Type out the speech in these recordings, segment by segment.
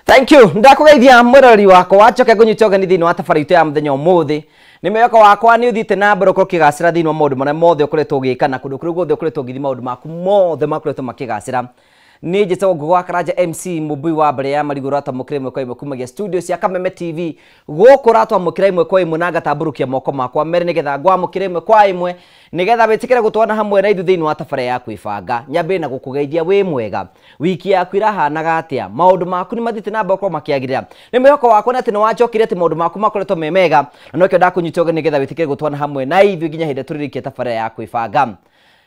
Thank you. Ndakugeithia mwiroreri wakwa njoke ngunyite ũgeni thĩinĩ wa tabarĩra itũ ya mũthenya ũmũthĩ. Nĩ mwĩhoko wakwa nĩ ũthiĩte na mbere ũkorwo ũkĩgacĩra thĩinĩ wa maũndũ marĩa mothe ũkoretwo ũgĩka na kũndũ kũrĩa guothe ũkoretwo ũgĩthiĩ maũndũ maku mothe makoretwo makĩgacĩra. Niĩ njĩtagwo Ngũgĩ wa Karanja MC mũmbui wa mbere ya marigũ ũratwamũkĩra ĩmwe kwa ĩmwe kumagia studio cia Kameme TV gũkũ ũratwamũkĩra ĩmwe kwa ĩmwe na ngatambũrũkia moko makwa merĩ nĩgetha ngwamũkĩre ĩmwe kwa ĩmwe nĩgetha wĩtĩkĩre gũtwana hamwe na ithuĩ thĩinĩ wa tabarĩra ya kwĩbanga. Nyambĩrĩrie na gũkũgeithia wĩ mwega, wiki yaku ĩrahanaga atĩa, maũndũ maku nĩ mathiĩte na mbere gũkorwo makĩagĩrĩra. Nĩ mwĩhoko wakwa nĩ atĩ nĩ wanjokire atĩ maũndũ maku makoretwo me mega na nokĩo ndakũnyita ũgeni nĩgetha wĩtĩkĩre gũtwana hamwe na ithuĩ nginya hĩndĩ tũrĩrĩkie tabarĩra ya kwĩbanga.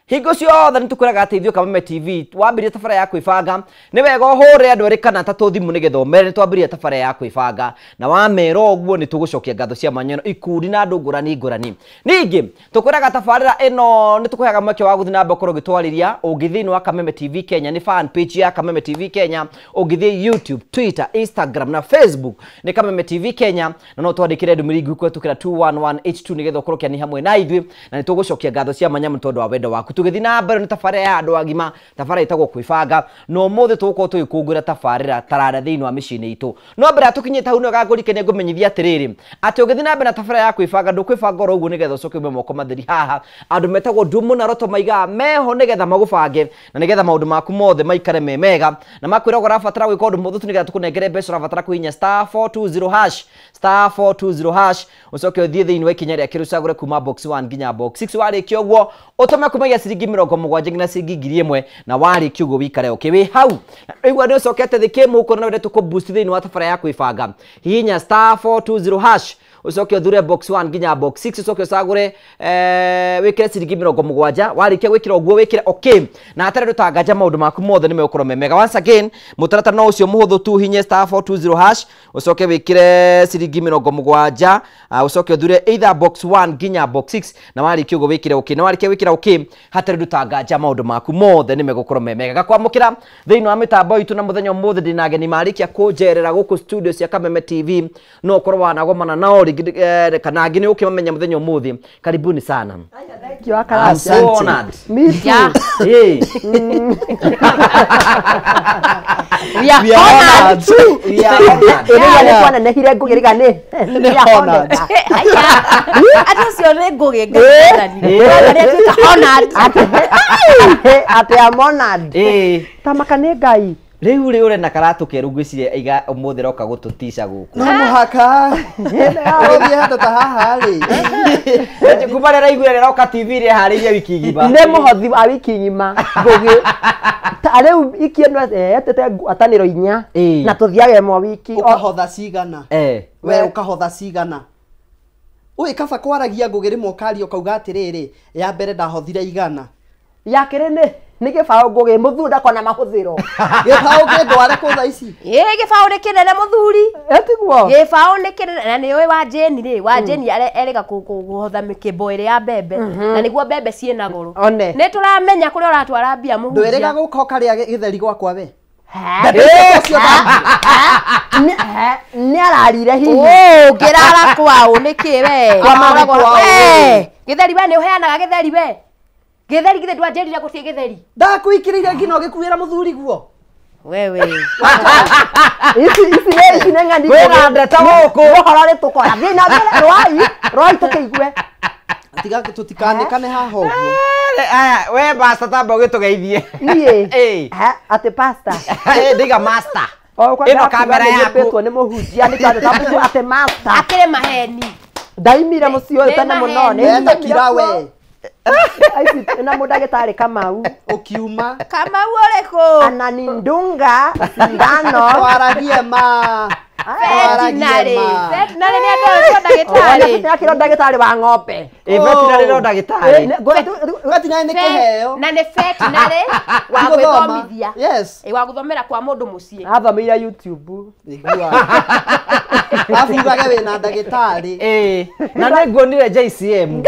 Hingo ciothe nĩ tũkwĩraga atĩ ithuĩ Kameme TV wambĩrĩria tabarĩra ya kwĩbanga nĩ wega ũhũre andũ erĩ kana atatũ thimũ nĩgetha ũmere nĩ twambĩrĩria tabarĩra ya kwĩbanga, na wamera ũguo nĩ tũgũcokia ngatho cia mwanya ikundi na andũ ngũrani ngũrani. Ningĩ tũkwĩraga tabarĩra ĩno nĩ tũkũheaga mweke wa gũthiĩ na mbere ũkorwo ũgĩtwarĩria. Ũngĩthiĩ thĩinĩ wa Kameme TV Kenya nĩ fan page ya Kameme TV Kenya, ũngĩthiĩ YouTube, Twitter, Instagram na Facebook nĩ Kameme TV Kenya, na no twandĩkĩre ndũmĩrĩri nguhĩ kũhetũkĩra 211H2 nĩgetha ũkorwo ũkĩania hamwe na ithuĩ, na nĩ tũgũcokia ngatho cia mwanya mũno tondũ wa wendo waku. Tũgĩthiĩ na mbere nĩ tabarĩra ya andũ agima, tabarĩra ĩtagwo kwĩbanga, na ũmũthĩ tũgũkorwo tũgĩkũngũĩra tabarĩra taranda thĩinĩ wa mĩciĩ-inĩ itũ. No mbere ya tũkinyĩte hau nĩwega ngũrikanie ngũmenyithia atĩrĩrĩ atĩ ũgĩthiĩ na mbere na tabarĩra ya kwĩbanga ndũkwĩbanga oro ũguo nĩgetha ũcoke ume moko matheri haha. Andũ metagwo Ndumu na Roto maigaga meho nĩgetha magũbange na nĩgetha maũndũ maku mothe maikare me mega, na makwĩra ũguo ũrabatara gwĩka ũndũ mũhũthũ tu nĩgetha tũkũnengere mbeca ũrabatara kũhihinya *420# *420# ũcoke ũthiĩ thĩinĩ wa ikinya rĩa kerĩ ũcagũre kuma box 1 nginya box 6. Warĩkia ũguo ũtũme kumagia ciringi 70 nginya ciringi 1000 na warĩkia ũguo wĩikare okay wĩ hau. Rĩu nĩ ũcokete thĩ kĩmũhuko na wende tũkũ-boost thĩinĩ wa tabarĩra ya kwĩbanga, hihinya *420# ũcoke ũthure box 1 nginya box 6 ũcoke ũcagũre wĩkĩre ciringi 70. Warĩkia gwĩkĩra ũguo wĩkĩre okay, na hatarĩ ndũtanganja maũndũ maku mothe nĩ megũkorwo me mega. Once again mũtaratara no ũcio mũhũthũ tu, hihinye *420# ũcoke wĩkĩre ciringi 70, ũcoke ũthure either box 1 nginya box 6 na warĩkia ũguo wĩkĩre okay, na warĩkia gwĩkĩra okay hatarĩ ndũtanganja maũndũ maku mothe nĩ megũkorwo me mega. Gakwamũkĩra thĩinĩ wa mĩtambo itũ na mũthenya ũmũthĩ ndĩna ageni marĩkia kũnjerera gũkũ studio cia Kameme TV, no ũkorwo wanagomana nao kana angĩ nĩ ũkĩmamenya mũthenya ũmũthĩ. Karibuni sana. Thank you, Akaranja. I'm so honored. Me too. Yeah. Hey. We are honored. We are honored. Ĩrĩa nĩ kwanenehire Ngũgĩ rĩga nĩ Nĩ honored. Ata ũcio nĩ Ngũgĩ Ngai. Honored. Atĩ I'm honored. Eh. Ta maka nĩ Ngai. Rĩu rĩ ũrĩ na karatũ kerũ ngwĩciria iga ũmũthĩ roka gũtũtica gũkũ. No mũhaka ũthiĩ handũ ta haha rĩ. Kuma rĩrĩa raiguire rĩroka TV rĩharĩirie wiki ng'ima. Nĩ mũhothi wa wiki ng'ima Ngũgĩ. Ta rĩu iki ĩno etete ngwatanĩro inya na tũthiage ĩmwe wiki. Ũkahotha cigana. Eh. We ũkahotha cigana. Ũĩ kaba kwaragia Ngũgĩ rĩmwe ũkaria ũkauga atĩrĩrĩ ya mbere ndahothire 100. Ya kerĩ nĩ gĩbaũ Ngũgĩ mũthuri ndakona mahũthĩro. Gĩbaũ kĩndware kũ thaa ici? Ĩ gĩbaũ nĩ kĩnene mũthuri. Ĩtiguo? Gĩbaũ nĩ kĩnene na nĩ ũĩ wa Jane rĩ, wa Jane erĩga kũhotha mĩkĩmbo ĩrĩ ya mbembe na nĩguo mbembe ciĩna goro. One. Nĩ tũramenya kũrĩa ũratwara mbia mũhunjia. Ndwĩrĩga gũka ũkarĩa gĩtheri gwakwa we. Nĩ ararire hihi. Ũngĩrara kwaũ nĩkĩ we? Gĩtheri we nĩ ũheanaga gĩtheri we? Gĩtheri githĩ ndwanjĩrire gũtiĩ gĩtheri? Ndakuikĩrĩire nginya ũgĩkuĩra mũthuri guo. Wewe. Ici nĩ ici nĩ ng'ani. Kwĩna ndeta gũkũ. Ũhoro rĩ tũkora. Thiĩ na mbere rwai, rwai tũkĩigue. Tiga tũtikanĩkane haha ũguo. Aya, we pastor tamba ũgĩtũgeithie. Niĩ. Atĩ pastor. Ndiga master. Ĩno kamera yaku. Nĩ mũhunjia nĩ kĩandũ atĩ master. Akĩrĩ maheni. Ndaimire mũciĩ ũyũ tene mũno. Nĩ kira we. Aici na mũndagĩtarĩ Kamau. Ũkiuma. Kamau ũrĩkũ? Ananindunga sindano. Twaragie ma. Veterinary. Veterinary nĩ andũ acio ndagĩtarĩ. Akĩrwo ndagĩtarĩ wa ng'ombe. Ĩ veterinary no ndagĩtarĩ. Veterinary nĩ kĩheo. Na nĩ veterinary wa gwĩthomithia. Yes. Ĩ wa gũthomera kwa mũndũ mũciĩ. Athomeire YouTube. Igua. Abugage wĩna ndagĩtarĩ. Ĩ na nĩ nguonire JCM.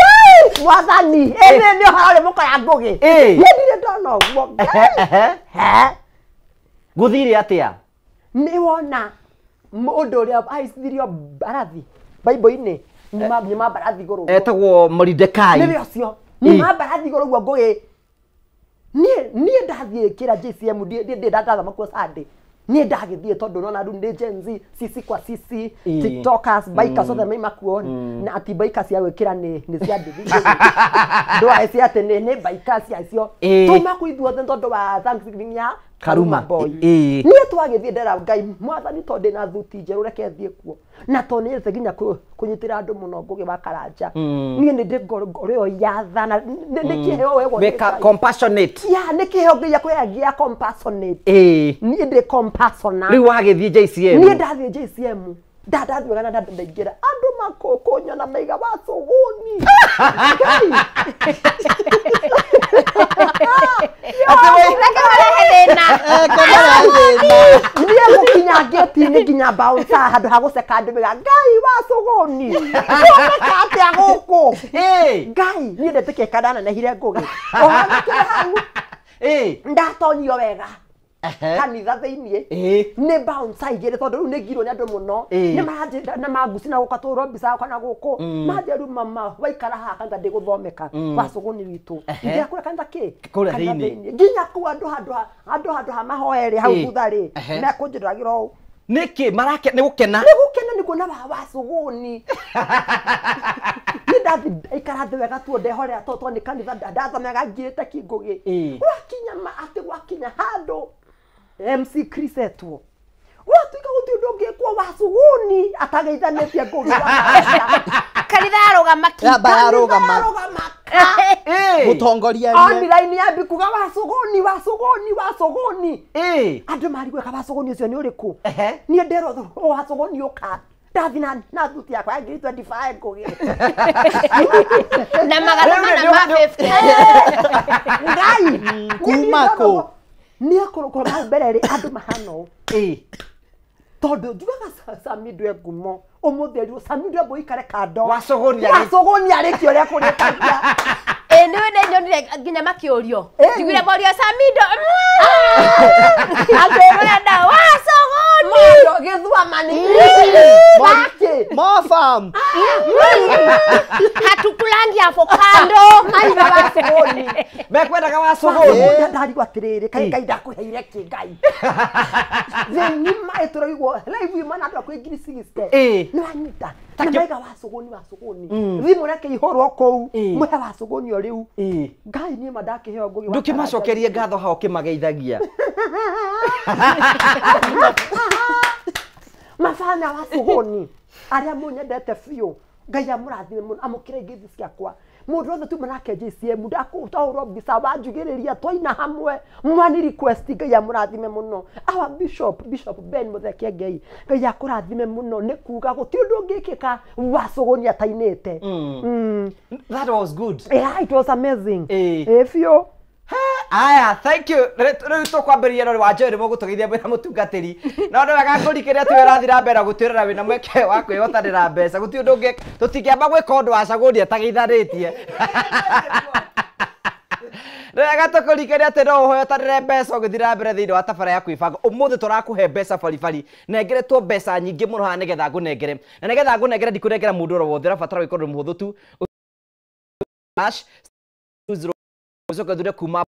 Mwathani, ĩ nĩ ũhoro ũrĩ mũkora Ngũgĩ. Ĩ. Niĩ ndirĩ ndona ũguo. Gũthire atĩa? Nĩ wona mũndũ ũrĩa aicithirio mbarathi Bible-inĩ nyuma mbarathi igũrũ. Etagwo Moridekai. Nĩwe ũcio. Nyuma mbarathi igũrũ ũguo Ngũgĩ. Niĩ ndathiĩ kĩra JCM ndĩ ndathoma kuo Sunday. Niĩ ndagĩthiĩ tondũ nona rĩu nĩ Gen Z, sisi kwa sisi, TikTokers, bikers othe maima kuo na ati bikers ya gwĩkĩra nĩ cia nduthi. Ndwaĩ cia atĩ nĩ bikers acio. Tuma kũ ithuothe tondũ wa Thanksgiving ya Karuma Boy. Niĩ twagĩthiĩ ndera Ngai mwathani tondũ ndĩna thuti njerũ reke thiĩ kuo. Na tondũ nĩnyendete nginya kũnyitĩra andũ mũno Ngũgĩ wa Karanja. Niĩ nĩ ndĩ ngoro ĩyo ya tha na nĩ kĩheo wegwo nĩ Ngai. Compassionate. Ya nĩ kĩheo Ngai akũheaga compassionate. Niĩ ndĩ compassionate. Rĩu wagĩthiĩ JCM. Niĩ ndathiĩ JCM. Ndathiĩ wega na ndaingĩra andũ makũkũnyona maiga wacũgũni. Ngai. Reke marehe thĩna. Niĩ gũkinya ngĩti-inĩ nginya bouncer handũ ha gũceka andũ maiga Ngai wacũgũni. Woneka atĩa gũkũ? Ngai niĩ ndetĩkĩka ndanenehire Ngũgĩ. Ũhanĩkĩre hau. Ndatonyio wega. Kanitha thĩiniĩ nĩ bouncer igĩrĩ tondũ rĩu nĩ ngirwo nĩ andũ mũno nĩ maranjĩra na manguci na gũka tũhũrwo mbica kana gũkũ manjĩra rĩu mama waikara haha kanitha ndĩgũthomeka wacũgũni witũ ingĩra kũrĩa kanitha kĩ Kũrĩa thĩiniĩ. Nginya kũu andũ handũ ha mahoe rĩ hau thutha rĩ mekũnjĩragĩra ũũ nĩkĩ marake nĩ gũkena nĩ gũkena nĩ kuona wacũgũni. Niĩ ndathi ikara thĩ wega tuo ndehorera tondũ nĩ kanitha ndathomega ngirĩte ki Ngũgĩ. Gwakinya atĩ gwakinya handũ MC Chris etwo gwatuĩka gũtirĩ ũndũ ũngĩkwo wacũgũni atageithanĩtie Ngũgĩ wa Karanja. Kanitha yarũgama ki. Yamba yarũgama. Yarũgama. Mũtongoria Online yambi kuga wacũgũni wacũgũni wacũgũni. Andũ marigwo ka wacũgũni ũcio nĩ ũrĩkũ. Niĩ nderwo wacũgũni ũka. Ndathi na thuti yakwa ya 2025 Ngũgĩ. Na magana mana ma 50. Ngai. Kuma kũ? Niĩ kũrũkũrũ hau mbere rĩ andũ mahana ũũ. Tondũ njugaga Sami ndwe ngumo ũmũthĩ rĩu Sami ndwe mbũ ikare kando. Wacũgũni arĩkie ũrĩa kũrĩkagia. Nĩ nĩ nyonire nginya makĩũrio. Njiguire morio Samido. Andũ Ũrenda wacũgũni. Morio gĩthua mani. Wake. Mofam. Hatukulangi avocado. Maiga wacũgũni. Mekwendaga wacũgũni. Ndarigwo atĩrĩrĩ kaĩ Ngai ndakũheire kĩ Ngai. Thĩ ng'ima ĩtũraigwo live ima na andũ akwa ngiri 60. Nĩ wanyita. Na maiga wacũgũni wacũgũni. Thimũ reke ihũrwo kũu. Mũhe wacũgũni o rĩu. Ngai niĩ ma ndakĩheo Ngũgĩ wa Karanja. Ndũkĩmacokerie ngatho hao ũkĩmageithagia. Mabana wacũgũni arĩa mũnyendete biũ Ngai amũrathime mũno amũkĩre ngeithi ciakwa. Mũndũ wothe tuma nake JCM ndakũtahũrwo mbica wanjugĩrĩria twaina hamwe mwani request Ngai amũrathime mũno. Our Bishop Ben Mutheke Ngai Ngai akũrathime mũno nĩ kuga gũtirĩ ũndũ ũngĩkĩka wacũgũni atainĩte. That was good. Yeah, it was amazing. Biũ. Aya, thank you. Rĩu tũkwambĩrĩria na wa Joy nĩ mũgũtũgeithia mwĩna mũtungatĩri. No nĩ wega ngũrikĩria atĩ ũrathiĩ na mbere gũtwĩrora wĩna mweke wa kwĩhotanĩra mbeca. Gũtirĩ ũndũ ũngĩ tũtingĩamba gwĩka ũndũ wacagũri atageithanĩtie. Nĩ wega tũkũrikĩria atĩ no ũhotanĩre mbeca ũgĩthiĩ na mbere thĩinĩ wa tabara ya kwĩbanga. Ũmũthĩ tũrakũhe mbeca baribari. Nengeretwo mbeca nyingĩ mũno haha nĩgetha ngũnengere. Na nĩgetha ngũnengere ndikũnengera mũndũ oro wothe, ũrabatara gwĩka ũndũ mũhũthũ tu. Hash 20 ũcoke ũthure kuma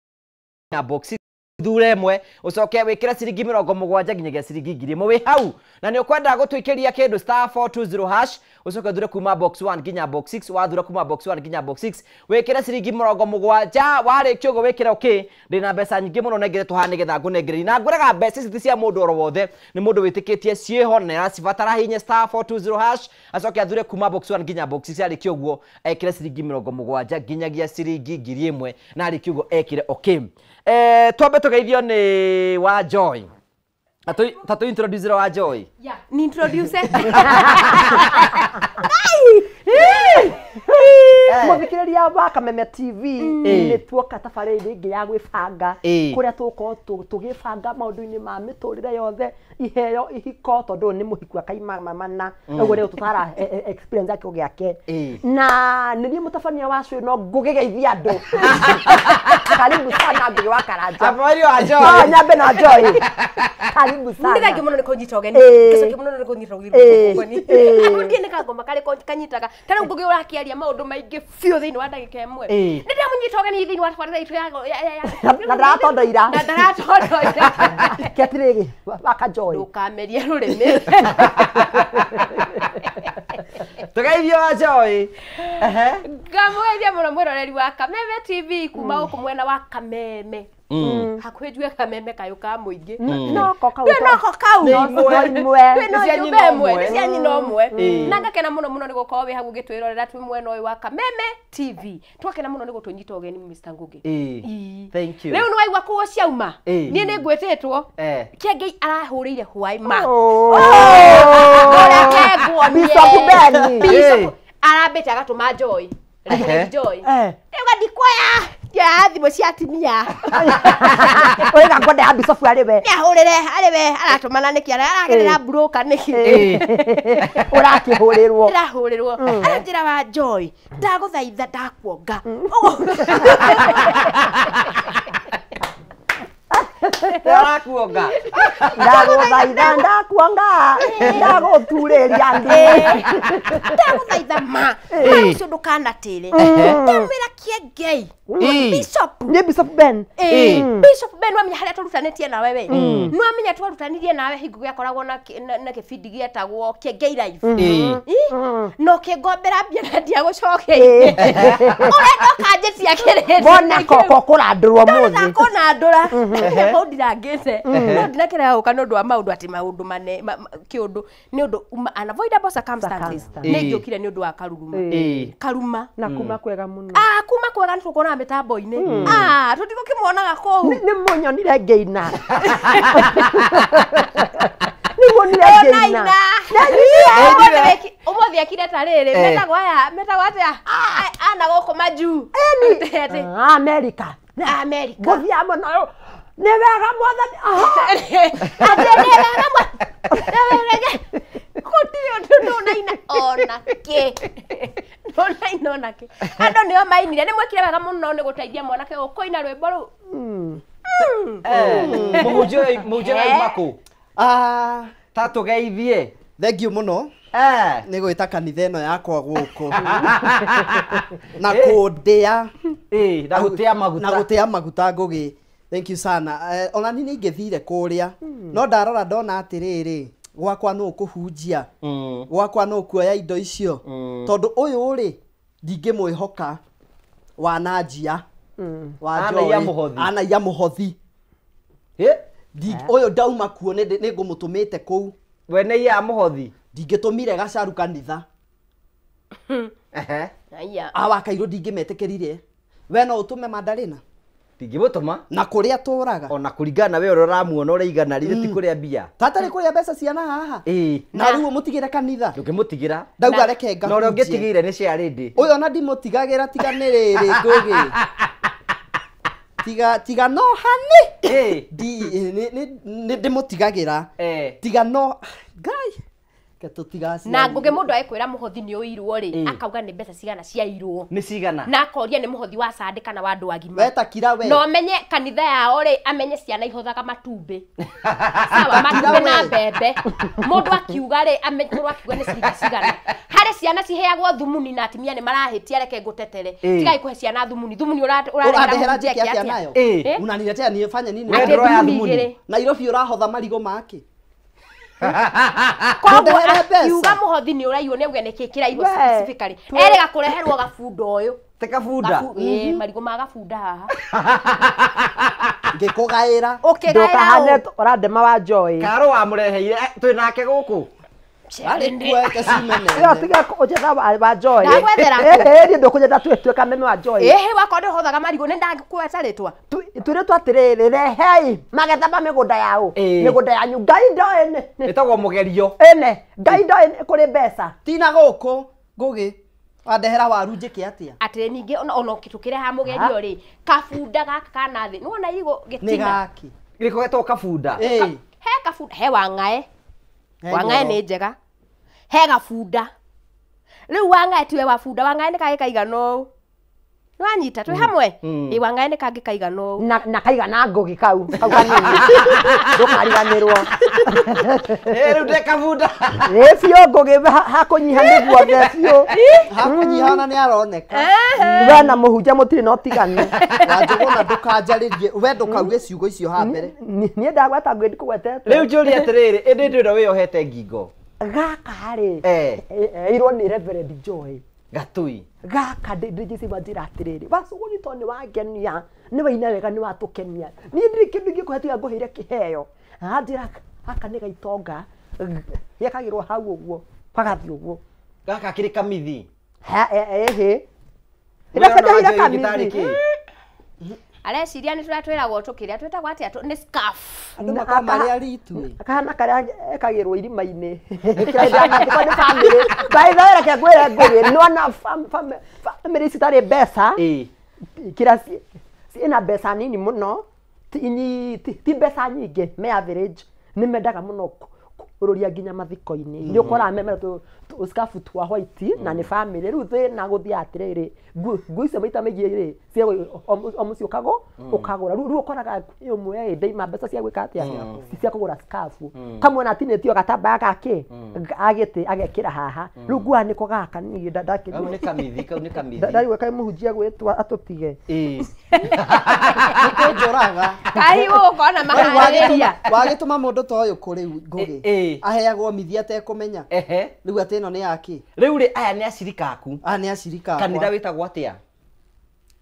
na box thure ĩmwe ũcoke wĩkĩre ciringi 70 nginyagia ciringi 1000 wĩ hau na nĩ ũkwenda gũtwĩkĩria kĩndũ star 420 hash ũcoke ũthure kuma box 1 nginya box 6 wathura kuma box 1 nginya box 6 wĩkĩre ciringi 70 warĩkia ũguo wĩkĩre okay ndĩna mbeca nyingĩ mũno nengeretwo haha nĩgetha ngũnengererie na ngwĩraga mbeca ici ti cia mũndũ oro wothe nĩ mũndũ wĩtĩkĩtie ciĩho na aracibatara hinya star 420 hash acoke athure kuma box 1 nginya box 6 arĩkia ũguo ekĩre ciringi 70 nginyagia ciringi 1000 na arĩkia ũguo ekĩre okay. Twambe tugeithio nĩ wa Joy. Tatu introduce wa Joy. Yeah, ni introduce. Mũthikĩrĩria wa Kameme TV nĩ tuoka tabarĩra ĩngĩ ya gwĩbanga kũrĩa tũgũkorwo tũgĩbanga maũndũ-inĩ ma mĩtũrĩre yothe iheo ihiko tondũ nĩ mũhiku akaima mana ũguo rĩu tũtara experience yake gĩake na nĩ niĩ mũtabania wa cio no ngũgĩgeithia andũ. Karibu sana Ngũgĩ wa Karanja. Habari wa Joy. Nyambe na Joy. Karibu sana. Nĩ thengiũ mũno nĩ kũnyita ũgeni. Gĩcoki mũno nĩ kũnyita ũgeni. Andũ ndiĩ nĩ kangoma karĩ kanyitaga. Ta rĩu Ngũgĩ ũrakĩaria ndĩrageria maũndũ maingĩ biũ thĩinĩ wa ndagĩka ĩmwe. Nĩ ndĩramũnyita ũgeni thĩinĩ wa tabarĩra itũ ya na ndaratondoira. Na ndaratondoira. Kĩatirĩrĩ waka Joy. Ndũkamerie rũrĩmĩ. Tũgeithio wa Joy. Ngamũgeithia mũno mwĩroreri wa Kameme TV kuma gũkũ mwena wa Kameme. Hakuhĩ njuge Kameme kayũ ka mũingĩ. Noko kau. Noko kau. Nĩ imwe. Nĩ cia nyina ũmwe. Nĩ cia nyina ũmwe. Na ngakena mũno mũno nĩ gũkorwo wĩ hau ũgĩtwĩrorera twĩ mwena ũyũ wa Kameme TV. Twakena mũno nĩ gũtũnyita ũgeni Mr. Ngugi. Thank you. Rĩu nĩ waigua kũo ciauma. Niĩ nĩ ngwĩtĩtwo. Kĩengei arahũrĩire hwaĩ ma. Ũreke nguonie. Bishop Ben. Bishop arambĩte agatũma Joy. Joy. Rĩu ndikuoya. Ya thimũ cia atumia. Ũrega ngwenda ya Bishop arĩ we. Nĩahũrĩre arĩ we aratũmana nĩkĩ aragerera broker nĩkĩ. Ũrakĩhũrĩrwo. Ndĩrahũrĩrwo. Aranjĩra wa Joy, ndagũthaitha ndakuonga. Ndarakuonga. Ndagũthaitha ndakuonga. Ndagũturĩria ndu. Ndagũthaitha ma. Ũcio ndũkanatĩre. Ndamwĩra Kĩengei. Bishop. Nĩ Bishop Ben. Bishop Ben wamenya harĩa tũrutanĩtie nawe we. Nĩwamenya twarutanirie nawe hingo gĩakoragwo na kĩbindi gĩetagwo Kĩengei Live. No kĩngombera mbia na ndiagũcokeirie. Ũrenda ũkanjĩtia kĩrĩndĩ. Mbona koko kũrandũrwo mũthĩ. Ndakũnandũra. Kũu ndirangĩte. No ndinakĩrega gũka nĩ ũndũ wa maũndũ atĩ maũndũ mane kĩũndũ nĩ ũndũ unavoidable circumstances. Nĩ ngĩũkire nĩ ũndũ wa karuruma. Karuma. Na kuma kwega mũno. Kuma kwega nĩ tũkuonaga mĩtambo-inĩ. Tũtigũkĩmuonaga kũu. Nĩ mũnyonire ngĩina. Nĩ muonire ngĩina. Ũmũthĩ ekire ta rĩrĩ metagwo aya metagwo atĩa ana gũkũ majuu. America. America. Ngũthiaga mũno. Nĩ wega mwathani. Atĩ nĩ wega mwathani. Gũtirĩ ũndũ ndũnaina ona kĩ. Ndũnaina ona kĩ. Andũ nĩo mainire. Nĩ mwekire wega mũno nĩ gũteithia mwanake ũyũ kũina rwĩmbo rũu. Mũhunjia auma kũ? Ta tũgeithie. Thank you mũno. Nĩ gwĩta kanitha ĩno yakwa gũkũ. Na kũndĩa. Na gũtĩa maguta. Na gũtĩa maguta Ngũgĩ. Thank you sana. Ona niĩ nĩingĩthire kũrĩa. No ndarora ndona atĩrĩrĩ, gwakwa nũ kũhunjia. Gwakwa nũ kuoya indo icio. Tondũ ũyũ rĩ, ndingĩmwĩhoka wananjia. Wa Joy. Anaiya mũhothi. Ũyũ ndauma kuo nĩ ngũmũtũmĩte kũu. We nĩ iya mũhothi. Ndingĩtũmire gacaru kanitha. Awa kairũ ndingĩmetĩkĩrire. We no ũtũme Mandarina. Ndingĩmũtũma. Na kũrĩa tũraga. Ona kũringana na we ũrĩa ũramuona ũrĩa igana rĩ ti kũrĩa mbia. Tatarĩ kũrĩa mbeca ciana haha. Na rĩu ũmũtigĩre kanitha. Ndũngĩmũtigĩra. Ndauga reke ngahunjie. Na ũrĩa ũngĩtigĩire nĩ cia rĩndĩ. Ũyũ ona ndimũtigagĩra tiga nĩ rĩrĩ Ngũgĩ. Tiga no hani. Nĩ ndĩmũtigagĩra. Tiga no Ngai. Na Ngũgĩ mũndũ agĩkwĩra mũhothi nĩ ũirwo rĩ, akauga nĩ mbeca cigana ciairwo. Nĩ cigana. Na akoria nĩ mũhothi wa Sunday kana wa andũ agima. We ta kira we. No amenye kanitha yao rĩ, amenye ciana ihothaga matumbĩ. Sawa, matumbĩ na mbembe. Mũndũ akiuga rĩ, amenye mũndũ akiuga nĩ ciringi cigana. Harĩ ciana ciheagwo thumuni na atumia nĩ marahĩtia reke ngũtetere. Tigai kũhe ciana thumuni. Thumuni ũrarehera mũhunjia atĩa nayo? Unaniletea nifanye nini? Atĩ thumuni igĩrĩ. Nairobi ũrahotha marigũ make. Koguo akiuga mũhothi nĩ ũraiywo nĩ auge nĩkĩ kĩraiywo specifically. Erĩga kũreherwo gabunda ũyũ. Te kabunda. Marigũ ma gabunda haha. Ngĩkũgaĩra. Ũkĩgaĩra ũ? Ũrandema wa Joy. Karo wamũreheire twĩ nake gũkũ. Arĩ kuo cimene. Ĩyo tiga kũnjetha wa Joy. Ndagwethera. Niĩ ndũkũnjetha twĩ Kameme wa Joy. Ĩhĩ wakwa ndĩhothaga marigũ nĩ ndagĩkweta rĩtwa. Twĩrĩtwo atĩrĩrĩ, rehei magetha ma mĩgũnda yao. Mĩgũnda yanyu Ngai ndoĩ nĩ. Ĩtagwo mũgerio. Ĩne, Ngai ndoĩ nĩ kũrĩ mbeca. Tina gũkũ Ngũgĩ. Wandehera waru njĩke atĩa? Atĩrĩ ningĩ ona tũkĩreha mũgerio rĩ, kabunda gaka kana thĩ. Nĩwona irigũ gĩtina. Nĩ gaki. Gĩko getagwo kabunda. He kabunda, he wang'ae. Wang'ae nĩ njega. He gabunda. Rĩu wang'ae tiwe wa bunda, wang'ae nĩ kagĩ kaigana ũũ. Nĩwanyita twĩ hamwe ĩ wang'aĩ nĩ kangĩ kaigana ũũ na kaigana ngũgi kau kau kanini ndũkariganĩrwo rĩu ndekabunda ĩ biũ ngũgi hakũnyiha nĩ guothe biũ Hakũnyiha ona nĩ aroneka. We na mũhunjia mũtirĩ na ũtiganu. Wanjũgũna ndũkanjarĩrie we ndũkauge ciugo icio haha mbere. Niĩ ndagweta ngũĩ ndikũgwetete. Rĩu njũrie atĩrĩrĩ ĩndĩ ndĩ ũrĩa wĩyohete ngingo gaka rĩ ĩirwo nĩ Reverend Joy Gatui gaka ndĩjĩci manjĩra atĩrĩrĩ wacũgũri tondũ nĩ wangenia nĩ waina wega nĩ watũkenia niĩ ndirĩ kĩndũ ingĩkũhe tiga ngũheire kĩheo anjĩra gaka nĩ gaitonga gekagĩrwo hau ũguo gagathiĩ ũguo gaka kĩrĩ kamithi ĩhĩ ĩrabataire kamithi areciria nĩ tũrĩa twĩragwo tũkĩrĩa twĩtagwo atĩa nĩ scarf andũ makoragwo marĩ aritu kahana karĩa ekagĩrwo irima-inĩ kĩrĩa nĩ family by the way reke ngwĩre ngũgĩ nĩwona family citarĩ mbeca kĩrĩa ciĩna mbeca nini mũno ti mbeca nyingĩ me average nĩ mendaga mũno kũrũria nginya mathiko-inĩ nĩ ũkoraga memera tũscarf twa white na nĩ family rĩu thĩna gũthiĩ atĩrĩrĩ nguo icio maita maingĩ rĩ o mũciĩ ũkagũra rĩu ũkoraga ĩmwe ndaima mbeca cia gwĩka atĩa cia kũgũra scarf kamwe na atinĩtio gatambaya gakĩ agĩtĩ agekĩra haha rĩu nguo nĩko gaka niĩ kau nĩ kamithi kau nĩ kamithi ndarigwo kaĩ mũhunjia gwĩtwa atũtige nĩkũnjũraga kahi ũkona maharĩria wagĩtũma mũndũ ta ũyũ kũ rĩu ngũgĩ aheagwo mithi atekũmenya rĩu atĩ ĩno nĩ yakĩ rĩu rĩ aya nĩ acirika aku aya nĩ acirika akwa kanitha wĩtagwo atĩa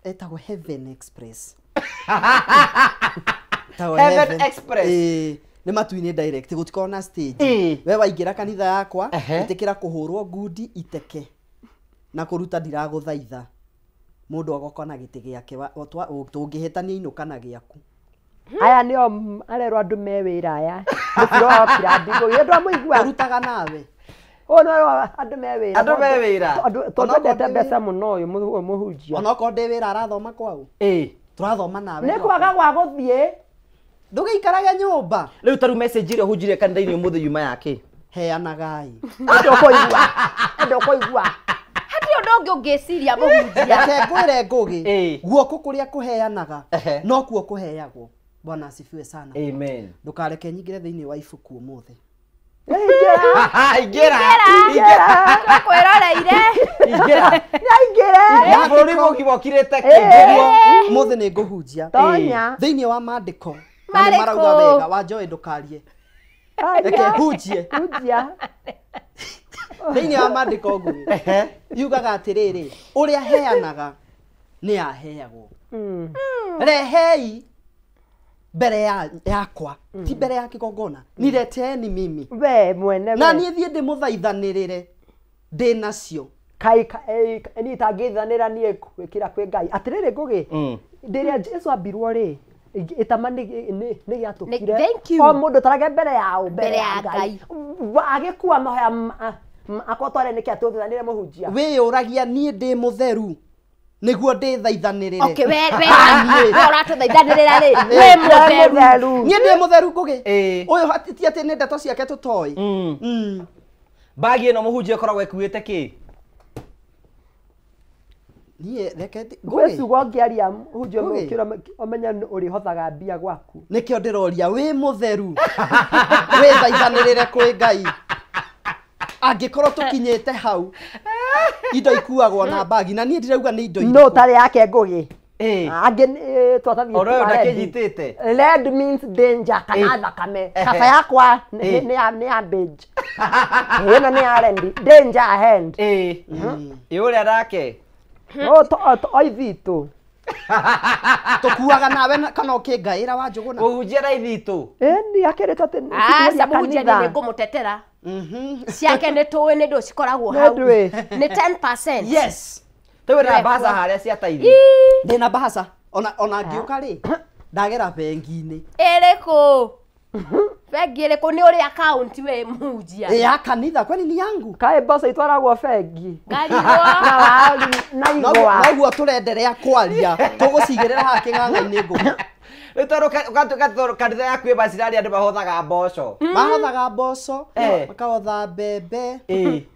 etagwo Heaven Express Heaven Express nĩ matu-inĩ direct gũtikorwo na stage we waingĩra kanitha yakwa ĩtĩkĩra kũhũrwo ngundi iteke na kũruta ndiragũthaitha mũndũ agoka na gĩtĩ gĩake tũngĩhĩtania inũka na gĩaku aya nĩo arerwo andũ me wĩra aya mũbira wa kĩrambi ngũgĩ ndwamũigua ũrutaga nawe ũyũ nĩ andũ me wĩra andũ me wĩra tondũ endete mbeca mũno ũyũ mũhunjia onokorwo ndĩ wĩra arathoma kwao tũrathoma nawe nĩ kwaga gwa gũthiĩ ndũgĩikarage nyũmba rĩu ta rĩu message ĩrĩa ũhunjirie kanitha-inĩ ũmũthĩ yuma yakĩ heanagai andũ ũkũigua hatirĩ ũndũ ũngĩ ũngĩciria mũhunjia reke ngwĩre ngũgĩ guoko kũrĩa kũheanaga nokuo kũheagwo Bwana asifiwe sana. Amen. Ndũkareke nyingĩre thĩinĩ wa ibuku ũmũthĩ. Ingĩra. Ingĩra. Tũkwĩroreire. Ingĩra. Ingĩra. Bũrũri mũgima ũkirĩte kĩguo. Ũmũthĩ nĩ ngũhunjia. Tonya. Thĩinĩ wa maandĩko. Na nĩ marauga wega wa Joy ndũkarie. Reke hunjie. Hunjia. Thĩinĩ wa maandĩko ngũgĩ. Yugaga atĩrĩrĩ, ũrĩa heanaga nĩ aheagwo. Rehei mbere yakwa ti mbere ya kĩgongona nireteni mimi we mwene na niĩ thiĩ ndĩmũthaithanĩrĩre ndĩ nacio kai niĩ itangĩthanĩra niĩ gwĩkĩra kwĩ Ngai atĩrĩrĩ ngũgĩ rĩrĩa Jesũ ambirwo rĩ ĩtama nĩ gĩatũkire o mũndũ tarage mbere yao mbere ya Ngai agĩkua mahoya akwa tware nĩkĩ atũthaithanĩre mũhunjia wĩyũragia niĩ ndĩ mũtheru nĩguo ndĩthaithanĩrĩre okay we ũratũthaithanĩrĩra rĩ wĩ mũtheru niĩ ndĩ mũtheru ngũgĩ ũyũ ti atĩ nĩ ndeto ciake tũtoĩ mbagi ĩno mũhunjia ĩkoragwo ĩkuĩte kĩ niĩ reke gwĩ ciugo ũngĩaria mũhunjia ũkĩra ũmenye ũrĩhothaga mbia gwaku nĩkĩo ndĩroria wĩ mũtheru wĩthaithanĩrĩre kwĩ Ngai angĩkorwo tũkinyĩte hau indo ikuagwo na bagi na niĩ ndirauga nĩ indo no tarĩ yake ngũgĩ angĩ twatathi ũrĩa ndakĩnyitĩte red means danger kana thakame kaba yakwa nĩ ya beige ĩno nĩ ya red danger ahead ĩ ũrĩa nake oithitũ tũkuaga nawe kana ũkĩngaĩra wa Njũgũna mũhunjia na ithitũ nĩ akĩrĩtwo atĩ aca mũhunjia nĩ ngũmũtetera ciake nĩ tũĩ nĩ ndũ cikoragwo hau nĩ 10% yes tũĩ na mbaca harĩa cia taithi ndĩna mbaca ona ngĩũka rĩ ndagera bengi-inĩ ĩrĩkũ bengi ĩrĩkũ nĩ ũrĩ account we mũhunjia ya kanitha kwani ni yangu kaĩ mboco itwaragwo bengi ngarigwo na igwa noguo tũrenderea kwaria tũgũcigĩrĩra haha kĩng'ang'a-inĩ ngũgĩ rĩu tondũ kanitha yaku ĩ macirari andũ mahothaga mboco mahothaga mboco makahotha mbembe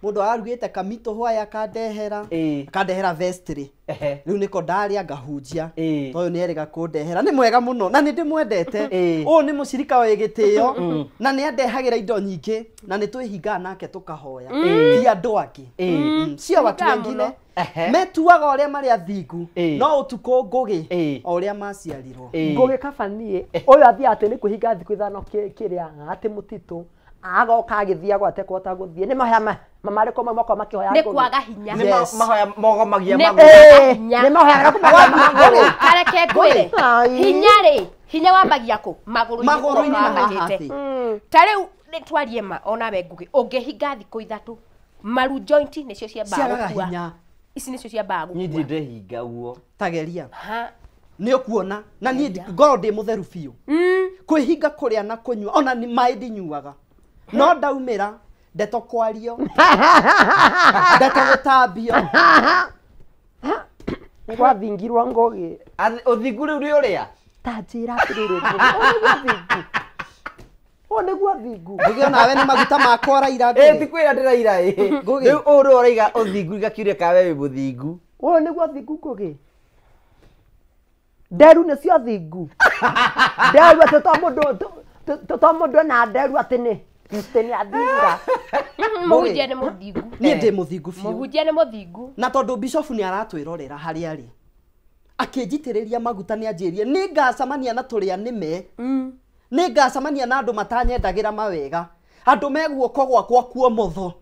mũndũ ararugĩte kamitũ hwaĩ akandehera akandehera vestry Rĩu nĩko ndarĩa ngahunjia. Toyũ nĩ erĩga kũndehera. Nĩ mwega mũno na nĩ ndĩmwendete. Ũyũ nĩ mũcirika wĩ gĩtĩo na nĩ andehagĩra indo nyingĩ na nĩ twĩhingaga nake tũkahoya. Ti andũ angĩ. Sio watu wengine. Metuaga ũrĩa marĩ athingu no ũtukũ Ngũgĩ o ũrĩa maciarirwo. Ngũgĩ kaba niĩ ũyũ athiaga atĩ nĩ kwĩhinga thikũ ithano kĩrĩa atĩ mũtitũ agoka agĩthiaga atekũhota gũthiĩ nĩ mahoya marĩkũ makoragwo makĩhoya Nĩ kwaga hinya. Nĩ mahoya mogomagia magũrũ. Nĩ mahoya marĩkũ magũrũ. Kareke ngwĩre hinya rĩ hinya wambagia kũ magũrũ-inĩ wambatĩte. Ta rĩu nĩ twarie ma onawe Ngũgĩ ũngĩhinga thikũ ithatũ maru joint nĩcio ciambaga gũkua. Ici nĩcio ciambaga gũkua. Niĩ ndirĩ ndehinga ũguo. Tageria. Nĩ ũkuona na niĩ ngorwo ndĩ mũtheru biũ. Kwĩhinga kũrĩa na kũnyua ona maĩ ndinyuaga. No ndaumĩra ndeto kwario ndeto gũtambio. Nĩ gwathingirwo Ngũgĩ. Ũthingu rĩu nĩ ũrĩa? Ta njĩra atĩrĩrĩ ũyũ nĩguo thingu. Ngũgĩ onawe nĩ maguta makwa ũraira Ngũgĩ. Ti kwĩra ndĩraira ĩ. Rĩu ũũ nĩwe ũraiga ũthingu igakiuria kana we wĩ mũthingu. Ũyũ nĩguo thingu Ngũgĩ. Nderu nĩcio thingu. Nderu atĩ to mũndũ ena nderu atĩ nĩ atĩ nĩ athinga. Mũhunjia nĩ mũthingu. Niĩ ndĩ mũthingu biũ. Mũhunjia nĩ mũthingu. Na tondũ Bishop nĩ aratwĩrorera harĩa arĩ. Akĩnjitĩrĩria maguta nĩ anjĩrie nĩ ngacemania na tũrĩa nĩme. Nĩ ngacemania na andũ matanyendagĩra mawega. Andũ me guoko gwakwa kuomotho.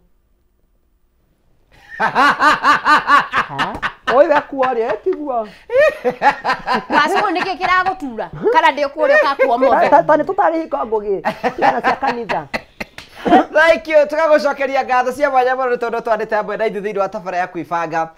Ũyũ ekuo rĩ tiguo. Wacũgũ nĩkĩ kĩragũtura? Kana ndĩ ũkũrĩa ũkakuomotho? Ta nĩ tũtarĩ hingo Ngũgĩ ciana cia kanitha. Thank you. Tũgagũcokeria ngatho cia mwanya mũno nĩ tondũ twandĩte hamwe na ithuĩ thĩinĩ wa tabarĩra ya kwĩbanga.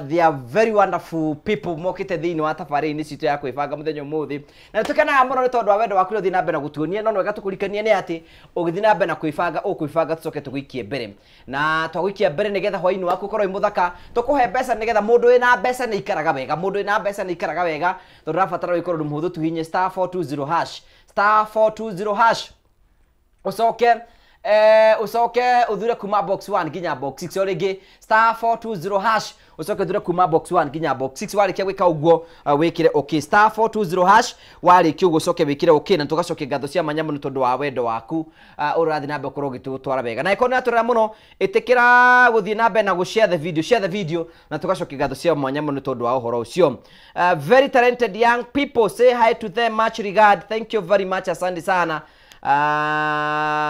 They are very wonderful people mokĩte thĩinĩ wa tabarĩra-inĩ citũ ya kwĩbanga mũthenya ũmũthĩ. Na nĩ tũkenaga mũno nĩ tondũ wa wendo waku ũrĩa ũthiĩ na mbere na gũtuonia, no nĩ wega tũkũririkanie nĩ atĩ ũgĩthiĩ na mbere na kwĩbanga ũkwĩbanga tũcoke tũgũikie mbere. Na twagũikia mbere nĩgetha hwaĩ-inĩ waku ũkorwo wĩ mũthaka, tũkũhe mbeca nĩgetha mũndũ wĩna mbeca nĩ aikaraga wega, mũndũ wĩna mbeca nĩ aikaraga wega, tondũ ũrabatara wĩkore ũndũ mũhũthũ tuhinye *420#, *420# ucoke ucoke uthure kuma box 1 nginya box 6 o rĩngĩ *420# ucoke uthure kuma box 1 nginya box 6 warĩkia gwĩka ũguo wĩkĩre okay *420# warĩkia ũguo ucoke wĩkĩre okay na tũgacokia ngatho cia mwanya mũno tondũ wa wendo waku ũrathiĩ na mbere gũkorwo ũgĩtũtwara wega na ĩkorwo nĩ atũrera mũno ĩtĩkĩra gũthiĩ na mbere na gũ share the video, share the video na tũgacokia ngatho cia mwanya mũno tondũ wa ũhoro ũcio. Very talented young people, say hi to them, much regard, thank you very much, asante sana.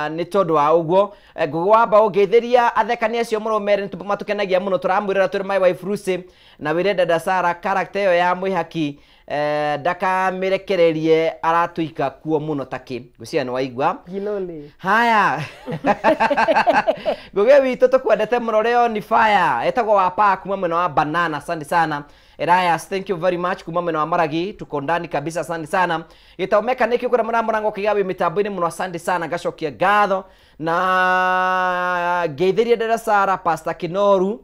Nĩ tondũ wa ũguo Ngũgĩ wa Mbaũ ngeithĩria athekania acio mũno mere nĩ matũkenagia mũno tũramwĩrora twĩre my wife Lucy na wĩre dada Sara character ĩyo ya mwĩhaki ndakamĩrekererie aratũika kuo mũno takĩ ngwĩciria nĩ waigua. Haya Ngũgĩ witũ tũkwendete mũno rĩo ni fire etagwo wa pa kuma mwena wa banana, asante sana. Elias, thank you very much kuma mwena wa Maragi, tuko ndani kabisa, asante sana. Gĩtau mechanic kũrĩa mũramũrango kĩga wĩ mĩtambo-inĩ mũno, asante sana, ngacokia ngatho na ngeithĩrie dada Sara, Pastor Kinoru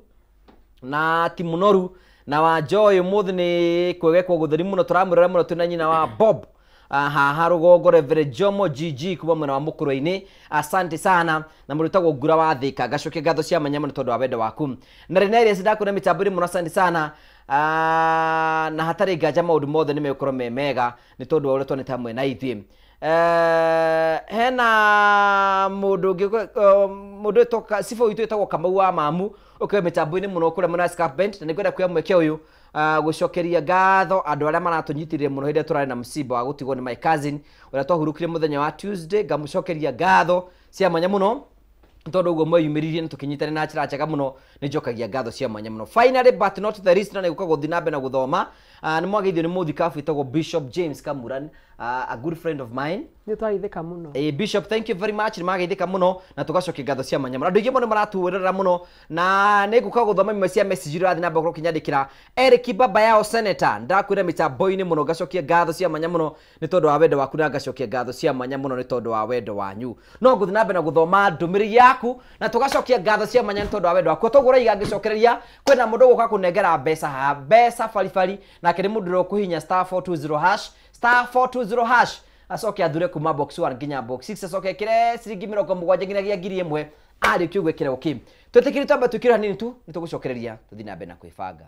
na Timunoru na wa Joy ũmũthĩ nĩ kwegekwo gũtheri mũno tũramwĩrora mũno twĩna nyina wa Bob haha rũgongo Reverend Jomo GG kuma mwena wa Mũkũrwe-inĩ, asante sana na mũrutagwo Ngura wa Thĩka, ngacokia ngatho cia mwanya mũno tondũ wa wendo waku. Na Renelius ndakuona mĩtambo-inĩ mũno, asante sana. Na hatarĩ nganja maũndũ mothe nĩ megũkorwo me mega nĩ tondũ wa ũrĩa twonete hamwe na ithuĩ. Hena mũndũ ũngĩ mũndũ wĩtwo cibũ witũ wĩtagwo Kamau wa Mamu ũkĩoya mĩtambo-inĩ mũno kũrĩa mwena wa Scarpent, na nĩngwenda kuoya mweke ũyũ gũcokeria ngatho andũ arĩa maratũnyitĩrĩire mũno hĩndĩ ĩrĩa tũrarĩ na mũciba wa gũtigwo nĩ my cousin ũrĩa twahurũkire mũthenya wa Tuesday. Ngamũcokeria ngatho cia mwanya mũno tondũ ũguo mweyumĩririe na tũkĩnyitanĩra na njĩra njega mũno, nĩ njokagia ngatho cia mwanya mũno. Finally but not the least, na nĩ gũka gũthiĩ na mbere na gũthoma, nĩ mwageithio nĩ mũthikabu wĩtagwo Bishop James Kamuran, a good friend of mine. Nĩ twageithĩka mũno. Bishop, thank you very much, nĩ mageithĩka mũno na tũgacokia ngatho cia mwanya mũno. Andũ aingĩ mũno maratuĩrĩra mũno na nĩ ngũka gũthoma imwe cia message iria ũrathiĩ na mbere gũkorwo ũkĩnyandĩkĩra. Eric Baba yao senator, ndakwĩra mĩtambo-inĩ mũno, ngacokia ngatho cia mwanya mũno nĩ tondũ wa wendo waku na ngacokia ngatho cia mwanya mũno nĩ tondũ wa wendo wanyu. No ngũthiĩ na mbere na gũthoma ndũmĩrĩri yaku na tũgacokia ngatho cia mwanya nĩ tondũ wa wendo waku. Toguo ũraiga ngĩcokereria kwĩna mũndũ ũgũka kũnengera mbeca haha, mbeca baribari, nake nĩ mũndũ ũrĩa ũkũhihinya *420#, *420# acoke athure kuma box 1 nginya box 6 acoke ekĩre ciringi 70 nginyagia 1000 arĩkia ũguo ekĩre okay. Twĩtĩkĩrie twambe twĩkĩre hanini tu nĩ tũgũcokereria tũthiĩ na mbere na kwĩbanga.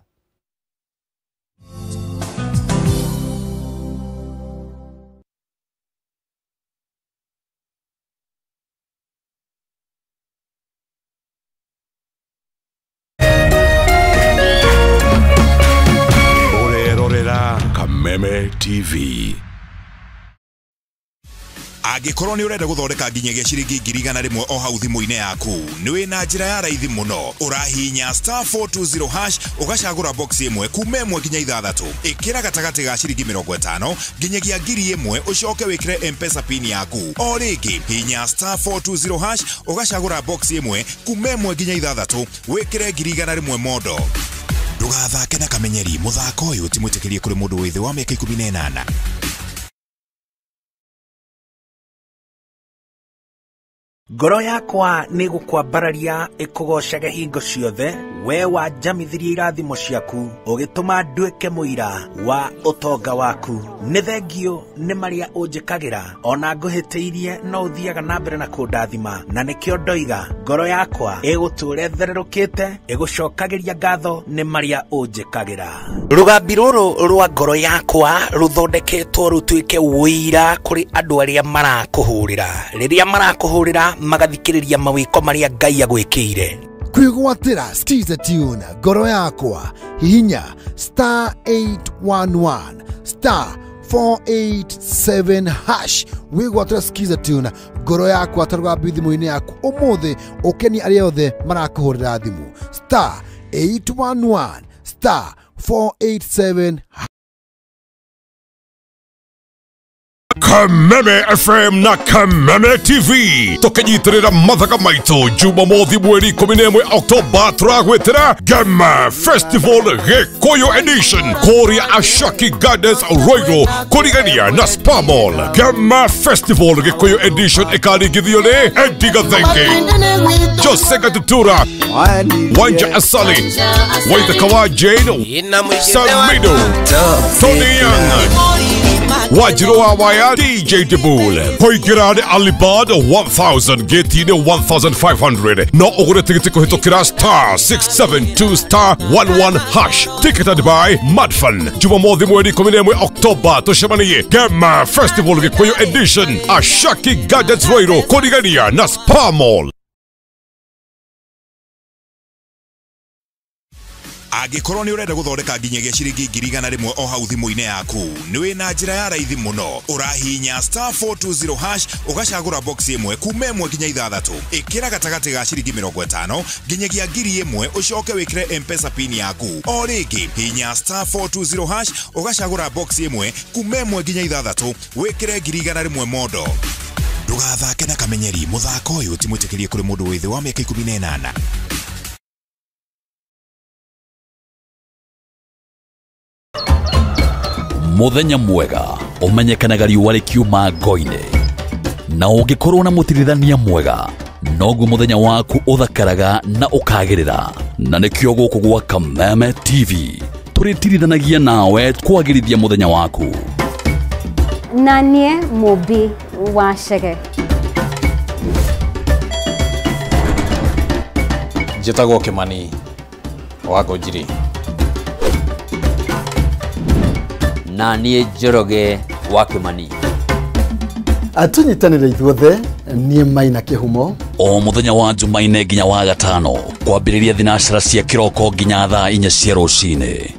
Kameme TV. Angĩkorwo nĩ ũrenda gũthondeka nginyagia ciringi 100,000 o hau thimũ-inĩ yaku, nĩ wĩ na njĩra ya raithi mũno. Ũrahihinya *420 hash ũgacagũra box ĩmwe kuma 1 nginya 6. Ĩkĩra gatagatĩ ga ciringi 50 nginyagia 1,000 ũcoke wĩkĩre M-Pesa pin yaku. O rĩngĩ hihinya *420 hash ũgacagũra box ĩmwe kuma 1 nginya 6 wĩkĩre 100,000 mondo. Ndũgathake na kamenyeri, mũthako ũyũ ti mwĩtĩkĩrie kũrĩ mũndũ wĩ thĩ wa mĩaka 18. Ngoro yakwa nĩ gũkwambararia ĩkũgocage hingo ciothe, we wanjamithirie irathimo ciaku ũgĩtũma nduĩke mũira wa ũtonga waku. Nĩ thengio nĩ marĩa ũnjĩkagĩra, ona ngũhĩtĩirie no ũthiaga na mbere na kũndathima, na nĩkĩo ndoiga ngoro yakwa ĩgũtũũra ĩthererũkĩte ĩgũcokagĩria ngatho nĩ marĩa ũnjĩkagĩra. Rũgambi rũrũ rwa ngoro yakwa rũthondeketwo rũtuĩke ũira kũrĩ andũ arĩa marakũhũrĩra. Rĩrĩa marakũhũrĩra magathikĩrĩria mawĩko marĩa Ngai agwĩkĩire. Kwĩgwatĩra Skiza Tune ngoro yakwa, hihinya *811 *487 hash wĩgwatĩra Skiza Tune ngoro yakwa ta rũgambi thimũ-inĩ yaku ũmũthĩ, ũkenie arĩa othe marakũhũrĩra thimũ. *811 *487. Kameme FM na Kameme TV tukinyitirira mathaka maitu Jumamothi mweri 11 Oktoba turagwitira Gema Festival Gikuyu Edition kuria Ashaki Gardens Ruiru kurigania na Spa Mall. Gema Festival Gikuyu Edition ikaringithio ni Eddie Gathenge, Jose Gatutura, Wanja Asali, Waithaka wa Jane, Samido, Tony Young, Wajiro wa Waya, DJ Debul. Kũingĩra nĩ Alibad 1000, gĩti-inĩ 1500. No ũgũre tigiti kũhĩtũkĩra *672 *11 hash. Ticketed by Madfan. Jumamothi mweri 11 Oktoba tũcemanie Gema Festival Gikuyu Edition, Ashaki Gardens Ruiru, kũrigania na Spa Mall. Angĩkorwo nĩ ũrenda gũthondeka nginyagia ciringi 100,000 o hau thimũ-inĩ yaku, nĩ wĩ na njĩra ya raithi mũno. Ũrahihinya *420 hash ũgacagũra box ĩmwe kuma 1 nginya 6. Ĩkĩra gatagatĩ ga ciringi 50 nginyagia 1,000 ũcoke wĩkĩre M-Pesa pin yaku. O rĩngĩ hihinya *420 hash ũgacagũra box ĩmwe kuma 1 nginya 6 wĩkĩre 100,000 mondo. Ndũgathake na kamenyeri, mũthako ũyũ ti mwĩtĩkĩrie kũrĩ mũndũ wĩ thĩ wa mĩaka 18. Muthenya mwega umenyekanaga riũa rĩkiuma ngo-inĩ, na ũngĩkorwo na mũtirithania mwega noguo muthenya waku ũthakaraga na ũkagĩrĩra. Na nĩkĩo gũkũ gwa Kameme TV tũrĩtirithanagia nawe kwagĩrithia muthenya waku. Na niĩ Mũmbi wa Chege. Njĩtagwo Kĩmani wa Ngũnjiri. Na niĩ Njoroge wa Kĩmani. Atunyitanĩre ithuothe, niĩ Maina Kĩhumo. O muthenya wa Jumaine nginya wa gatano kwambĩrĩria thinacara cia kĩroko nginya thaa 4 cia rũcinĩ.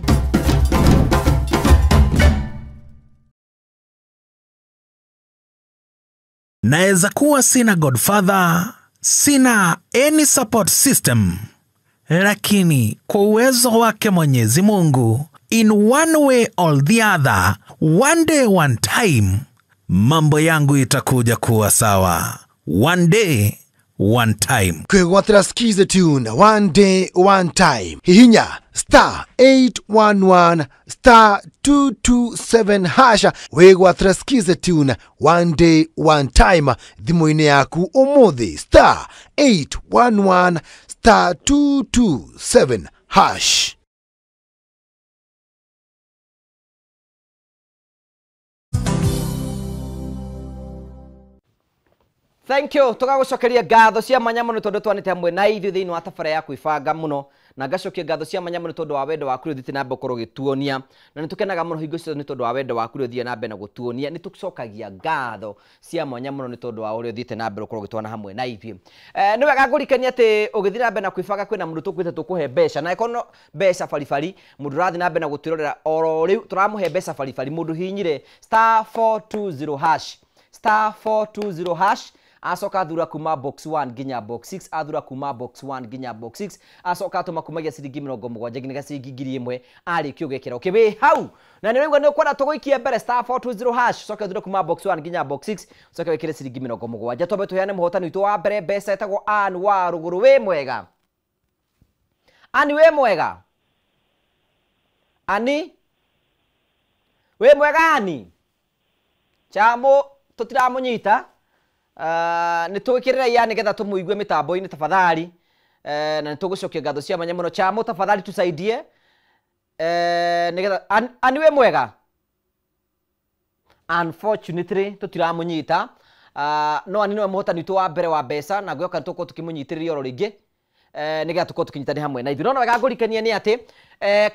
Naweza kuwa sina godfather, sina any support system, lakini kwa uwezo wake Mwenyezi Mungu, in one way or the other, one day one time, mambo yangu itakuja kuwa sawa. One day one time. Kwĩgwatĩra Skiza Tune one day one time. Hihinya *811 *227 hash wĩgwatĩra Skiza Tune one day one time thimũ-inĩ yaku ũmũthĩ *811 *227 hash. Thank you. Tugagucokeria ngatho cia mwanya muno tondu twanite hamwe na ithuĩ thĩinĩ wa tabara ya kwĩbanga mũno, na ngacokia ngatho cia mwanya mũno tondu wa wendo waku ũrĩa ũthiĩte na mbere gũkorwo ũgĩtuonia, na nĩ tũkenaga mũno hingo ciothe nĩ tondũ wa wendo waku ũrĩa ũthiĩte na mbere na gũtuonia. Nĩ tũcokagia ngatho cia mwanya mũno nĩ tondũ wa ũrĩa ũthiĩte na mbere gũkorwo ũgĩtwana hamwe na ithuĩ. Nĩ wega ngũrikania atĩ ũgĩthiĩ na mbere na kwĩbanga kwĩna mũndũ tũkwĩte tũkũhe mbeca, na ĩkorwo no mbeca baribari mũndũ ũrathiĩ na mbere na gũtwĩrorera oro rĩu tũramũhe mbeca baribari mũndũ hihinyire *420 hash *420 hash acoka athura kuma box 1 nginya box 6, athura kuma box 1 nginya box 6, acoka atũma kumagia ciringi 70 nginya ciringi 1000 arĩkia ũgekĩra ũkĩwĩ hau. Na nĩ ũraigua nĩ ũkwenda tũgũikie mbere *420 hash, coka ũthure kuma box 1 nginya box 6, coka wĩkĩre ciringi 70. Twambe tũheane mũhotani witũ wa mbere mbeca etagwo Ann wa Rũgũrũ. Wĩ mwega Ann? Wĩ mwega Ann? Wĩ mwega Ann? Chamo tũtiramũnyita. Nĩ tũgĩkĩrĩra ia nĩgetha tũmũigue mĩtambo-inĩ tafadhali, na nĩ tũgũcokia ngatho cia mwanya mũno. Chamo tafadhali tusaidie nĩgetha Ann wĩ mwega? Unfortunately tũtiramũnyita, no Ann nĩwe mũhotani witũ wa mbere wa mbeca, na ngwĩhoka nĩ tũgũkorwo tũkĩmũnyitĩrĩria oro rĩngĩ nĩgetha tũkorwo tũkĩnyitanĩra hamwe na ithuĩ. No wega ngũrikanie nĩ atĩ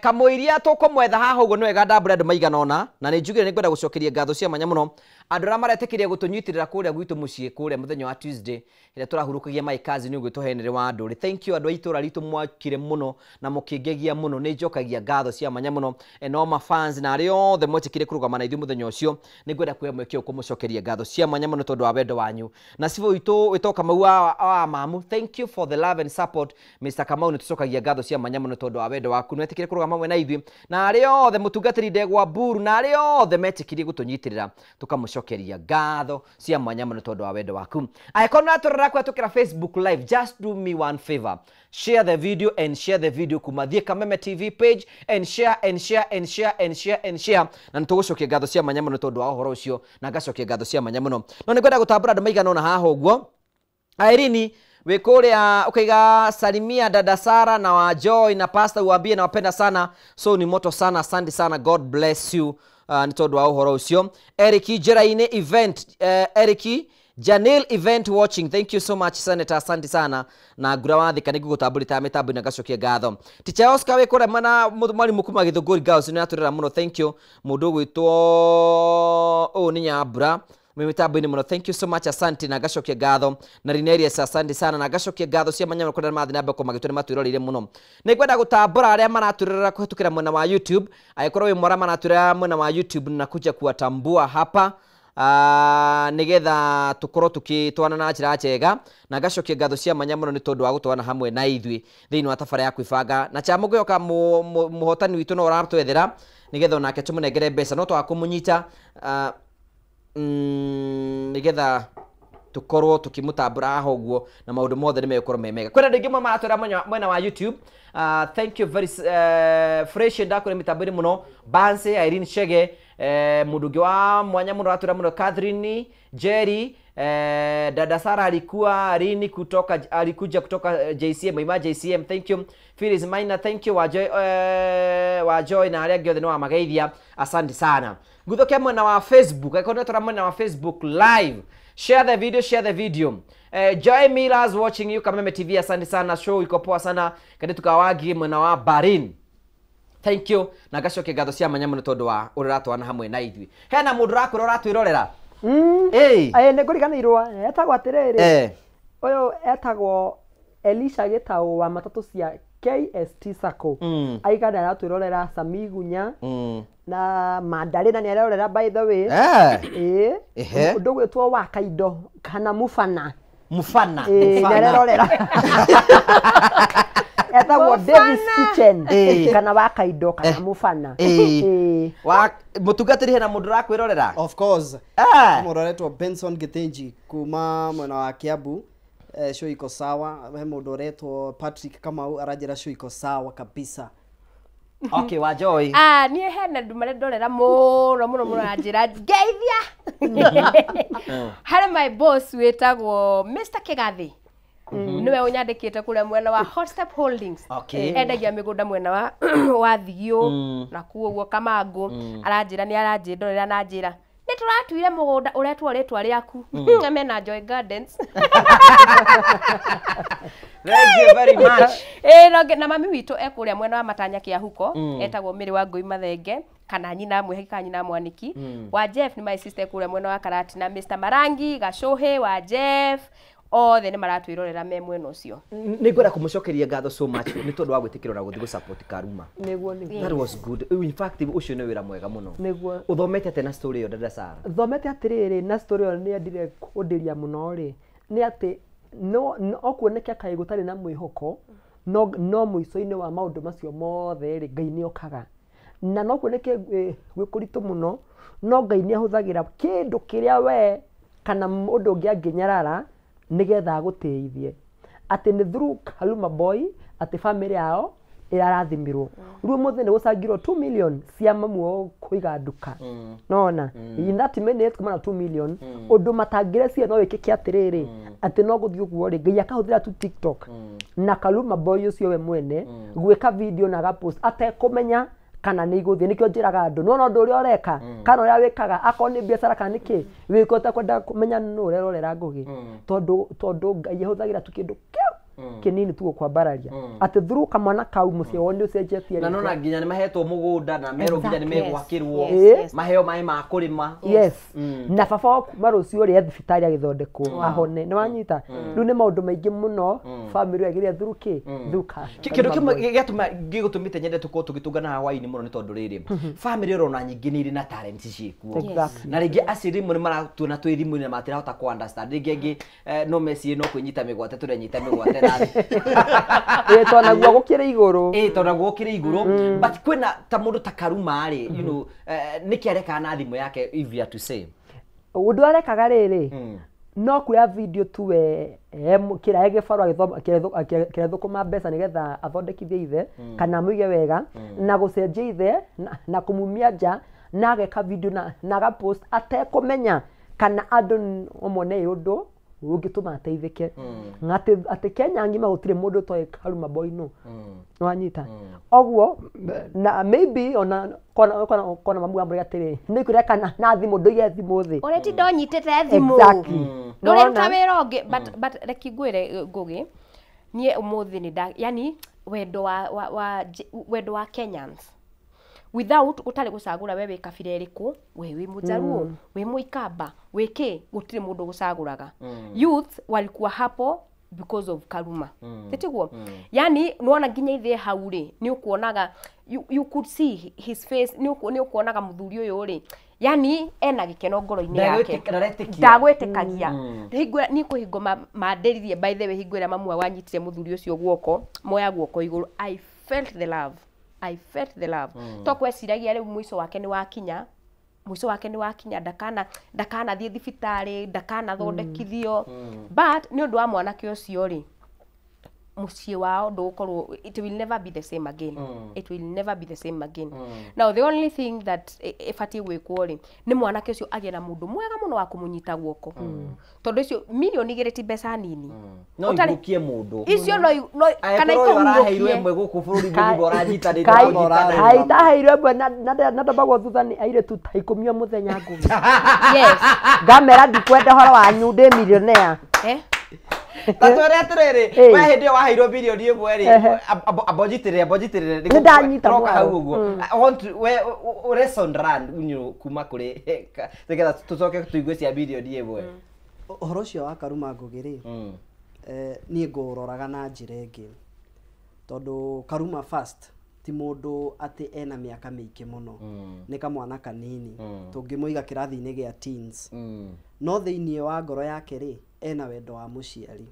kamũiria tũkũmwetha haha ũguo nĩ wega ndambũre andũ maigana ũna, na nĩ njugire nĩ ngwenda gũcokeria ngatho cia mwanya mũno andũ arĩa maretĩkĩria gũtũnyitĩrĩra kũrĩa gwitũ mũciĩ kũrĩa mũthenya wa Tuesday ĩrĩa tũrahurũkagia my cousin ũgwĩtwo Henry wa Ndũrĩ. Thank you andũ a itũra ritũ, mwakire mũno na mũkĩngegia mũno, nĩ njokagia ngatho cia mwanya mũno enoma fans na arĩa othe mwetĩkire kũrũgama na ithuĩ mũthenya ũcio. Nĩ ngwenda kuoya mweke ũyũ kũmũcokeria ngatho cia mwanya mũno tondũ wa wendo wanyu. Na cibũ witũ wĩtwo Kamau wa Mamu, thank you for the love and support Mr. Kamau, nĩ tũcokagia ngatho cia mwanya mũno tondũ wa wendo waku, nĩ kũrũgama hamwe na ithuĩ, na arĩa othe mũtungatĩri Ndegwa Mburu na arĩa othe metĩkirie gũtũnyitĩrĩra tũkamũcokeria ngatho cia mwanya mũno tondũ wa wendo waku. Angĩkorwo nĩũratũrora kũhetũkĩra Facebook live, just do me one favor, share the video and share the video kuma thiĩ Kameme TV page and share and share and share and share and share, na nĩtũgũcokia ngatho cia mwanya mũno tondũ wa ũhoro ũcio, na ngacokia ngatho cia mwanya mũno. No nĩngwenda gũtambũra andũ maigana ũna haha ũguo. Irene wĩ kũrĩa ukaiga salimia dada Sara na wa Joy na pastor, uambie nawapenda sana, so ni moto sana, asante sana, God bless you nĩ tondũ wa ũhoro ũcio. Eric Njeraine event, Eric Janel event watching, thank you so much Senator, asante sana na ngura wathika nĩ ngũgũtambũrĩta mĩtambo na ngacokia ngatho. Teacher Oscar wĩ kũrĩa mwena mwarimũ kuma Gĩthũngũri Girls nĩ atũrera mũno, thank you. Mũndũ ũgwĩtwo ũũ nĩ Nyambura mĩtambo-inĩ mũno, thank you so much, asante na ngacokia ngatho. Na Rinerius asante sana na ngacokia ngatho cia mwanya mũno kũrĩa mathiĩ na mbere kũmagĩtwo nĩ matwĩroreire mũno. Nĩ ngwenda gũtambũra arĩa maratwĩrorera kũhetũkĩra mwena wa YouTube, angĩkorwo wĩ mwara maratwĩrorera mwena wa YouTube na kuja kuwatambua hapa nĩgetha tũkorwo tũkĩtwana na njĩra njega, na ngacokia ngatho cia mwanya mũno nĩ tondũ wa gũtwana hamwe na ithuĩ thĩinĩ wa tabara ya kwĩbanga. Na cha mũngĩoka mũhotani witũ no ũratwethera nĩgetha onake tũmũnengere mbeca, no twaga kũmũnyita nĩgetha tũkorwo tũkĩmũtambũra haha ũguo na maũndũ mothe nĩ megũkorwo me mega. Kwĩna andũ aingĩ mũno maratwĩra mwena wa YouTube. Thank you very fresh ndakũrĩ mĩtambo-inĩ mũno Banse Irene Chege, mũndũ ũngĩ wa mwanya mũno aratwĩra mũno Catherine Jerry, dada Sara alikuwa Rini kutoka alikuja kutoka JCM, ima JCM, thank you. Phyllis Maina, thank you. Wa Joy na arĩa angĩ othe nĩ wamageithia, asante sana. Ngũthũkia mwena wa Facebook, angĩkorwo nĩtũra mwena wa Facebook live, share the video, share the video. Joy Millers watching you Kameme TV, asante sana, show iko poa sana. Kandi tukawagi mwena wa Barin, thank you na ngacokia ngatho cia mwanya mũno tondũ wa ũrĩa ũratwana hamwe na ithuĩ. Hena mũndũ ũrakwĩra ũratwĩrorera? Nĩ ngũriganĩirwo etagwo atĩrĩrĩ, ũyũ etagwo Elisha Gĩtaũ wa matatũ cia KST Sacco, aiga nĩ aratwĩrorera Sami Gunya na Mandarina nĩ arerorera by the way. Ũndũ ũgwĩtwo wa Kaindo kana Mufana nĩ arerorera etagwo Davis Kitchen kana wa Kaindo kana Mufana. Wa mũtungatĩri hena mũndũ ũrakwĩrorera? Of course. Mũndũ ũretwo Benson Gĩthĩnji kuma mwena wa Kiambu, show iko sawa. He mũndũ ũretwo Patrick Kamau aranjĩra show iko sawa kabisa. Okay, wa Joy. Niĩ hena andũ marendorera mũno mũno mũno anjĩra ngeithia. Harĩ my boss wĩtagwo Mr. Kĩgathĩ, niwe ũnyandĩkĩte kũrĩa mwena wa Hot Step Holdings. Endagia mĩgũnda mwena wa Thigiũ na kuo ũguo Kamangũ. Aranjĩra nĩ aranjĩndorera na njĩra nĩ Nĩ tũratuire mũgũnda ũretwo rĩtwa rĩaku. Mena Joy Gardens. Thank you very much. Ĩ na mami witũ ekũrĩa mwena wa Matanya Kĩahuko, etagwo Mĩrĩ wa Ngũi Mathenge kana nyina Mwĩhaki kana nyina Mwaniki. Wa Jeff nĩ my sister kũrĩa mwena wa Karatina, Mr Marangi Gacũhĩ wa Jeff, othe nĩ maratwĩrorera me mwena ũcio. Nĩ ngwenda kũmũcokeria ngatho so much nĩ tondũ wa gwĩtĩkĩrwo na gũthiĩ gũ-support Karuma. Nĩguo. That was good. In fact, ũcio nĩ wĩra mwega mũno. Nĩguo. Ũthomete atĩa na story ĩyo, dada Sara? Thomete atĩrĩrĩ, na story ĩyo nĩ endire kũndĩria mũno rĩ, nĩ atĩ no okuoneke kaĩ gũtarĩ na mwĩhoko, no mũico-inĩ wa maũndũ macio mothe rĩ, Ngai nĩ okaga. Na no kuoneke gwĩ kũritũ mũno, no Ngai nĩ ahũthagĩra kĩndũ kĩrĩa we kana mũndũ ũngĩ angĩnyarara nĩgetha agũtĩithie. Atĩ nĩ through Kaluma Boy atĩ family yao ĩrarathimirwo. Rĩu ũmũthĩ nĩ gũcangirwo 2 million cia mamu wao kũiga nduka. Nona in that minute kuma na 2 million ũndũ matangĩrecia no wĩkĩke atĩrĩrĩ, atĩ no gũthiĩ ũguo rĩ, Ngai akahũthĩra tu TikTok na Kaluma Boy ũcio we mwene gwĩka video na agapost atekũmenya kana nĩ igũthiĩ. Nĩkĩo njĩraga andũ no ũndũ ũrĩa ũreka kana ũrĩa wĩkaga, akorwo nĩ biacara kana nĩ kĩ wĩka ũtekwenda kũmenya nũ ũrerorera Ngũgĩ, tondũ Ngai ahũthagĩra tu kĩndũ kĩu kĩnini tu gũkwambararia, atĩ through kamwana kau mũciĩ wao nĩ ũcenjetie. Na nona nginya nĩ mahetwo mũgũnda na merwo nginya nĩ megwakĩrwo, maheo maĩ ma kũrĩma. Yes. Na baba wa kuma rũciũ rĩa thibitarĩ agĩthondekwo ahone. Nĩ wanyita? Rĩu nĩ maũndũ maingĩ mũno family yagĩrĩire through kĩ through ka Kĩndũ kĩmwe gĩatũma gĩgũtũmĩte nyende tũkorwo tũgĩtũngana haha hwaĩ-inĩ mũno nĩ tondũ rĩrĩ, family ũrona nyingĩ nĩ irĩ na talent ciĩkuo. Na rĩngĩ aciari rĩmwe nĩ maratuona twĩ thimũ-inĩ na matirahota kũ understand. Rĩngĩ angĩ no mecirie no kwĩnyita mĩgwate tũrenyita mĩgwate na Ĩ tondũ naguo gũkĩrĩ igũrũ. Ĩ tondũ naguo gũkĩrĩ igũrũ, but kwĩna ta mũndũ ta Karuma rĩ, you know, nĩkĩ arekaga na thimũ yake, if you are to say? Ũndũ arekaga rĩrĩ, no kuoya video tu we kĩrĩa gĩbarũa kĩrethũkũma mbeca nĩgetha athondekithie ithe kana amũige wega na gũcenjia ithe na kũmumia nja, na ageka video na agapost atekũmenya kana andũ mone ĩ ũndũ ũngĩtũma ateithĩke. Atĩ Kenya ng'ima gũtirĩ mũndũ ũtoĩ Karuma Boy no. Nĩwanyita? Ũguo na maybe ona kona mamu amwĩre atĩrĩ nĩ kũreka na thimũ ndũige thimũ thĩ. Ũrĩtinda ũnyitĩte thimũ. Exactly. Ndũreruta wĩra ũngĩ, but reke ngwĩre Ngũgĩ, niĩ ũmũthĩ nĩ nda yani wendo wa wendo wa Kenyans without ũtarĩ gũcagũra we wĩ kabira ĩrĩkũ, we wĩ Mũjaruo, wĩ Mũikamba, wĩ kĩ, gũtirĩ mũndũ gũcagũraga. Youth walikuwa hapo because of Karuma. Tiguo? Yani nĩwona nginya ithe hau rĩ, nĩ ũkuonaga you could see his face, nĩ ũkuonaga mũthuri ũyũ rĩ, yani ena gĩkeno ngoro-inĩ yake. Ndagwĩtĩkagia. Niĩ kwĩ hingo mandĩririe, by the way, hingo ĩrĩa mamu wanyitire mũthuri ũcio guoko, moya guoko igũrũ, I felt the love. I felt the love. To kweciragia rĩu mũico wake nĩ wakinya, mũico wake nĩ wakinya, ndakanathiĩ thibitarĩ, ndakanathondekithio. But nĩ ũndũ wa mwanake ũcio rĩ, mũciĩ wao ndũgũkorwo, it will never be the same again. It will never be the same again. Now the only thing that ĩbatiĩ gwĩkwo rĩ, nĩ mwanake ũcio agĩe na mũndũ mwega mũno wa kũmũnyita guoko, tondũ icio 2 mirioni ti mbeca nini. No ihũkie mũndũ. Icio no kana Angĩkorwo ũyũ araheirwo ĩmwe gũkũ bũrũri mũgima ũranyitanĩte. Kai itaheirwo ĩmwe na ndambagwo thutha nĩ airĩtu ta 10 o mũthenya, Ngũgĩ. Yes. Ngamera ndikwenda ũhoro wanyu, ndĩ millionaire. Eh? Ta twĩre atĩrĩrĩ, we hĩndĩ ĩyo waheirwo 1 birioni rĩ, ambonjitĩrĩre ambonjitĩrĩre. Nĩ ndanyita Tũroka hau mwaro. ũguo. I want to we lesson learned, kuma kũrĩ nĩgetha tũcoke tũigue cia 1 birioni. Ũhoro ũcio wa Karuma Ngũgĩ rĩ, niĩ ngũũroraga na njĩra ĩngĩ, tondũ Karuma first ti mũndũ atĩ ena mĩaka mĩingĩ mũno, nĩ kamwana kanini tũngĩmũiga kĩrathi-inĩ gĩa teens, no thĩiniĩ wa ngoro yake rĩ, ena wendo wa mũciari,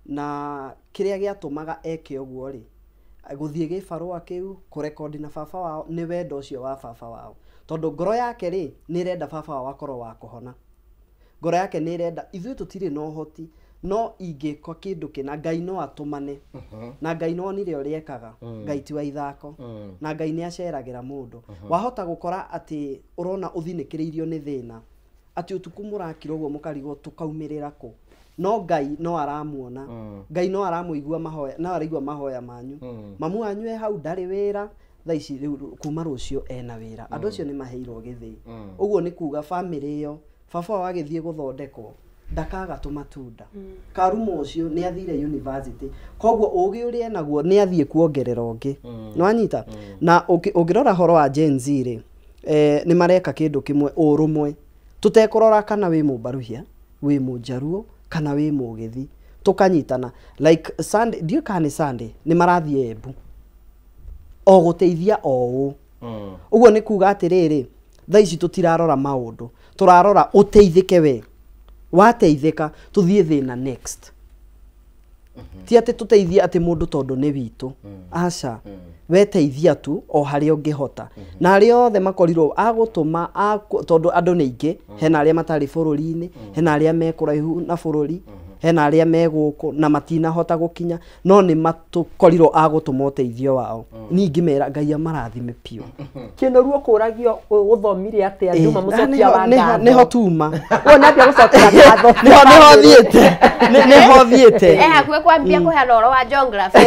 na kĩrĩa gĩatũmaga eke ũguo rĩ, gũthiĩ gĩbarũa kĩu kũrekondi na baba wao, nĩ wendo ũcio wa baba wao, tondũ ngoro yake rĩ, nĩ ĩrenda baba wao akorwo wa kũhona. Ngoro yake nĩ ĩrenda, ithuĩ tũtirĩ na ũhoti, no ingĩka kĩndũ kĩna, Ngai no atũmane, na Ngai no onire ũrĩa ekaga. Ngai ti wa ithako, na Ngai nĩ aceragĩra mũndũ. Wahota gũkora atĩ ũrona ũthinĩkĩrĩirio nĩ thĩna, atĩ ũtukũ mũrakira ũguo mũkarigwo tũkaumĩrĩra kũ, no Ngai no aramuona, Ngai no aramũigua mahoya, no araigua mahoya manyu. Mamu wanyu e hau ndarĩ wĩra, Thaa ici rĩu kuma rũciũ ena wĩra. Andũ acio nĩ maheirwo gĩthĩi. Ũguo nĩ kuga bamĩrĩ ĩyo baba wao agĩthiĩ gũthondekwo ndakaga tũmatunda. Karuma ũcio nĩ athire university, koguo ũgĩ ũrĩa enaguo nĩ athiĩ kuongerera ũngĩ. Nĩwanyita? Na ũngĩrora horo wa Gen Z rĩ, nĩ mareka kĩndũ kĩmwe, ũrũmwe, tũtekũrora kana wĩ Mũmbaruhia, wĩ Mũnjaruo kana wĩ Mũgĩthi, tũkanyitana. Like Sunday, ndiũĩ kana nĩ Sunday, nĩ marathiĩ Embu o gũteithia o ũũ. Ũguo nĩ kuga atĩrĩrĩ, thaa ici tũtirarora maũndũ, tũrarora ũteithĩke we. Wateithĩka tũthiĩ thĩna next. Ti atĩ tũteithie atĩ mũndũ tondũ nĩ witũ. Aca. Weteithia tu o harĩa ũngĩhota. Na arĩa othe makorirwo agũtũma tondũ andũ nĩ aingĩ, hena arĩa matarĩ bũrũri-inĩ, hena arĩa me kũraihu na bũrũri, hena arĩa me gũkũ na matinahota gũkinya, no nĩ matũkorirwo agũtũma ũteithio wao. Niĩ ingĩmera Ngai amarathime biũ. Kĩnoru ũkũragio ũthomire atĩa nduma mũcokia wa ngatho. Nĩho tuma. Wona atĩa gũcokia ngatho. Nĩho thiĩte. Nĩho thiĩte. Hakuhĩ kwambia kũheana ũhoro wa geography.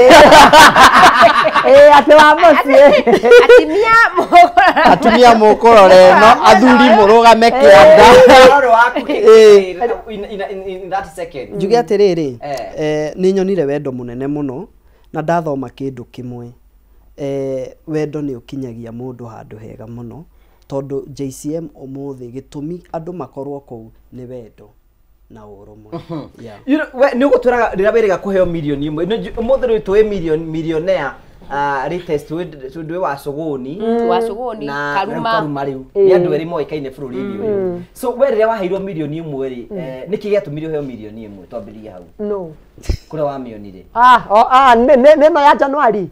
Atĩ wa mũciĩ. Atumia mũkũrore no athuri mũrũgame kĩanda. Ũhoro waku in that second. Njuge atĩrĩrĩ, nĩ nyonire wendo mũnene mũno na ndathoma kĩndũ kĩmwe. Wendo nĩ ũkinyagia mũndũ handũ hega mũno, tondũ JCM ũmũthĩ gĩtũmi andũ makorwo kũu nĩ wendo na ũrũmwe. You know, nĩ ũgũtwĩraga rĩrĩa wĩrĩga kũheo mirioni ĩmwe, ũmũthĩ rĩu twĩ millionaire latest twĩ wa Cũgũni, wa Cũgũni, Karuma, Karuma rĩu nĩ andũ erĩ moĩkaine bũrũri-inĩ ũyũ. So we rĩrĩa waheirwo mirioni ĩmwe rĩ, nĩkĩ gĩatũmire ũheo mirioni ĩmwe? Twambĩrĩrie hau. No. Kũrĩa wamĩonire? Nĩ ĩno ya January.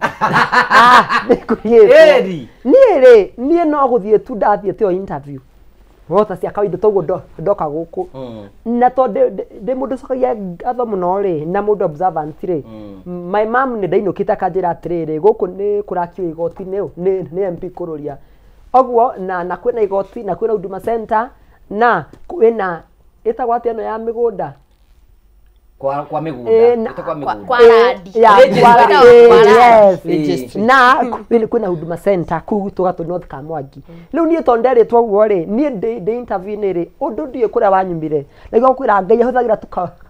Nĩ niĩ rĩ, niĩ no gũthiĩ tu ndathiĩte o interview. Rota cia kawaida toguo ndoka gũkũ. Na tondũ ndĩ mũndũ ũcokagia ngatho mũno rĩ, na mũndũ observant rĩ, my mom nĩ ndainũkĩte akanjĩra atĩrĩrĩ, gũkũ nĩ kũrakio igoti nĩ MP kũrũria. Ũguo na kwĩna igoti, na kwĩna Huduma Center, na kwĩna ĩtagwo atĩa ĩno ya mĩgũnda? Kwa mĩgũnda, kwa mĩgũnda. Kwa randi. Yes. Na kwĩna Huduma Center kũu tũgatũ North Kamwangi. Rĩu niĩ tondũ nderĩtwo ũguo rĩ, niĩ ndĩ interview-inĩ rĩ, ũndũ ndiũĩ kũrĩa wanyumire. Nĩguo ngũkwĩra Ngai ahũthagĩra tu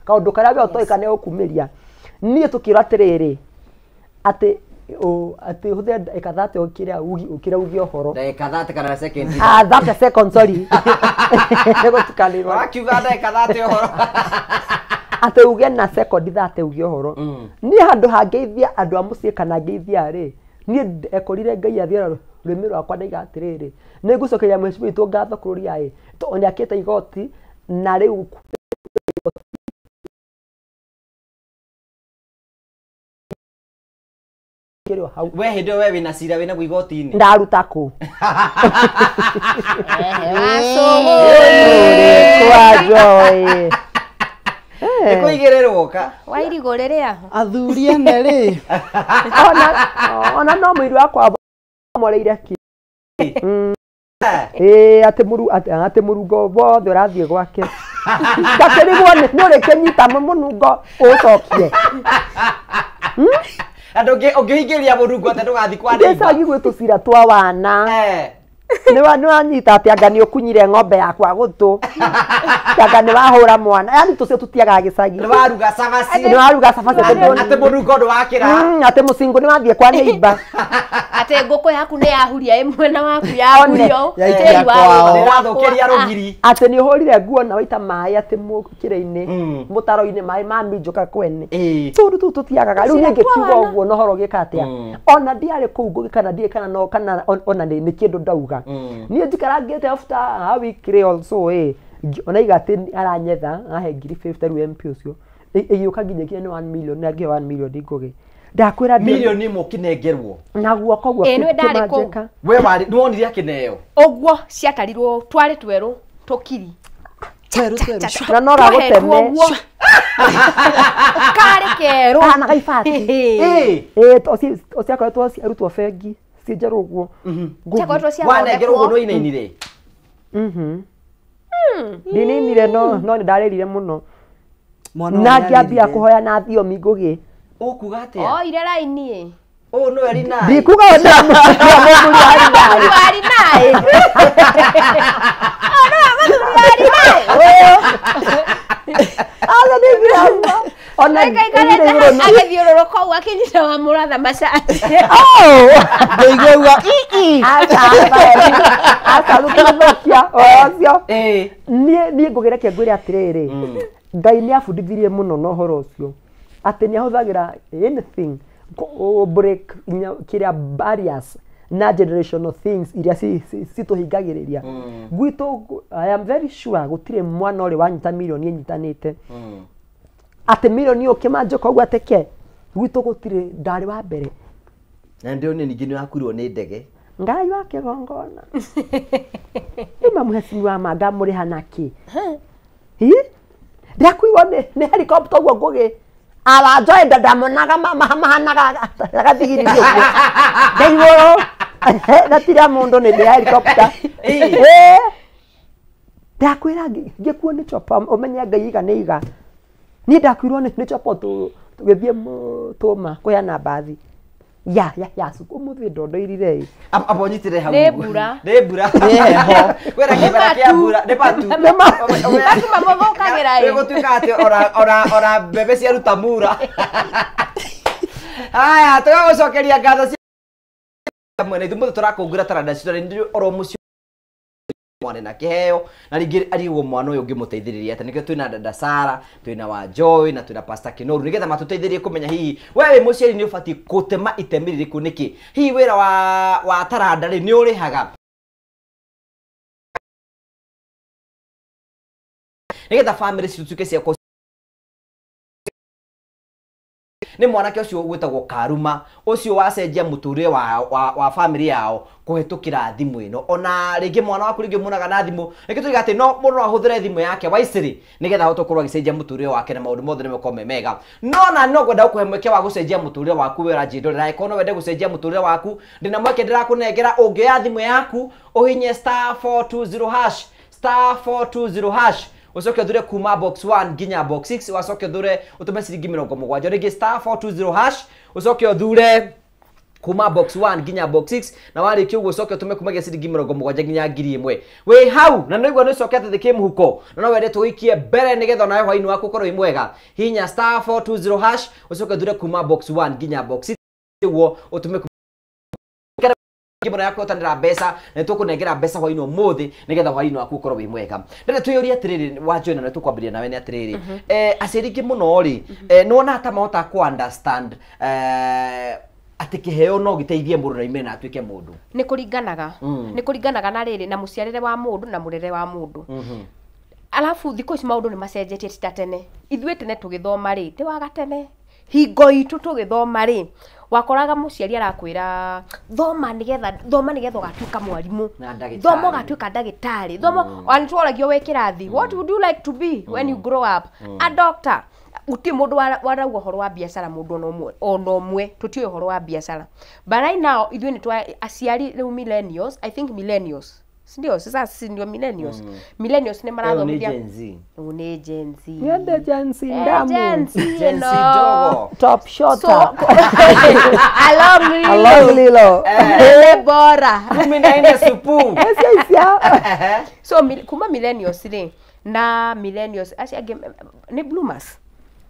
kaũndũ karĩa we ũtoĩ kana ũkumĩria. Niĩ tũkĩrwo atĩrĩrĩ, atĩ atĩ hũthĩre ndagĩka 30 ũkĩrĩa uge ũhoro. Ndagĩka 30 kana second? 30 second, sorry. Nĩgũtukanĩrwo. Wakiuga ndagĩka 30 ũhoro. Atĩ uge na second 30 uge ũhoro. Niĩ handũ hangeithia andũ a mũciĩ kana ngeithia rĩ, niĩ ndekorire Ngai athiĩ rũrĩmĩ rwakwa ndaiga atĩrĩrĩ, nĩ ngũcokeria mheshimiwa witũ ngatho kũrũria ĩ, tondũ nĩ akĩte igoti na rĩu hau. We hĩndĩ ĩyo we wĩna cira wĩna guo igoti-inĩ? Ndaruta kũ? Kwa Joy. Nĩ kũigĩrĩrwo ka? Wairigũ rĩrĩa. Athuri ene rĩ. Ona no mũiru wakwa moreire ki. Atĩ mũrungo wothe ũrathiĩ gwake. Ngakĩrigwo nĩ ũrĩkĩnyita mũnungo ũcokie. Andũ ũngĩhingĩria mũrungo atĩ ndũgathiĩ kwa neighbor. Gĩcagi gwĩ tũcira twa wana. Nĩ wanyita atĩ anga nĩ ũkunyire ng'ombe yakwa gũtũ. Anga nĩ wahũra mwana. Yaani tũcio tũtiagaga gĩcagi. Nĩ waruga cabaci. Nĩ waruga cabaci. Atĩ mũnungo ndũwakĩra. Atĩ mũcingũ nĩ wathiĩ kwa neighbor. Atĩ ngũkũ yaku nĩ yahuria ĩ mwena waku yahurio. Yaikia kwao. Nĩrathũkĩria rũgiri. Atĩ nĩ ũhũrire nguo na waita maĩ atĩ mũkĩra-inĩ, mũtaro-inĩ maĩ maminjũka kwene. Tũndũ tũu tũtiagaga. Rĩu niĩ ngĩkiuga ũguo na ũhoro ũgĩka atĩa? Ona ndiarĩ kũu ngũgĩ kana ndiĩ kana no kana ona nĩ kĩndũ ndauga. Niĩ njikarangĩte after a week rĩ also ĩ, ona iga atĩ aranyetha ahe ngiri 50 rĩu MP ũcio. Ĩgĩũka nginya nginya nĩ 1 million na ngĩhe 1 million ngũgĩ. Ndakwĩra milioni ĩmwe ũkĩnengerwo. Na guoko guo Ĩ, nĩ ndarĩ kũu. We warĩ nĩwonire akĩneo? Ũguo ciatarirwo twarĩ twerũ tũkiri. Twerũ twerũ. Na no ragũteme. Karĩ kerũ. Kana gaibati. Ĩ, ciakoretwo ciarutwo bengi ciĩ njerũ ũguo. Ciakoretwo ciathondekwo. Wanengerwo ũguo nĩwainainire? Ndinainire no nĩ ndarĩrire mũno. Na ngĩambia kũhoya na thiomi ngũgĩ. Ũkuga atĩa? Oire raini ĩ. Ũyũ nĩwe Rinai. Ndikuga we nĩwe mũthuri wa Rinai. Wa Rinai. Ũyũ nĩwe mũthuri wa Rinai. Ũyũ. Aca nĩ ngirauma. Ona Aikarĩte agĩthiũrũrũka ũguo akĩnyita wa mũratha macati. Ndĩigua uga ii. Aca aca rũkĩthũkia ũcio. Niĩ ngũgĩra kĩ ngwĩre atĩrĩrĩ. Ngai nĩ abundithirie mũno na ũhoro ũcio. Atĩ nĩ ahũthagĩra anything break kĩrĩa barriers na generational things iria citũhingagĩrĩria. Gwitũ I am very sure gũtirĩ mwana ũrĩ wanyita mirioni ĩnyitanĩte. Atĩ mirioni ũkĩmanjũka ũguo atĩ ke gwitũ gũtirĩ ndarĩ wa mbere. Na ndĩronire ningĩ nĩ wakuirwo nĩ ndege. Ngai wa kĩgongona. Ima mũhecimiwa Manga mũrĩha nakĩ? Hi? Ndakuirwo nĩ helicopter ũguo ngũgĩ. Awa Joy ndamonaga mahanaga gathigiri ũguo. Ndaigũrũ. Na tira mũndũ nĩ ndĩ helicopter. Ndakwĩra ngĩkuo nĩ chopa ũmenye Ngai iga nĩ iga. Niĩ ndakuirwo nĩ chopa tũgĩthiĩ tũma kũheana mbathi. Ya ya suku mũthĩ ndondoirire. Abo nyitire hau. Nĩ mbura. Nĩ mbura. Nĩ heho. Kwĩna kĩmera kĩa mbura. Nĩ matu. Matu mamũthũkagĩra ĩ. Gũtuĩka atĩ ora mbembe ciaruta mura. Haya, tũgagũcokeria ngatho cia mwena ithuĩ mũthĩ tũrakũngũra taranda citũ na oro mũciĩ mwana na kĩheo na rĩngĩ arigwo mwana ũyũ ũngĩmũteithĩrĩria atĩa. Nĩkĩo twĩna dada Sara, twĩna wa Joy na twĩna Pastor Kinoru nĩgetha matũteithĩrĩrie kũmenya hihi we wĩ mũciari nĩ ũbatiĩ gũtema itemi rĩrĩkũ nĩkĩ hihi wĩra wa taranda rĩ nĩ ũrĩhaga nĩgetha family cituĩke cia nĩ mwanake ũcio gwĩtagwo Karuma ũcio wacenjia mũtũrĩre wa family yao kũhetũkĩra thimũ ĩno. Ona rĩngĩ mwana waku rĩngĩ muonaga na thimũ rĩngĩ tuiga atĩ no mũndũ no ahũthĩre thimũ yake waicĩrĩ nĩgetha ahote gũkorwo agĩcenjia mũtũrĩre wake na maũndũ mothe nĩmakorwo me mega. No na no ngwenda gũkũhe mweke wa gũcenjia mũtũrĩre waku we ũranjĩndorera na angĩkorwo no wende gũcenjia mũtũrĩre waku ndĩna mweke ndĩrakũnengera ũngĩoya thimũ yaku ũhinye *420# *420# ucoke uthure kuma box 1 nginya box 6 wacoke uthure utume ciringi 70 rĩngĩ *420# ucoke uthure kuma box 1 nginya box 6 na warĩkia ũguo ucoke utume kumagia ciringi 70 nginya 1000 wĩ hau na nĩguo nĩ ũcokete thĩ kĩmũhuko na no wende tũgũikie mbere nĩgetha onawe hwainĩ waku ũkorwo wĩ mwega. Hinya *420# ucoke uthure kuma box 1 nginya box 6 ũguo utume ngimona yako tanira mbeca na tũkũnengera mbeca hwainĩ ũmũthĩ nĩgetha hwainĩ waku ũkorwo wĩ mwega. Ndĩrenda twĩyũrie atĩrĩrĩ wa Joy na tũkwambĩrĩria nawe nĩ atĩrĩrĩ aciari aingĩ mũno rĩ nĩwona ta mahota kũ understand atĩ kĩheo no gĩteithie mũndũ na ime na atuĩke mũndũ. Nĩ kũringanaga. Nĩ kũringanaga na rĩrĩ na mũciarĩre wa mũndũ na mũrere wa mũndũ. Alafu thikũ ici maũndũ nĩ macenjetie ti ta tene. Ithuĩ tene tũgĩthoma rĩ ti waga tene. Hingo itũ tũgĩthoma rĩ wakoraga mũciari arakwĩra thoma nĩgetha ũgatuĩka mwarimũ, thoma ũgatuĩka ndagĩtarĩ, thoma ona nĩtworagio wĩ kĩrathi what would you like to be when you grow up, a doctor. Gũtirĩ mũndũ warauga ũhoro wa biacara mũndũ ona ũmwe tũtiũĩ ũhoro wa biacara. But right now ithuĩ nĩ twa aciari rĩu millennials, I think millennials ndio sasa si ndio millennials. Millennials nĩ marathomithia nĩ Gen Z. Niende Gen Z ndamu. Gen Z dogo. Top shotter. Along Along lilo. Ele bora. 14 supu. So kuma millennials rĩ na millennials acio angĩ nĩ bloomers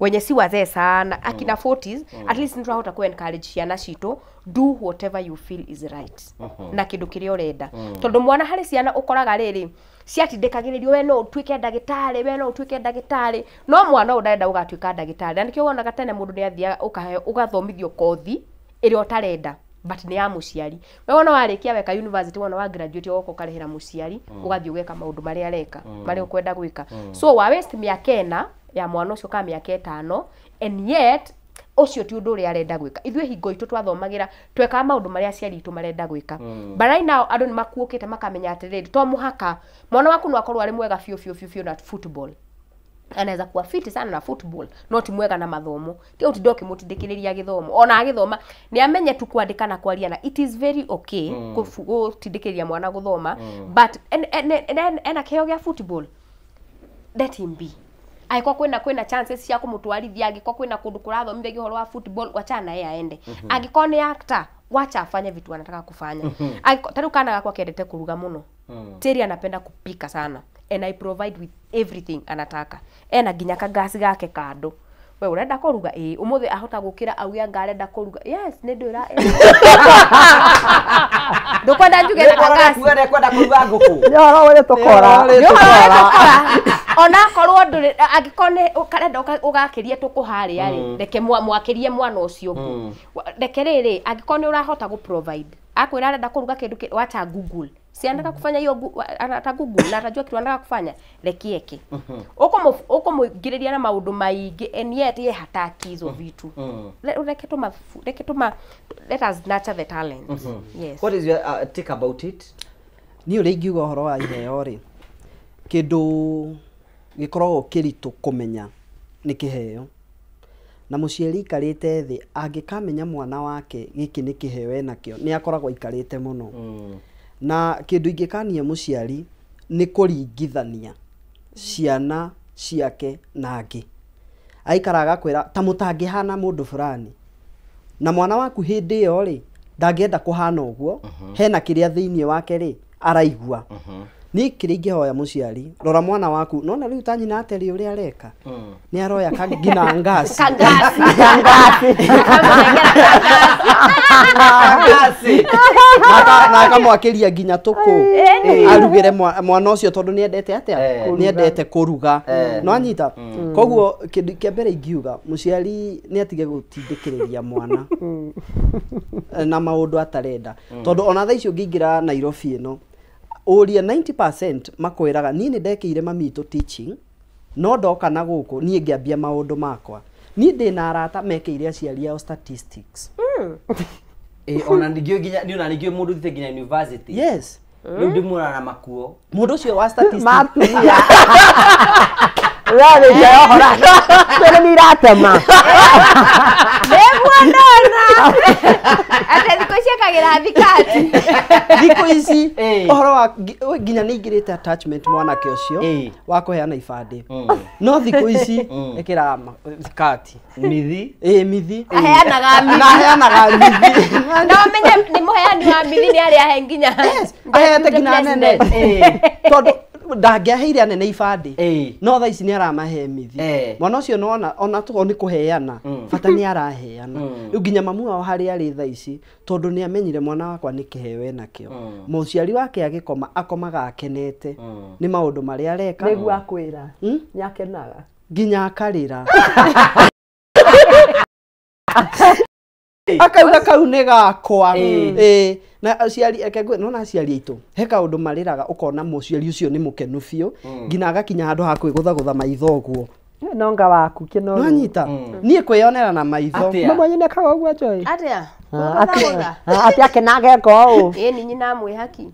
wenye si wazee sana akina 40s at least nĩtũrahota ku encourage ciana citũ do whatever you feel is right na kĩndũ kĩrĩa ũrenda tondũ mwana harĩ ciana ũkoraga rĩrĩ ciatindĩkagĩrĩrio we no ũtuĩke ndagĩtarĩ, we no ũtuĩke ndagĩtarĩ, no mwana ũyũ ndarenda gũgatuĩka ndagĩtarĩ. Na nĩkĩo wonaga tene mũndũ nĩ athiaga ũgathomithio kothi ĩrĩa ũtarenda but nĩ ya mũciari. We wona warĩkia weka university wona wa graduate ũgoka ũkarĩhĩra mũciari ũgathiĩ ũgeka maũndũ marĩa areka marĩa ũkwenda gwĩka. So wa waste mĩaka ĩna ya mwana ũcio kana mĩaka ĩtano and yet ũcio ti ũndũ ũrĩa arenda gwĩka. Ithuĩ hingo itũ twathomagĩra twekaga maũndũ marĩa aciari itũ marenda gwĩka. But right now andũ nĩ makuũkĩte makamenya atĩrĩrĩ to mũhaka mwana waku no akorwo arĩ mwega biũ biũ biũ biũ na football, anaweza kuwa fiti sana na football no ti mwega na mathomo. Ti ũtinda ũkĩmũtindĩkĩrĩria gĩthomo ona agĩthoma nĩ amenye tu kwandĩka na kwaria na it is very okay gũtindĩkĩrĩria mwana gũthoma but ena kĩheo gĩa football let him be. Angĩkorwo kwĩna chances cia kũmũtwarithia, angĩkorwo kwĩna kũndũ kũrathomithagio ũhoro wa football, wachana na yeye aende. Angĩkorwo nĩ actor, wacha afanye vitu anataka kufanya. Ta rĩu kana gakwa kendete kũruga mũno. Terry anapenda kupika sana and I provide with everything anataka. Ena nginya kagasi gake kando. We urenda kũruga? Ĩĩ, ũmũthĩ ahota gũkĩra auge anga arenda kũruga. Yes, nĩ ndwĩra. Ndũkwenda njuge na kagasi. Kwenda kũruga ngũkũ. Nĩ ũhoro ũrĩ tũkora. Nĩ ũhoro ũrĩ tũkora. Ona korwo ndũrĩ angĩkorwo nĩ ũkarenda ũgakĩrie tũkũ harĩa rĩ, reke mwakĩrie mwana ũcio. Reke rĩrĩ, angĩkorwo nĩ ũrahota gũ provide. Akwĩra arenda kũruga kĩndũ, wacha Google. Si anataka kufanya hiyo, anataka Google na atajua kitu anataka kufanya, reke eke. Ũkũmũingĩrĩria na maũndũ maingĩ and yet ye hataki hizo vitu. Reke tuma let us nurture the talent. Yes. What is your take about it? Niĩ ũrĩa ingiuga ũhoro wa iheo rĩ, kĩndũ gĩkoragwo kĩritũ kũmenya nĩ kĩheo. Na mũciari aikarĩte thĩ angĩkamenya mwana wake gĩkĩ nĩ kĩheo enakĩo, nĩ akoragwo aikarĩte mũno. Na kĩndũ ingĩkania mũciari nĩ kũringithania ciana ciake na angĩ. Aikara agakwĩra ta mũtangĩhana mũndũ fulani, na mwana waku hĩndĩ ĩyo rĩ ndangĩenda kũhana ũguo, hena kĩrĩa thĩinĩ wake rĩ araigua. Niĩ kĩrĩa ingĩhoya mũciari, rora mwana waku, nona rĩu ta nyina ateri ũrĩa areka, nĩ aroya nginya ngasi. Kangasi. Na akamwakĩria nginya tũkũ arugĩre mwana ũcio tondũ nĩ endete atĩa, nĩ endete kũruga. No anyita. Koguo kĩndũ kĩa mbere ingiuga mũciari nĩ atige gũtindĩkĩrĩria mwana na maũndũ atarenda, tondũ ona thaa ici ũngĩingĩra Nairobi ĩno ũrie 90% makwĩraga niĩ nĩ ndekĩire mami witũ teaching, no ndoka na gũkũ niĩ ngĩambia maũndũ makwa. Niĩ ndĩna arata mekĩire aciari ao statistics. Ona ningĩ nginya nĩ ona ningĩ mũndũ ũthiĩte nginya university. Yes. Rĩu ndĩmuona na makuo. Mũndũ ũcio wa statistics. Matumia. Ũrarĩkia yohora. Tondũ nĩ iratema. Nĩguo ndona. Atĩ thikũ ici ekagĩra thikati. Thikũ ici ũhoro wa nginya nĩ ingĩrĩte attachment mwanake ũcio wa kũheana ibandĩ. No thikũ ici ĩkĩraga thikati. Mithi. Mithi. Aheanaga mithi. Na aheanaga mithi. No menye nĩ mũheani wa mithi nĩ arĩa ahe nginya. Ahete nginya nene. Tondũ ndangĩaheire anene ibandĩ, no thaa ici nĩ aramahe mithi. Mwana ũcio nĩwona ona tokorwo nĩ kũheana, bata nĩ araheana. Rĩu nginya mamu wao harĩa arĩ thaa ici, tondũ nĩ amenyire mwana wakwa nĩ kĩheo enakĩo. Mũciari wake agĩkoma akomaga akenete nĩ maũndũ marĩa areka. Nĩguo akwĩra nĩ akenaga nginya akarĩra. Akauga kau nĩ gakwa. Na aciari eke nona aciari aitũ he kaũndũ marĩraga ũkona mũciari ũcio nĩ mũkenu biũ nginya agakinya handũ ha kwĩgũthagũtha maitho ũguo. Nonga waku kĩno. Nonyita niĩ kwĩyonera na maitho. Mama nyine kaga ũguo Joy. Atĩa? Atĩ akenage ngo ũũ. Ĩĩ ni nyina mwĩhaki.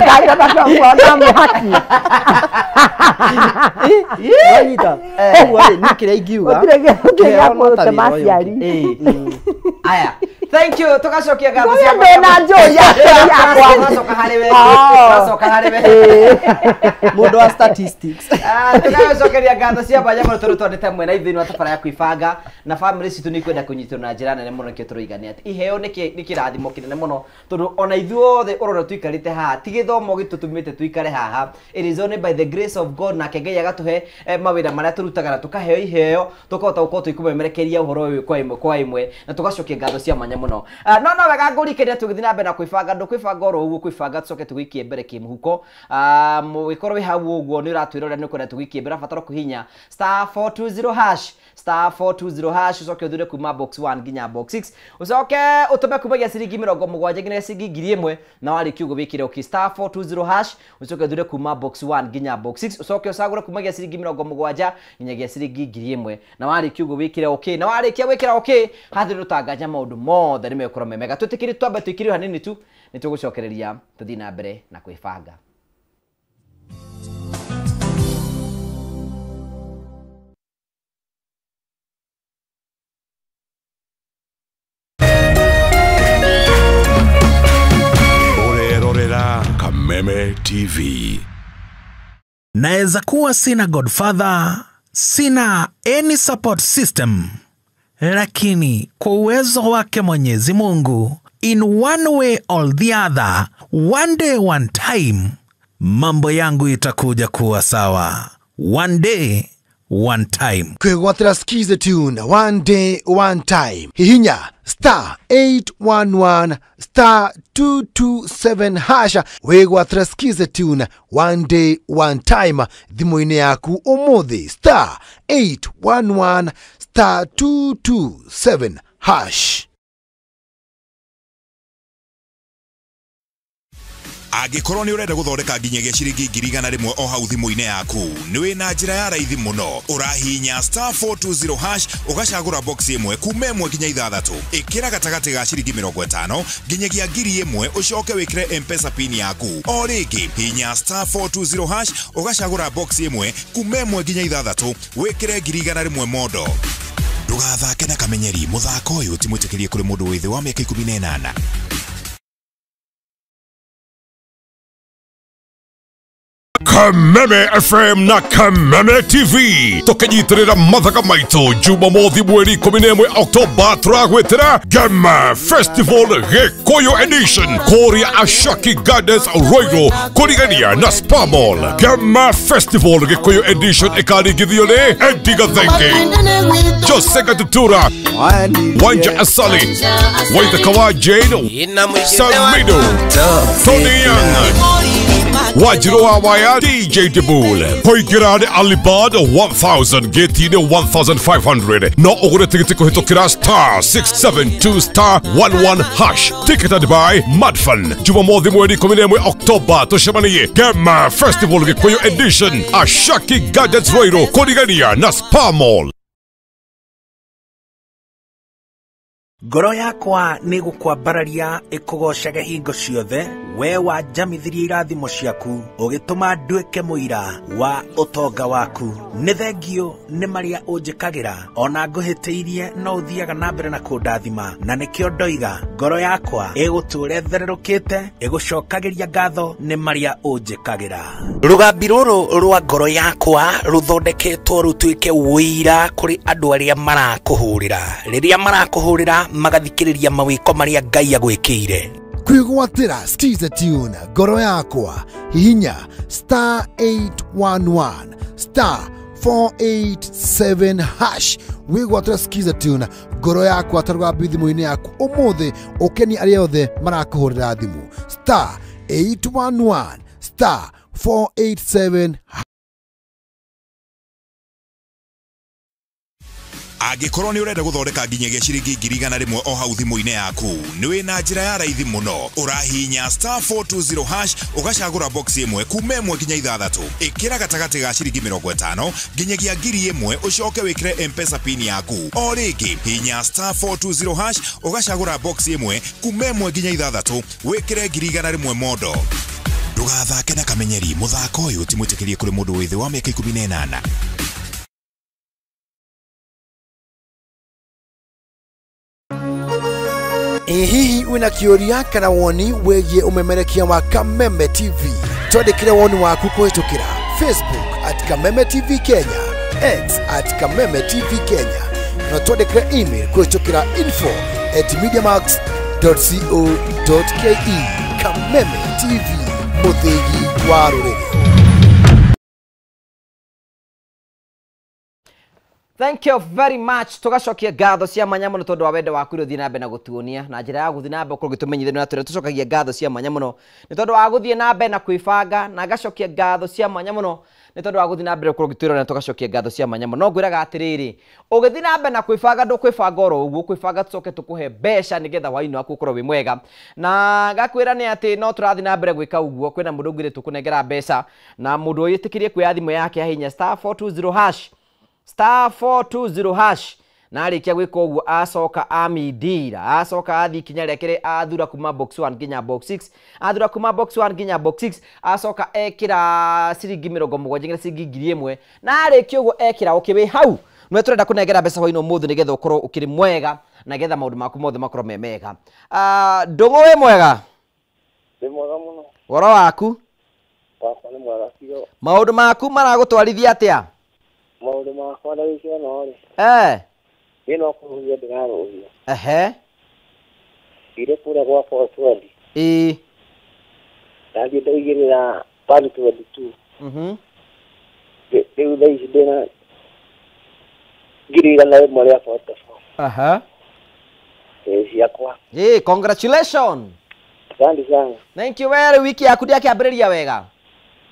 Ngai gataka ũguo na mwĩhaki. Nonyita. Ũguo rĩ niĩ kĩrĩa ingiuga. Gũtirĩ gĩa kũruta maciari. Aya. Thank you. Tugacokia ngatho cia ndĩna njũi yakwa. Tũgacoka harĩ we. Tũgacoka harĩ we. Mũndũ wa statistics. Tũgacokeria ngatho cia mwanya mũno tondũ twendete mwena ithuĩ nĩ tabara ya kwĩbanga na family citũ nĩ ikwenda kũnyitwo na njĩra nene mũno nĩkĩo tũroiga nĩ atĩ iheo nĩ kĩrathimo kĩnene mũno tondũ ona ithuothe ũrona tũikarĩte haha ti gĩthomo gĩtũtũmĩte tũikare haha. It is only by the grace of God nake Ngai agatũhe mawĩra marĩa tũrutaga na tũkaheo iheo tũkahota gũkorwo tũkĩmemerekeria ũhoro ũyũ kwa ĩmwe kwa ĩmwe na tũgacokia ngatho cia mwanya mũno. No wega ngũrikĩria tũgĩthiĩ na mbere na kwĩbanga ndũkwĩbanga oro ũguo kwĩbanga tũcoke tũgĩikie mbere kĩmũhuko. Mũgĩkorwo wĩ hau ũguo nĩ ũratwĩrorera nĩ ũkwenda tũgĩikie mbere ũrabatara kũhihinya *420# *420# ũcoke ũthure kuma box 1 nginya box 6 ũcoke ũtũme kumagia ciringi 70 nginya ciringi 1000 na warĩkia ũguo wĩkĩre okay *420# ũcoke ũthure kuma box 1 nginya box 6 ũcoke ũcagũre kumagia ciringi 70 nginyagia ciringi 1000 na warĩkia ũguo wĩkĩre okay na warĩkia gwĩkĩra okay hathĩ rũtangaja maũndũ mothe nĩ megũkorwo me mega. Twĩtĩkĩrie twambe tũikĩrio hanini tu nĩ tũgũcokereria tũthiĩ na mbere na kwĩbanga. Ũrerorera Kameme TV. Naweza kuwa sina godfather, sina any support system, lakini kwa uwezo wake Mwenyezi Mungu, in one way or the other, one day one time, mambo yangu itakuja kuwa sawa. One day one time. Kwĩgwatĩra Skiza tune one day one time. Hihinya star 811 star 227 hasha wĩgwatĩra Skiza tune one day one time thimũ-inĩ yaku ũmũthĩ star 811 star 227 hash. Angĩkorwo nĩ ũrenda gũthondeka nginyagia ciringi 100,000 o hau thimũ-inĩ yaku, nĩ wĩ na njĩra ya raithi mũno. Ũrahihinya star 420 hash ũgacagũra box ĩmwe kuma 1 nginya 6. Ĩkĩra gatagatĩ ga ciringi 50 nginyagia 1,000 ũcoke wĩkĩre M-Pesa pin yaku. O rĩngĩ hihinya star 420 hash ũgacagũra box ĩmwe kuma 1 nginya 6 wĩkĩre 100,000 mondo. Ndũgathake na kamenyeri, mũthako ũyũ ti mwĩtĩkĩrie kũrĩ mũndũ wĩ thĩ wa mĩaka 18. Kameme FM na Kameme TV tukinyitirira mathaga maitu Jumamothi mweri 11 Oktoba turagwitira Gema Festival Gikuyu Edition kuria Ashaki Gardens Ruiru kurigania na Spa Mall. Gema Festival Gikuyu Edition ikaringithio ni Eddie Gathenge, Jose Gatutura, Wanja Asali, Waithaka wa Jane, Samido, Tony Young, Wanjiru wa Waya, DJ Dibul. Kũingĩra nĩ Alibad 1000, gate-inĩ 1500. No ũgũre tigiti kũhĩtũkĩra star 672 star 11 hash. Ticketed by Madfan. Jumamothi mweri 11 Oktoba tũcemanie Gema Festival Gikuyu Edition Ashaki Gardens Ruiru kũrigania na Spa Mall. Ngoro yakwa nĩ gũkwambararia ĩkũgocage hingo ciothe, we wanjamithirie irathimo ciaku ũgĩtũma nduĩke mũira wa ũtonga waku. Nĩ thengio nĩ marĩa ũnjĩkagĩra, ona ngũhĩtĩirie no ũthiaga na mbere na kũndathima, na nĩkĩo ndoiga ngoro yakwa ĩgũtũũra ĩthererũkĩte ĩgũcokagĩria ngatho nĩ marĩa ũnjĩkagĩra. Rũgambi rũrũ rwa ngoro yakwa rũthondeketwo rũtuĩke ũira kũrĩ andũ arĩa marakũhũrĩra. Rĩrĩa marakũhũrĩra magathikĩrĩria mawĩko marĩa Ngai agwĩkĩire. Kwĩgwatĩra Skiza tune ngoro yakwa, hihinya star 811 star 487 hash wĩgwatĩra Skiza tune ngoro yakwa ta rũgambi thimũ-inĩ yaku ũmũthĩ, ũkenie arĩa othe marakũhũrĩra thimũ star 811 star 487. Angĩkorwo nĩ ũrenda gũthondeka nginyagia ciringi 100,000 o hau thimũ-inĩ yaku, nĩ wĩ na njĩra ya raithi mũno. Ũrahihinya star 420 hash ũgacagũra box ĩmwe kuma 1 nginya 6. Ĩkĩra gatagatĩ ga ciringi 50 nginyagia 1,000 ũcoke wĩkĩre M-Pesa pin yaku. O rĩngĩ hihinya star 420 hash ũgacagũra box ĩmwe kuma 1 nginya 6 wĩkĩre 100,000 mondo. Ndũgathake na kamenyeri, mũthako ũyũ ti mwĩtĩkĩrie kũrĩ mũndũ wĩ thĩ wa mĩaka 18. Ĩ hihi wĩna kĩũria kana woni wĩgiĩ ũmemerekia wa Kameme TV? Twandĩkĩre woni waku kũhĩtũkĩra Facebook at Kameme TV Kenya, X at Kameme TV Kenya, na twandĩkĩre email kũhĩtũkĩra info@mediamax.co.ke. Kameme TV, mũthĩgi wa rũrĩrĩ. Thank you very much. Tugacokia ngatho cia mwanya mũno tondũ wa wendo waku ũrĩa ũthiĩ na mbere na gũtuonia na njĩra ya gũthiĩ na mbere gũkorwo ũgĩtũmenyithania na tũrĩa tũcokagia ngatho cia mwanya mũno nĩ tondũ wa gũthiĩ na mbere na kwĩbanga, na ngacokia ngatho cia mwanya mũno nĩ tondũ wa gũthiĩ na mbere gũkorwo ũgĩtwĩrora na tũgacokia ngatho cia mwanya mũno. No ngwĩraga atĩrĩrĩ, ũgĩthiĩ na mbere na kwĩbanga ndũkwĩbanga oro ũguo, kwĩbanga tũcoke tũkũhe mbeca nĩgetha hwaĩ-inĩ waku ũkorwo wĩ mwega. Na ngakwĩra nĩ atĩ no tũrathiĩ na mbere gwĩka ũguo, kwĩna mũndũ ũngĩ tũkũnengera mbeca na mũndũ wĩtĩkĩrie kuoya thimũ yake ahihinya star 420 hash star 420 hash na arĩkia gwĩka ũguo acoka amindira, acoka athiĩ ikinya rĩa kerĩ athura kuma box 1 nginya box 6, athura kuma box 1 nginya box 6, acoka ekĩra ciringi 70 nginya ciringi 1,000 na arĩkia ũguo ekĩra ũkĩ wĩ hau nĩwe tũrenda kũnengera mbeca hwaĩ-inĩ ũmũthĩ nĩgetha ũkorwo ũkĩrĩ mwega na nĩgetha maũndũ maku mothe makorwo me mega. Ndũng'ũ wĩ mwega? Wĩ mwega mũno. Ũhoro waku? Wakwa nĩ mwega biũ. Maũndũ maku maragũtwarithia atĩa? Maũndũ makwa ndagĩka ĩno rĩ. Niĩ no kũrũhia ndĩrarũhia. Ehe. Thire kũrĩa gwa 420. Ĩĩ. Ndathiĩ ndaigĩrĩra 122. Rĩu thaa ici ndĩna 144. Aha. Ciakwa. Ĩĩ, congratulations. Asante sana. Thank you very wiki yaku ndiakĩambĩrĩria wega.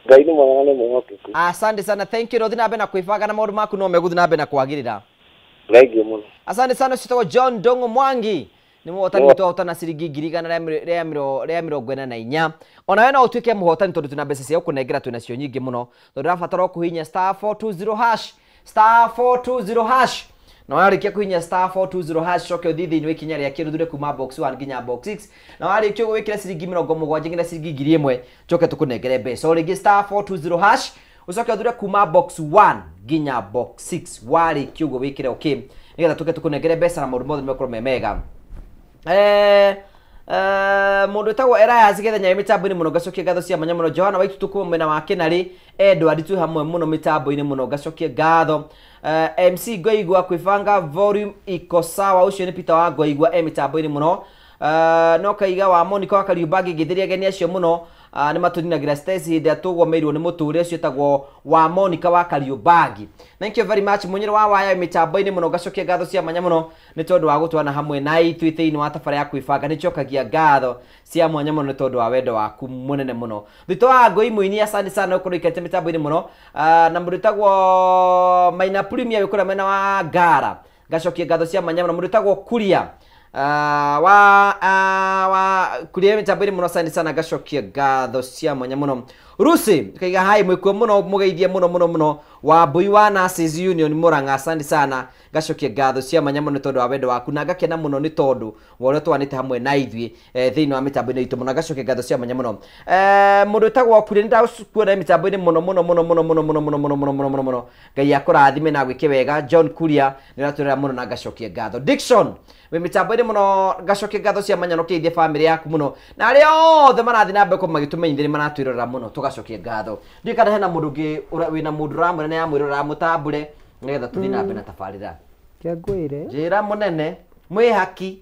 Ngai nĩ mwega na nĩ mwĩhokeku. Asante sana, thank you. Rũthiĩ na mbere na kwĩbanga na maũndũ maku no megũthiĩ na mbere na kwagĩrĩra. Thank you mũno. Asante sana, ũcio wĩtagwo John Ndung'u Mwangi. Nĩ mũhotani witũ wahotana ciringi 144. Ona we no ũtuĩke mũhotani tondũ twĩna mbeca cia gũkũnengera twĩnacio nyingĩ mũno. Tondũ ũrabatara o kũhihinya star 420 hash, star 420 hash. Na warĩkia kũhihinya star 420 hash coke ũthiĩ thĩinĩ wa ikinya rĩa kerĩ ũthure kuma box 1 nginya box 6. Na warĩkia ũguo wĩkĩre ciringi 70 nginya ciringi 1000 coke tũkũnengere mbeca. O rĩngĩ star 420 hash ũcoke ũthure kuma box 1 nginya box 6. Warĩkia ũguo wĩkĩre okay nĩgetha tũke tũkũnengere mbeca na maũndũ mothe nĩmekorwo me mega. Mũndũ wĩtagwo Elias Gethenya mĩtambo-inĩ mũno ngacokia ngatho cia mwanya mũno. Johana Waitutu kuma mwena wa Kĩnarĩ, Edward twĩ hamwe mũno mĩtambo-inĩ mũno ngacokia ngatho. MC Ngoigua kwĩbanga volume iko sawa, ũcio nĩ Peter wa Ngoigua e mĩtambo-inĩ mũno. No kaiga wa Monica wa Kariubangi ngĩthĩria ageni acio mũno nĩ matũninagĩra stress hĩndĩ ĩrĩa tũgũmĩirwo nĩ mũtũrĩre ũcio wĩtagwo wa Monica wa Kariubangi. Thank you very much Mũnyĩrĩ wa Waya mĩtambo-inĩ mũno ngacokia ngatho cia mwanya mũno nĩ tondũ wa gũtwana hamwe na ithuĩ thĩinĩ wa tabarĩra ya kwĩbanga. Nĩ njokagia ngatho cia mwanya mũno nĩ tondũ wa wendo waku mũnene mũno. Thitũ wa Ngũi Mũini, asante sana ũkorwo ũikarĩte mĩtambo-inĩ mũno. Na mũndũ wĩtagwo Maina Premier wĩ kũrĩa mwena wa Ngara ngacokia ngatho cia mwanya mũno. Mũndũ wĩtagwo Kuria wa kuria mĩtambo-inĩ mũno, asante sana ngacokia ngatho cia mwanya mũno. Rusi kaiga hai mwĩkuo mũno mũgeithie mũno mũno mũno wa Mbui wa Nurses Union Murang'a, asante sana ngacokia ngatho cia mwanya mũno nĩ tondũ wa wendo waku na ngakena mũno nĩ tondũ wa ũrĩa twanĩte hamwe na ithuĩ thĩinĩ wa mĩtambo-inĩ itũ mũno, ngacokia ngatho cia mwanya mũno. Mũndũ wĩtagwo Kuria nĩ ndakuona mĩtambo-inĩ mũno mũno mũno mũno mũno mũno mũno mũno mũno mũno mũno mũno. Ngai akũrathime na agwĩke wega. John Kuria nĩ ũratwĩrora mũno na ngacokia ngatho. Dickson wĩ mĩtambo-inĩ mũno ngacokia ngatho cia mwanya na ũkĩgeithia bamĩrĩ yaku mũno na arĩa othe marathiĩ na mbere magĩtũmenyithia nĩ maratwĩrorera mũno, tũgacokia ngatho. Ndiũĩ kana hena mũndũ ũngĩ wĩna mũndũ ũramwĩra na yamwĩrora mũtambũre nĩgetha tũthiĩ na mbere na tabarĩra. Kĩngwĩre njĩra mũnene mwĩ haki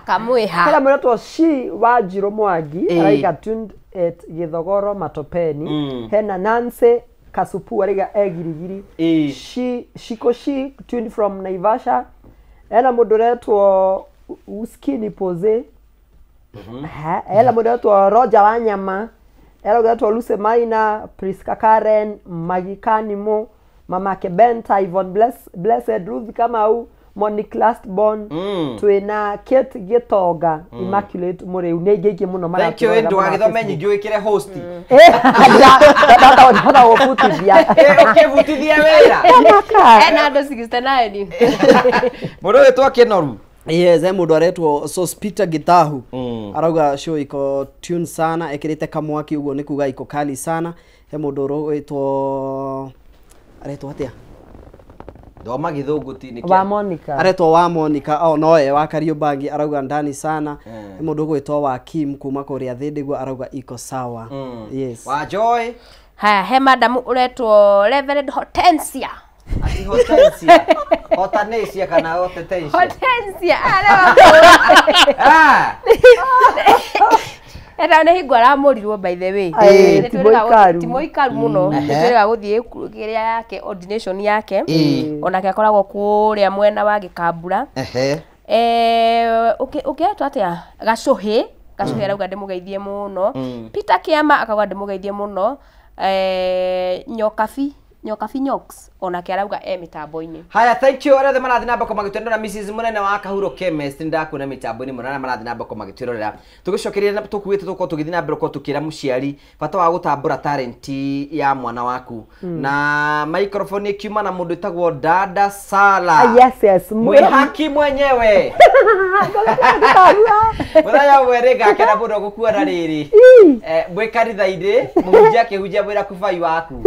kamwĩha. Hena mũretwo Shi wa Njirũ Mwangi araiga tuned at Gĩthogoro Matopeni. Hena Nancy Kasupu araiga e Girigiri. Shiko Shi tuned from Naivasha. Hena mũndũ ũretwo Uskini Pose. Hena mũndũ ũretwo Roger Wanyama. Hena mũndũ ũretwo Lucy Maina, Priska Karen, Maggie Kanimo, Mama Kebenta, Yvonne Blessed, Ruth Kamau, Monique Lastborn, twĩna Kate Gĩtonga, Immaculate Mũrĩu, nĩ aingĩ aingĩ mũno. Thank you Andũ agĩthome nyingĩ wĩkĩre host. Ndahota gũbutithia. Ũkĩbutithia wĩra. Ena andũ 69. Mũndũ ũyũ twakĩnoru. Yes, he mũndũ aretwo Sospita Gitahu. Arauga show iko tune sana, ekĩrĩte kamwaki ũguo nĩ kuga iko kali sana. He mũndũ ũretwo aretwo atĩa? Thoma gĩthũngũ ti nĩkĩ? Wa Monica. Aretwo wa Monica, oh noe wa Kariubangi arauga ndani sana. He mũndũ ũgwĩtwo wa Kim kuma kũrĩa Thĩndĩguo arauga iko sawa. Yes. Wa Joy. Haya, he madamu ũretwo Reverend Hortensia. Ati Hortensia. Hortensia kana Hortensia. Hortensia. Eta nĩ hingo aramũrirwo by the way. Ti mũikaru mũno. Nĩtwĩrĩga gũthiĩ kĩrĩa yake ordination yake. Onake akoragwo kũrĩa mwena wa Gĩkambura. Ũkĩetwo atĩa? Gacũhĩ. Gacũhĩ arauga ndĩmũgeithie mũno. Peter Kĩama akauga ndĩmũgeithie mũno. Nyokabi. Nyokabi Nyox onake arauga e mĩtambo-inĩ. Haya, thank you arĩa othe marathiĩ na mbere magĩtwĩrora na Mrs Mũnene wa Kahuro Chemist nĩndakuona mĩtambo-inĩ mũno arĩa marathiĩ na mbere magĩtwĩrorera. Tũgĩcokeria na tũkuĩte tũkorwo tũgĩthiĩ na mbere gũkorwo tũkĩra mũciari bata wa gũtambũra talent ya mwana waku. Na microphone ĩkiuma na mũndũ wĩtagwo Dada Sala. Yes, yes. Mwĩhaki mwenyewe. Mũthenya ũmwe nĩngakena mũno gũkuona rĩrĩ. Mwĩ kanitha-inĩ mũhunjia akĩhunjia mwĩra kubai waku.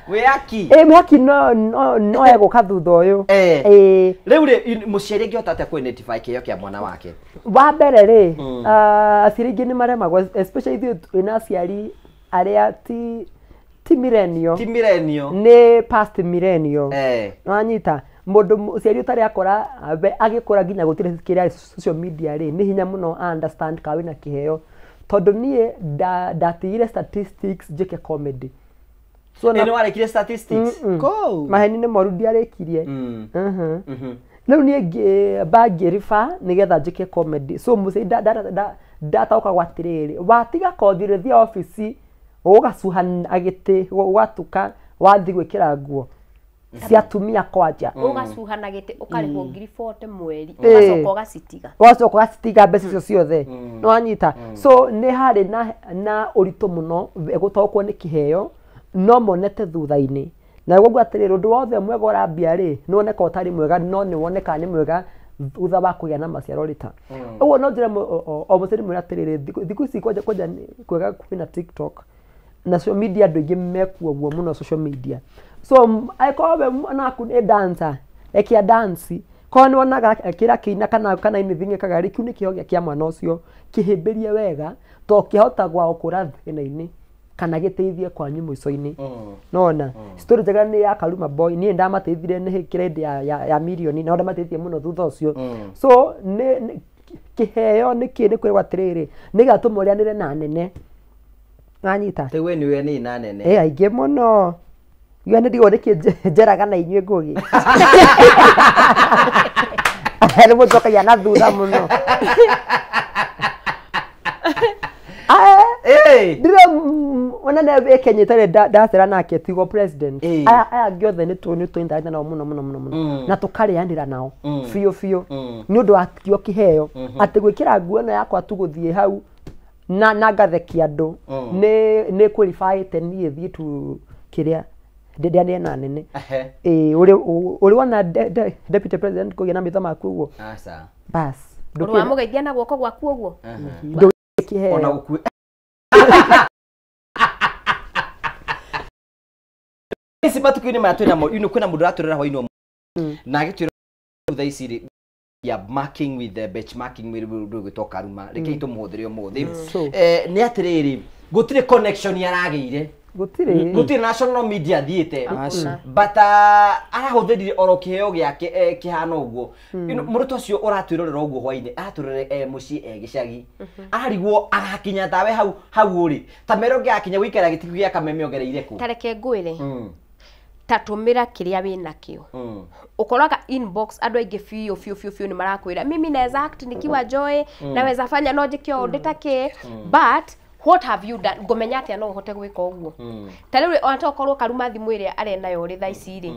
Wĩyaki. Ĩ mwĩhaki no egũka thutha ũyũ. Ĩ rĩu rĩ mũciari angĩhota atĩa kũ identify kĩheo kĩa mwana wake? Wa mbere rĩ, aciari aingĩ nĩ maremagwo, especially ithuĩ twĩna aciari arĩa ti millennial. Ti millennial. Nĩ past millennial. Wanyita mũndũ mũciari ũtarĩ akora agĩkũra nginya gũtirĩ kĩrĩa social media rĩ, nĩ hinya mũno understand ka wĩna kĩheo. Tondũ niĩ ndatigire statistics njĩke comedy. So nĩ warĩkirie statistics? Maheni nĩ moru ndiarĩkirie. Rĩu niĩ ngĩriba nĩgetha njĩke comedy. So mũciari ndataũkagwo atĩrĩrĩ, watiga kothi rĩ, thiĩ obici ũgacuha gĩtĩ ũgatuka wathiĩ gwĩkĩra nguo cia atumia kwanja. Ũgacuha na gĩtĩ ũkarĩhwo 40,000 mweri, ũgacoka ũgacitiga. Ũgacoka ũgacitiga mbeca icio ciothe. Nĩwanyita? So nĩ harĩ na ũritũ mũno gũtaũkwo nĩ kĩheo no monete thutha-inĩ. Na ũguo atĩrĩrĩ, ũndũ wothe mwega ũrambia rĩ, nĩ woneka ũtarĩ mwega, no nĩ woneka nĩ mwega thutha wa kũgĩa na maciaro rĩ ta. Ũguo no njĩre o mũciari mwĩre atĩrĩrĩ, thikũ ici kwanja kwega kwĩna TikTok na social media, andũ aingĩ mekuo ũguo mũno social media. So angĩkorwo we mwana waku nĩ dancer, ekia dance, korwo nĩ wonaga kĩrĩa kĩina kana anything ĩkaga rĩ, kĩu nĩ kĩheo kĩa mwana ũcio, kĩhĩmbĩrie wega to kĩhota gwa gũkũra thĩna-inĩ kana gĩteithie kwanyu mũico-inĩ. Nona story njega nĩ ya Karuma Boy, niĩ ndamateithire nĩ grade ya milioni na ndamateithie mũno thutha ũcio. So nĩ kĩheo nĩ kĩ nĩ kwĩrwo atĩrĩrĩ, nĩ gatũma ũrĩanĩre na nene. Wanyita? Te we nĩ we na nene. Eh, aingĩ mũno. Iwe nĩ ndigwo nĩkĩ njeraga na inyuĩ Ngũgĩ. Nĩ mũnjokagia na thutha mũno. Ndire ona nĩ Kenya itarĩ ndacera nake tigo president. Aya angĩ othe nĩ tũindaga nao mũno mũno mũno mũno. Na tũkarĩanĩra nao biũ biũ. Nĩ ũndũ wa kĩo kĩheo atĩ gwĩkĩra nguo ĩno yakwa tu gũthiĩ hau na ngathekia andũ nĩ qualify-ĩte niĩ thiĩ tu kĩrĩa ndĩanĩre na nene. Ũrĩ wona deputy president kũgĩa na maitho maku ũguo? Aca. Bas. Ũrĩ wamũgeithia na guoko gwaku ũguo? Ndũkĩheo. Ona gũkue. Ici matukũ-inĩ maya twĩna kwĩna mũndũ ũratwĩrĩra hwaĩ-inĩ na agĩtwĩra thaa ici rĩ, ya marking with the benchmarking with mũndũ ũgwĩtwo Karuma, reke tũmũhũthĩre ũmũthĩ. Nĩ atĩrĩrĩ, gũtirĩ connection aragĩire. Gũtirĩ national media thiĩte, but arahũthĩrire oro kĩheo gĩake kĩhana ũguo. Mũrutwo ũcio ũratwĩrorera ũguo hwaĩ-inĩ, aratwĩrorera mũciĩ gĩcagi, ararigwo agakinya tawe hau hau ũrĩ ta mero ũngĩgakinya gũikara gĩtĩ gĩa Kameme ongereire kũ. Ta reke ngwĩre, ta tũmĩra kĩrĩa wĩnakĩo. Ũkoraga inbox andũ aingĩ biũ biũ biũ biũ nĩ marakwĩra mimi naweza act nikiwa Joy, naweza fanya no njĩke ũũ ndĩ ta kĩ, but what have you done? Ngũmenya atĩa no ũhote gwĩka ũguo? Ta rĩu ona to korwo Karuma thimũ ĩrĩa arenayo rĩ thaa ici rĩ,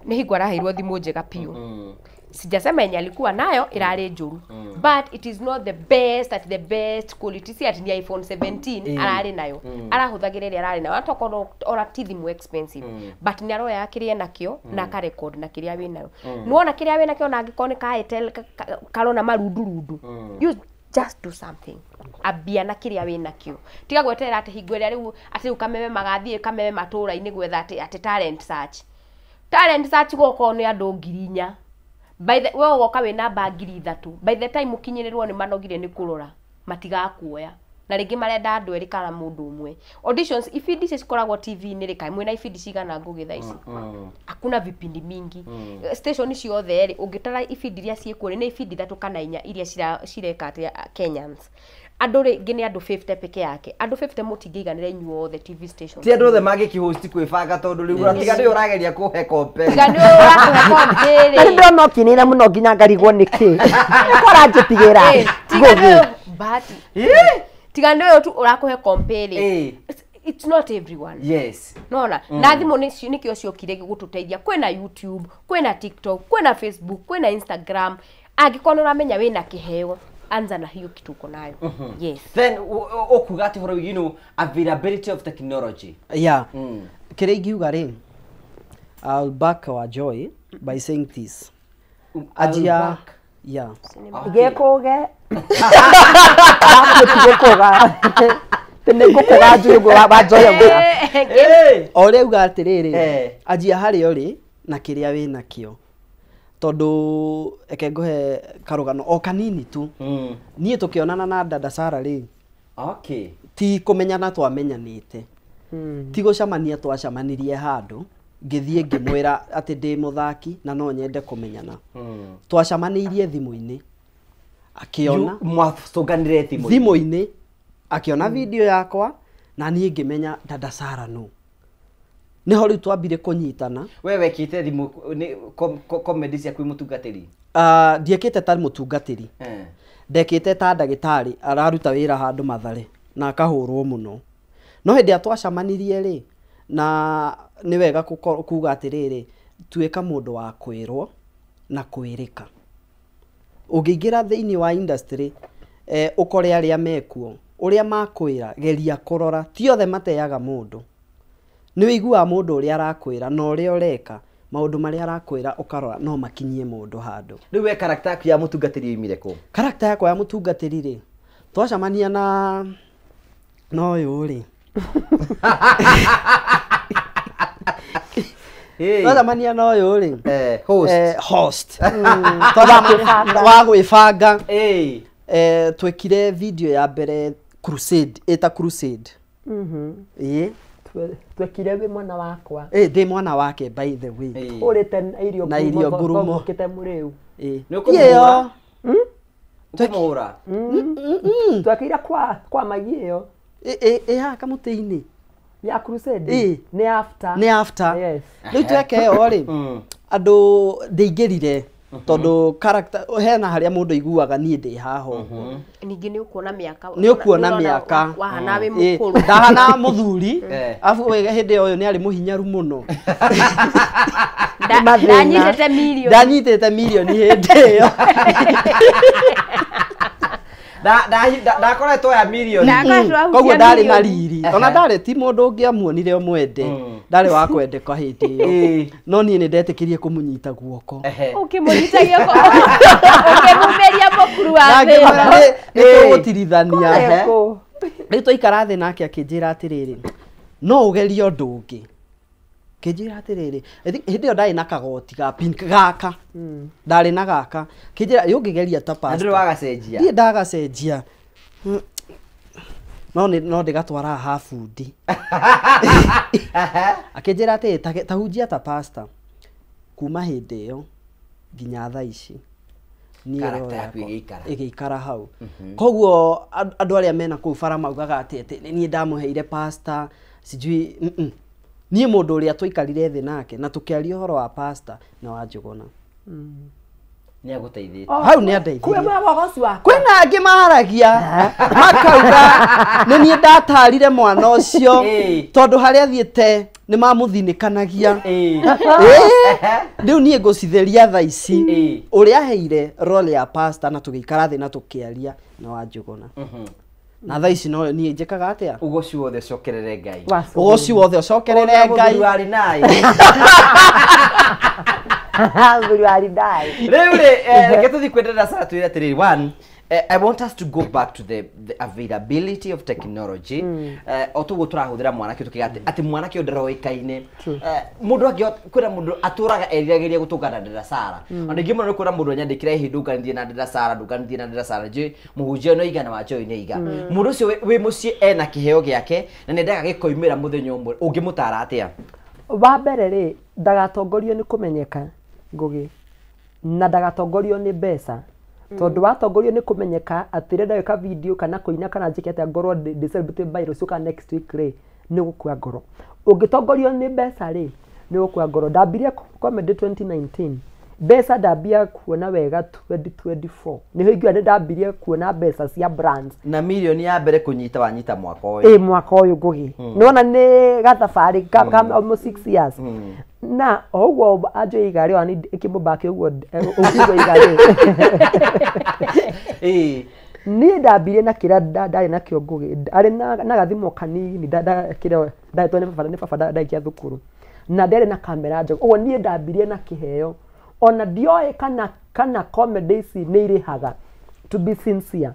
nĩ hingo araheirwo thimũ njega biũ. Sijasema yenye alikuwa nayo irarĩ njũru, but it is not the best at the best quality. Si ati ni iPhone 17 ararĩ nayo, arahũthagĩra ĩrĩa ararĩ nayo, atokorwo ora ti thimũ expensive, but nĩ aroya kĩrĩa enakĩo na akarecord na kĩrĩa wĩnayo. Nĩwona kĩrĩa wĩnakĩo na angĩkorwo nĩ ka Airtel karona marundurundu, you just do something. Ambia na kĩrĩa wĩnakĩo, tiga gweterera atĩ hingo ĩrĩa rĩu atĩ rĩu Kameme magathiĩ Kameme matũra-inĩ gwetha atĩ talent search. Talent search gũkorwo nĩ andũ 4,000. By the we ũgoka wĩ namba 3,000. By the time ũkinyĩrĩrwo nĩ manogire nĩ kũrora, matigakuoya. Na rĩngĩ marenda andũ erĩ kana mũndũ ũmwe. Auditions ibindi ici cikoragwo TV-inĩ rĩ, kaĩ mwĩna ibindi cigana Ngũgĩ thaa ici? Hakuna vipindi mingi. Station ciothe rĩ, ũngĩtara ibindi iria ciĩkuo rĩ, nĩ ibindi 3 kana 4 iria cireka atĩa Kenyans. Andũ rĩngĩ nĩ andũ 50 peke yake. Andũ 50 mũtingĩiganĩra inyuothe TV station. Ti andũ othe mangĩkĩhost kwĩbanga tondũ rĩu tiga nĩ ũrageria kũhe compare. Tiga nĩ ũrakũhe compare. Na ndĩrona ũkĩnĩra mũno nginya ngarigwo nĩkĩ. Nĩkũ ũranjĩtigĩra? Tiga nĩ bahati. Tiga nĩ ũyũ tu ũrakũhe compare. It's not everyone. Yes. Nona, na thimũ nĩkĩo ciokire gũtũteithia. Kwĩna YouTube, kwĩna TikTok, kwĩna Facebook, kwĩna Instagram. Angĩkorwo nĩ ũramenya wĩna kĩheo, anza na hiyo kitu uko nayo. Yes. Then okuga ati horo you availability of technology. Yeah. Kĩrĩa ingiuga rĩ, I'll back our Joy by saying this. Ajia, yeah. Gĩkũge. Gĩkũga. Tene ngũkũga njũĩ ũguo wanjoya ũguo. O ũrĩa uga atĩrĩrĩ, anjia harĩa ũrĩ na kĩrĩa wĩ nakĩo. Tondũ eke ngũhe karũgano o kanini tu. Niĩ tũkĩonana na dada Sarah rĩ. Okay. Ti kũmenyana twamenyanĩte. Ti gũcemania twacemanirie handũ ngĩthiĩ ngĩmwĩra atĩ ndĩ mũthaki na no nyende kũmenyana. Twacemanĩirie thimũ-inĩ. Akĩona mwacũnganire thimũ-inĩ akĩona video yakwa na niĩ ngĩmenya dada Sarah nũ. Nĩho rĩu twambire kũnyitana. We wekĩte thimũ comedy ciaku mũtungatĩri? Ndiĩkĩte ta mũtungatĩri. Ndekĩte ta ndagĩtarĩ araruta wĩra handũ Mathare na akahũrwo mũno. No hĩndĩ ĩrĩa twacemanirie rĩ, na nĩ wega kuga atĩrĩrĩ, tuĩka mũndũ wa kwĩrwo na kwĩrĩka. Ũngĩingĩra thĩinĩ wa industry ũkore arĩa mekuo ũrĩa makwĩra geria kũrora, ti othe mateaga mũndũ. Nĩ ũiguaga mũndũ ũrĩa arakwĩra na ũrĩa ũreka maũndũ marĩa arakwĩra ũkarora no makinyie mũndũ handũ. Rĩu we character yaku ya mũtungatĩri yoimire kũ? Character yakwa ya mũtungatĩri rĩ, twacemania na ũyũ rĩ. Twacemania na ũyũ rĩ. Host. Wa gwĩbanga. Twekire video ya mbere Crusade, ĩta Crusade. Ĩĩ. Twekire wĩ mwana wakwa. Ndĩ mwana wake by the way. Ũrĩte na irio ngurumo. Ũkĩte mũrĩu. Nĩ ũkũmũhũra? Ũkũmũhũra? Twekire kwa magi ĩyo. Ĩ haha kamũtĩ-inĩ. Ya Crusade? Nĩ after. Nĩ after. Yes. Rĩu tweka ĩyo rĩ, andũ ndĩingĩrire tondũ character hena harĩa mũndũ aiguaga niĩ ndĩ haha ũguo. Ningĩ nĩ ũkuona mĩaka. Nĩ ũkuona mĩaka. Wahana wĩ mũkũrũ. Ndahana mũthuri. Arabu hĩndĩ ĩyo nĩ arĩ mũhinyaru mũno. Ndanyitĩte mirioni. Ndanyitĩte mirioni hĩndĩ ĩyo. Ndakoretwo ya mirioni. Koguo ndarĩ na riri. Ona ndarĩ ti mũndũ ũngĩamuonire ũmwende. Ndarĩ wa kwendeka hĩndĩ ĩyo. No niĩ nĩ ndetĩkĩrie kũmũnyita guoko. Ũkĩmũnyita guoko. Ũkĩmumĩria mũkuru wa thĩ. Nĩ tũgũtirithania. Rĩu twaikara thĩ nake akĩnjĩra atĩrĩrĩ, no ũgerie ũndũ ũngĩ. Kĩnjĩra atĩrĩrĩ, hĩndĩ ĩyo ndarĩ na kagoti ga pink gaka. Ndarĩ na gaka. Kĩnjĩra ũngĩgeria ta pastor. Ndũrĩ wagacenjia? Ndiĩ ndagacenjia. No ndĩgatwaraga ha bundi. Akĩnjĩra atĩrĩ, ta hunjia ta pastor. Kuma hĩndĩ ĩyo nginya thaa ici Character yaku ĩgĩikara hau. Koguo andũ arĩa mena kũu bara maugaga atĩ niĩ ndamũheire pastor sijui. Niĩ mũndũ ũrĩa twaikarire thĩ nake na tũkĩaria ũhoro wa pastor na wa Njũgũna. Nĩ agũteithĩtie. Hau nĩ andeithirie. Kwĩna angĩ maharagia makauga nĩ niĩ ndatarire mwana ũcio tondũ harĩa athiĩte nĩ mamũthinĩkanagia. Rĩu niĩ ngũcitheria thaa ici ũrĩa aheire role ya pastor na tũgĩikara thĩ na tũkĩaria na wa Njũgũna. Na thaa ici no niĩ njĩkaga atĩa? Ũgoci wothe ũcokerere Ngai. Ũgoci wothe ũcokerere Ngai. Mũthuri warĩ naĩ. Mũthuri warĩ naĩ. Rĩu rĩ, reke tũthiĩ kwĩ dada Sarah twĩre atĩrĩrĩ, one, I want us to go back to the availability of technology. O tuguo tũrahũthĩra mwanake tũkiuga atĩ mwanake ũyũ ndaroĩkaine. Mũndũ angĩhota kwĩra mũndũ atũraga eriragĩria gũtũngana na dada Sarah. Ona ningĩ mũno nĩ kwĩra mũndũ anyandĩkĩra ĩhĩ ndũnganithie na dada Sarah, ndũnganithie na dada Sarah. Njũĩ mũhunjia no iga na wanjoĩ nĩ iga. Mũndũ ũcio wĩ mũciĩ ena kĩheo gĩake na nĩendaga gĩkoimĩra mũthenya ũmwe, ũngĩmũtara atĩa? Wa mbere rĩ, ndagatongorio nĩ kũmenyeka Ngũgĩ, na ndagatongorio nĩ mbeca. Tondũ watongorio nĩ kũmenyeka atĩ rĩrĩa ndagĩka video kana kũina kana njĩke atĩa ngorwo ndĩ celebrity by rũciũ kana next week rĩ, nĩ ũgũkua ngoro. Ũngĩtongorio nĩ mbeca rĩ, nĩ ũgũkua ngoro. Ndambirie comedy 2019. Mbeca ndambia kuona wega 2024. Nĩho ingiuga nĩ ndambirie kuona mbeca cia brands. Na mirioni ya mbere kũnyita wanyita mwaka ũyũ. Ĩ mwaka ũyũ Ngũgĩ. Nĩwona nĩ gathabarĩ ka almost 6 years. Na o ũguo anjũ iga rĩ, ona ĩkĩmũmbaki ũguo ũguo iga rĩ. Niĩ ndambirie na kĩrĩa ndarĩ nakĩo Ngũgĩ. Arĩ na gathimũ kanini kĩrĩa ndahetwo nĩ baba ndaikia thukuru. Na ndarĩ na kamera njega. Ũguo niĩ ndambirie na kĩheo. Ona ndioĩ kana comedy ici nĩ irĩhaga, to be sincere.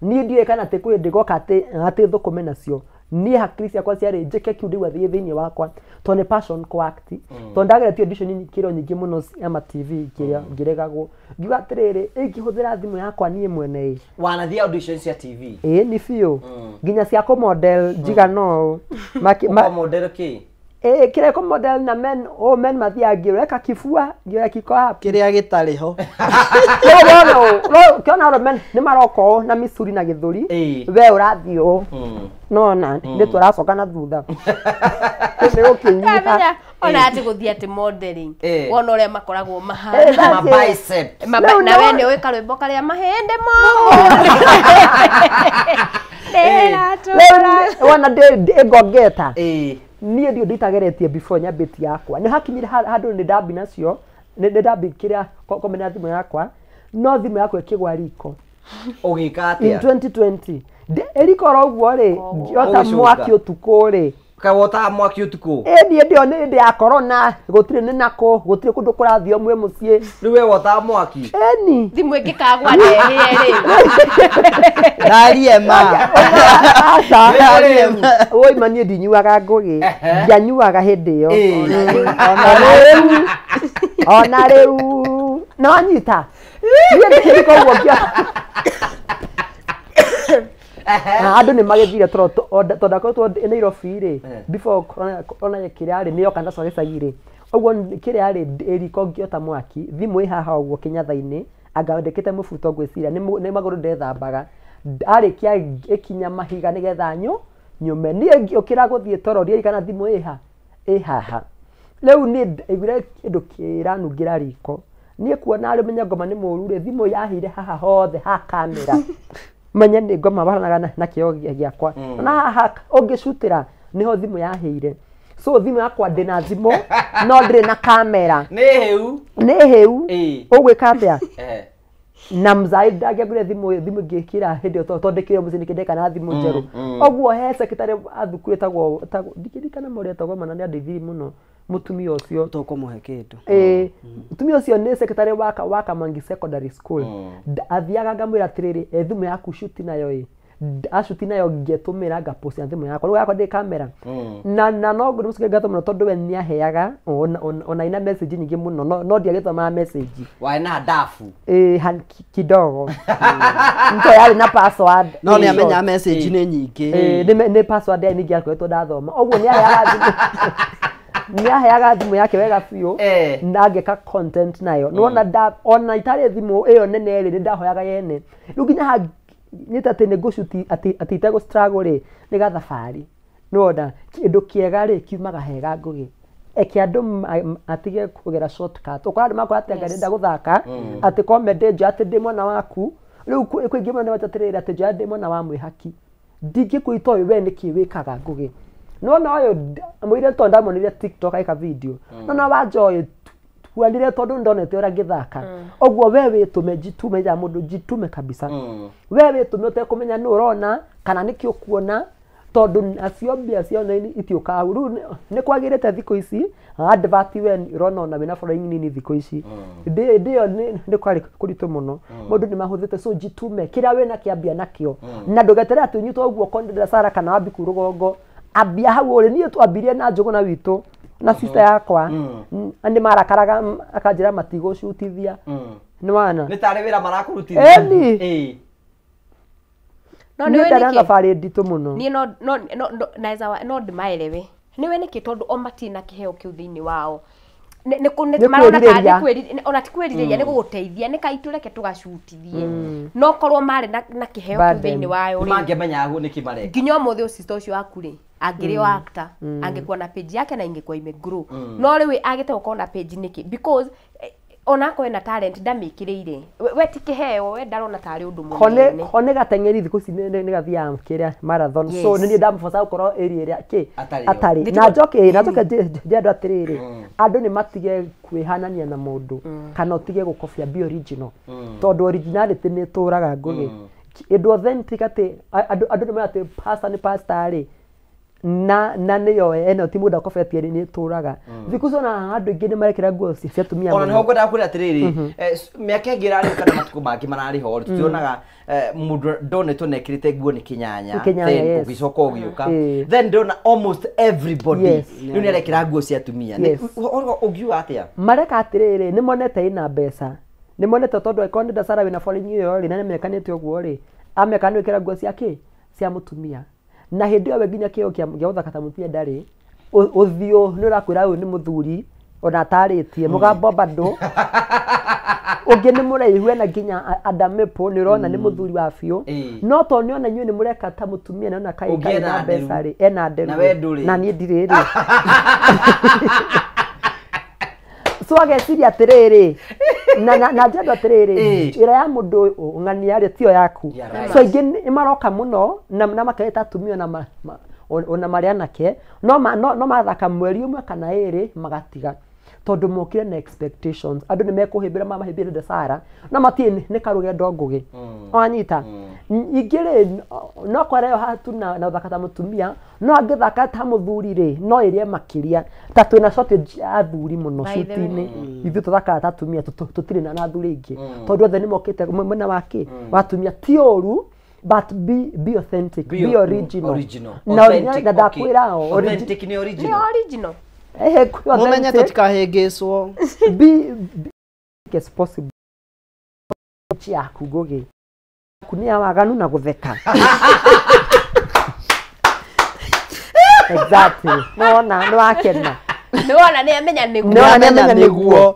Niĩ ndioĩ kana atĩ kwĩ hĩndĩ goka atĩ thũkũme nacio. Niĩ hakiri ciakwa ciarĩ njĩke kĩu ndĩgua thiĩ thĩinĩ wakwa tondũ nĩ passion kwa act. Tondũ ndageretie audition kĩro nyingĩ mũno cia ma TV kĩrĩa ngĩregagwo. Ngiuga atĩrĩrĩ, ingĩhũthĩra thimũ yakwa niĩ mwene ĩ. Wanathiĩ audition cia TV? Ĩĩ nĩ biũ. Nginya cia kũ-model njigana ũũ. Ũka-model kĩ? Kĩrĩa kũ-model na men, oh men mathiaga ngĩreka kibua, ngĩoya kiko hapi. Kĩrĩa gĩtarĩ ho. Ũkĩona ũrĩa men nĩ maroka ũũ na micuri na gĩthũri, we ũrathiĩ ũũ. Nona, nĩ tũracoka na thutha. Nĩ gũkĩnyiha. Ona atĩ gũthiĩ atĩ modeling. Wona ũrĩa makoragwo mahana. Ma bicep. Na we nĩ ũĩ karwĩmbo karĩa mahĩndĩ momũ. Wona ndĩ ngongeta. Niĩ ndiũ nditageretie before nyambĩtie yakwa. Nĩ hakinyire handũ nĩ ndambi nacio, nĩ ndambi kĩrĩa komena thimũ yakwa, no thimũ yakwa ĩkĩgwa riko. Ũgĩka atĩa? In 2020. Ĩriko oro ũguo rĩ, ngĩota mwaki ũtukũ rĩ. Kawotaga mwaki ũtukũ? Ĩ niĩ ndĩo nĩ hĩndĩ ya corona, gũtirĩ nĩ nakũ, gũtirĩ kũndũ kũrathio mwĩ mũciĩ. Rĩu we wotaga mwaki? Ĩni. Thimũ ĩngĩkagwa ndĩhĩe rĩ. Ndarie ma. Aca. Woi ma niĩ ndinyuaga ngũgĩ. Ndianyuaga hĩndĩ ĩyo. Ona rĩu. No anyita. Niĩ ndĩkĩrĩka ũguo ngĩa. Andũ nĩ magĩthire tondũ ndakoretwo ndĩ Nairobi rĩ, before corona kĩrĩa rĩ, nĩyoka nacio gĩcagi rĩ. Ũguo kĩrĩa rĩ, riko ngĩota mwaki, thimũ ĩ haha ũguo kĩnyatha-inĩ, anga ndĩkĩte mũbuto ngwĩciria, nĩ magũrũ ndethambaga. Arĩkia ĩkinya mahiga nĩgetha nyume. Niĩ ngĩũkĩra gũthiĩ toro, ndirikana thimũ ĩ haha. Rĩu niĩ ndaiguire kĩndũ kĩranungĩra riko. Niĩ kuona arĩ menye ngoma nĩ mũru rĩ, thimũ yahĩire haha hothe ha kamera. Menye nĩ ngoma waranaga na kĩo gĩakwa. Na haha ũngĩcutĩra nĩho thimũ yahĩire. So thimũ yakwa ndĩna thimũ no ndĩrĩ na kamera. Nĩ hĩu. Nĩ hĩu. Ũgwĩka atĩa? Na mzai ndangĩagũrire thimũ ngĩkĩra hĩndĩ ĩyo tondũ ndĩkĩrĩ mũciĩ nĩkĩndeka na thimũ njerũ. Ũguo he secretary a thukuru ĩtagwo ndikĩririkana mũrĩa etagwo mana nĩ andeithirie mũno mũtumia ũcio. Tũkũmũhe kĩndũ. Mũtumia ũcio nĩ secretary wa Kamangi Secondary School. Athiaga ngamwĩra atĩrĩrĩ, thimũ yaku shuti nayo ĩ. Acuti nayo ngĩtũmĩra ngapost na thimũ yakwa. Rĩu yakwa ndĩ kamera. Na no ngũmũcokeria ngatho mũno tondũ we nĩaheaga ona ina message nyingĩ mũno no ndiagĩthomaga message. Warĩ na ndabu. Kidogo. Nto yarĩ na password. No nĩamenya message nĩ nyingĩ. Nĩ password yarĩ nyingĩ akoretwo ndathoma. Ũguo nĩaheaga thimũ yake wega biũ na ngeka content nayo. Nĩwona ona itarĩ thimũ ĩyo nene rĩ, nĩndahoyaga yene. Rĩu nginya nĩ atĩ nĩ ngũcuti atĩ itegũ struggle rĩ, nĩ gathabarĩ. Nĩwona kĩndũ kĩega rĩ kiumaga hega ngũgĩ. Eke andũ matige kũgera shortcut. Ũkora andũ makora atĩ anga ndĩrenda gũthaka, atĩ comedy njoya atĩ ndĩ mwana waku. Rĩu kwĩ ingĩ mũno nĩweta atĩrĩrĩ atĩ njoya ndĩ mwana wa mwĩhaki. Ndingĩkwĩta ũyũ we nĩkĩ wĩkaga ngũgĩ. Nĩwona ũyũ mũirĩtu tondũ ndamuonire TikTok agĩka video. Nĩwona wanja ũyũ tuanire tondũ ndonete ũrĩa ngĩthaka. Ũguo we wĩtũme njitume ya mũndũ njitume kabisa. We wĩtũme ũtekũmenya nũ ũrona kana nĩkĩ ũkuona tondũ acio mbia cia online itiũkaga. Rĩu nĩ kwagĩrĩte thikũ ici advert we ũrona ona wĩna following nini thikũ ici. Ndĩyo nĩ kwarĩ kũritũ mũno. Mũndũ nĩ mahũthĩte so njitume kĩrĩa wĩna kĩambia nakĩo. Na ndũgeterere atĩ ũnyitwo ũguo Kondera Sara kana Wambiku rũgongo. Ambia hau ũrĩ niĩ twambirie na Njũgũna witũ na sister yakwa nĩ marakaraga akanjĩra matigũcutithia. Nĩ wana nĩ tarĩ wĩra marakũrutithia. Ĩni. No nĩ nĩ ndarĩ na thabarĩ nditũ mũno. Niĩ no naweza no ndĩmaelewe. Nĩwe nĩkĩ tondũ o matirĩ na kĩheo kĩu thĩinĩ wao. Marona ta ona ti kwĩrirĩria nĩ gũgũteithia nĩ kaitũ reke tũgacutithie. No korwo marĩ na kĩheo kĩu thĩinĩ wao rĩ, mangĩmenya nĩkĩ mareka. Nginya ũmũthĩ ũcio ũcio waku rĩ, angĩrĩ o actor, angĩkuwa na page yake na ingĩkuwa ime grow. No rĩu agĩte gũkorwo na page nĩkĩ? Because ona akorwo ena talent ndamĩkĩrĩire. We ti kĩheo, we ndarona tarĩ ũndũ mũnene. Hone gateng'eri thikũ ici nĩ gathiaga kĩrĩa marathon. So nĩ niĩ ndamũboca gũkorwo area ĩrĩa kĩ atarĩ. Na njoke njĩre andũ atĩrĩrĩ, andũ nĩ matige kwĩhanania na mũndũ kana ũtige gũkobia be original. Tondũ originality nĩ ĩtũraga ngũgĩ. Ĩndũ authentic atĩ andũ nĩ moĩ atĩ pastor nĩ pastor rĩ. Na nĩyo ĩno ti mũndũ akobetie nĩ ĩtũraga. Thikũ ici ona andũ aingĩ nĩ marekĩra nguo cia atumia. Ona nĩho ngwendaga kwĩra atĩrĩrĩ, mĩaka ĩngĩ ĩrarĩ kana matukũ mangĩ mararĩ ho, tũtionaga mũndũ ndonetwo na ekĩrĩte nguo nĩ kĩnyanya, then ũgĩcoka ũgĩũka, then ndona almost everybody rĩu nĩ arekĩra nguo cia atumia. Ũngiuga atĩa? Mareka atĩrĩrĩ, nĩ monete ĩna mbeca, nĩ monete tondũ angĩkorwo nĩ Dasara wĩna following ĩyo rĩ, na nĩamekanĩte ũguo rĩ, ameka nĩ gwĩkĩra nguo cia kĩ? Cia mũtumia. Na hĩndĩ ĩyo we nginya kĩo kĩa gũthaka ta mũtumia ndarĩ, ũthiũ nĩ ũrakwĩra ũyũ nĩ mũthuri ona atarĩtie, mũgambo bado ũngĩ nĩ mũraihu ena nginya Adam Apple nĩ ũrona nĩ mũthuri wa biũ, no tondũ nĩ ona inyuĩ nĩ mũreka ta mũtumia nĩ ona kaĩ Ũngĩ na ena mbeca nderu. rĩ, ena nderu Na we ndũrĩ. Na niĩ ndirĩ rĩ. So ageciria atĩrĩrĩ, na njendwo atĩrĩrĩ, njĩra ya mũndũ ũng'ania rĩ tiyo yaku. So aingĩ nĩ maroka mũno na makerĩta atumia ona marĩ anake, no mathaka mweri ũmwe kana ĩrĩ magatiga, tondũ mokire na expectations. Andũ nĩ mekũhĩmbĩra mamahĩmbĩire Dasara no matirĩ nĩ karũgendo Ngũgĩ. Wanyita? Ingĩ rĩ, no kwareo hatu na ũthaka ta mũtumia, no angĩthaka ta mũthuri rĩ, no ĩrĩe makĩria. Ta twĩna shortage ya athuri mũno By the way. cuti-inĩ. Ithuĩ tũthakaga ta atumia, tũtirĩ na athuri aingĩ, tondũ othe nĩ mokĩte mwena wa kĩ? Wa atumia. Ti ũru, but be authentic, be original. Original. Na Authentic, na ndakwĩra o, Authentic nĩ Nĩ original. original. Kwĩ Mũmenye authentic. tũtikahĩngĩcwo. Be as possible. Yaku Ngũgĩ. Yaku nĩ ya waganu na gũtheka. Exactly. Nĩwona, nĩwakena. Nĩwona nĩ amenya nĩguo. Nĩwona nĩ amenya nĩguo.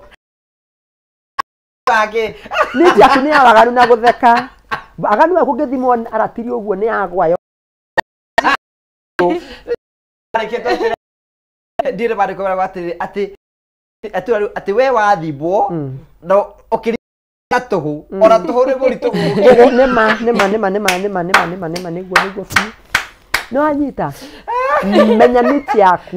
Wake. Nĩ yaku nĩ ya waganu na gũtheka. Waganu waku ũngĩthimwo aratiri ũguo nĩ yagwa yo. Ndirĩ mandĩko marĩa atĩ atĩ atĩ atĩ we wathimbwo na ũkĩrĩa tũhũ, ona tũhũ nĩ mũritũ Nĩma nĩma nĩma nĩma nĩma nĩma nĩma nĩma nĩguo nĩguo biũ. Nĩwanyita? Menya miti yaku.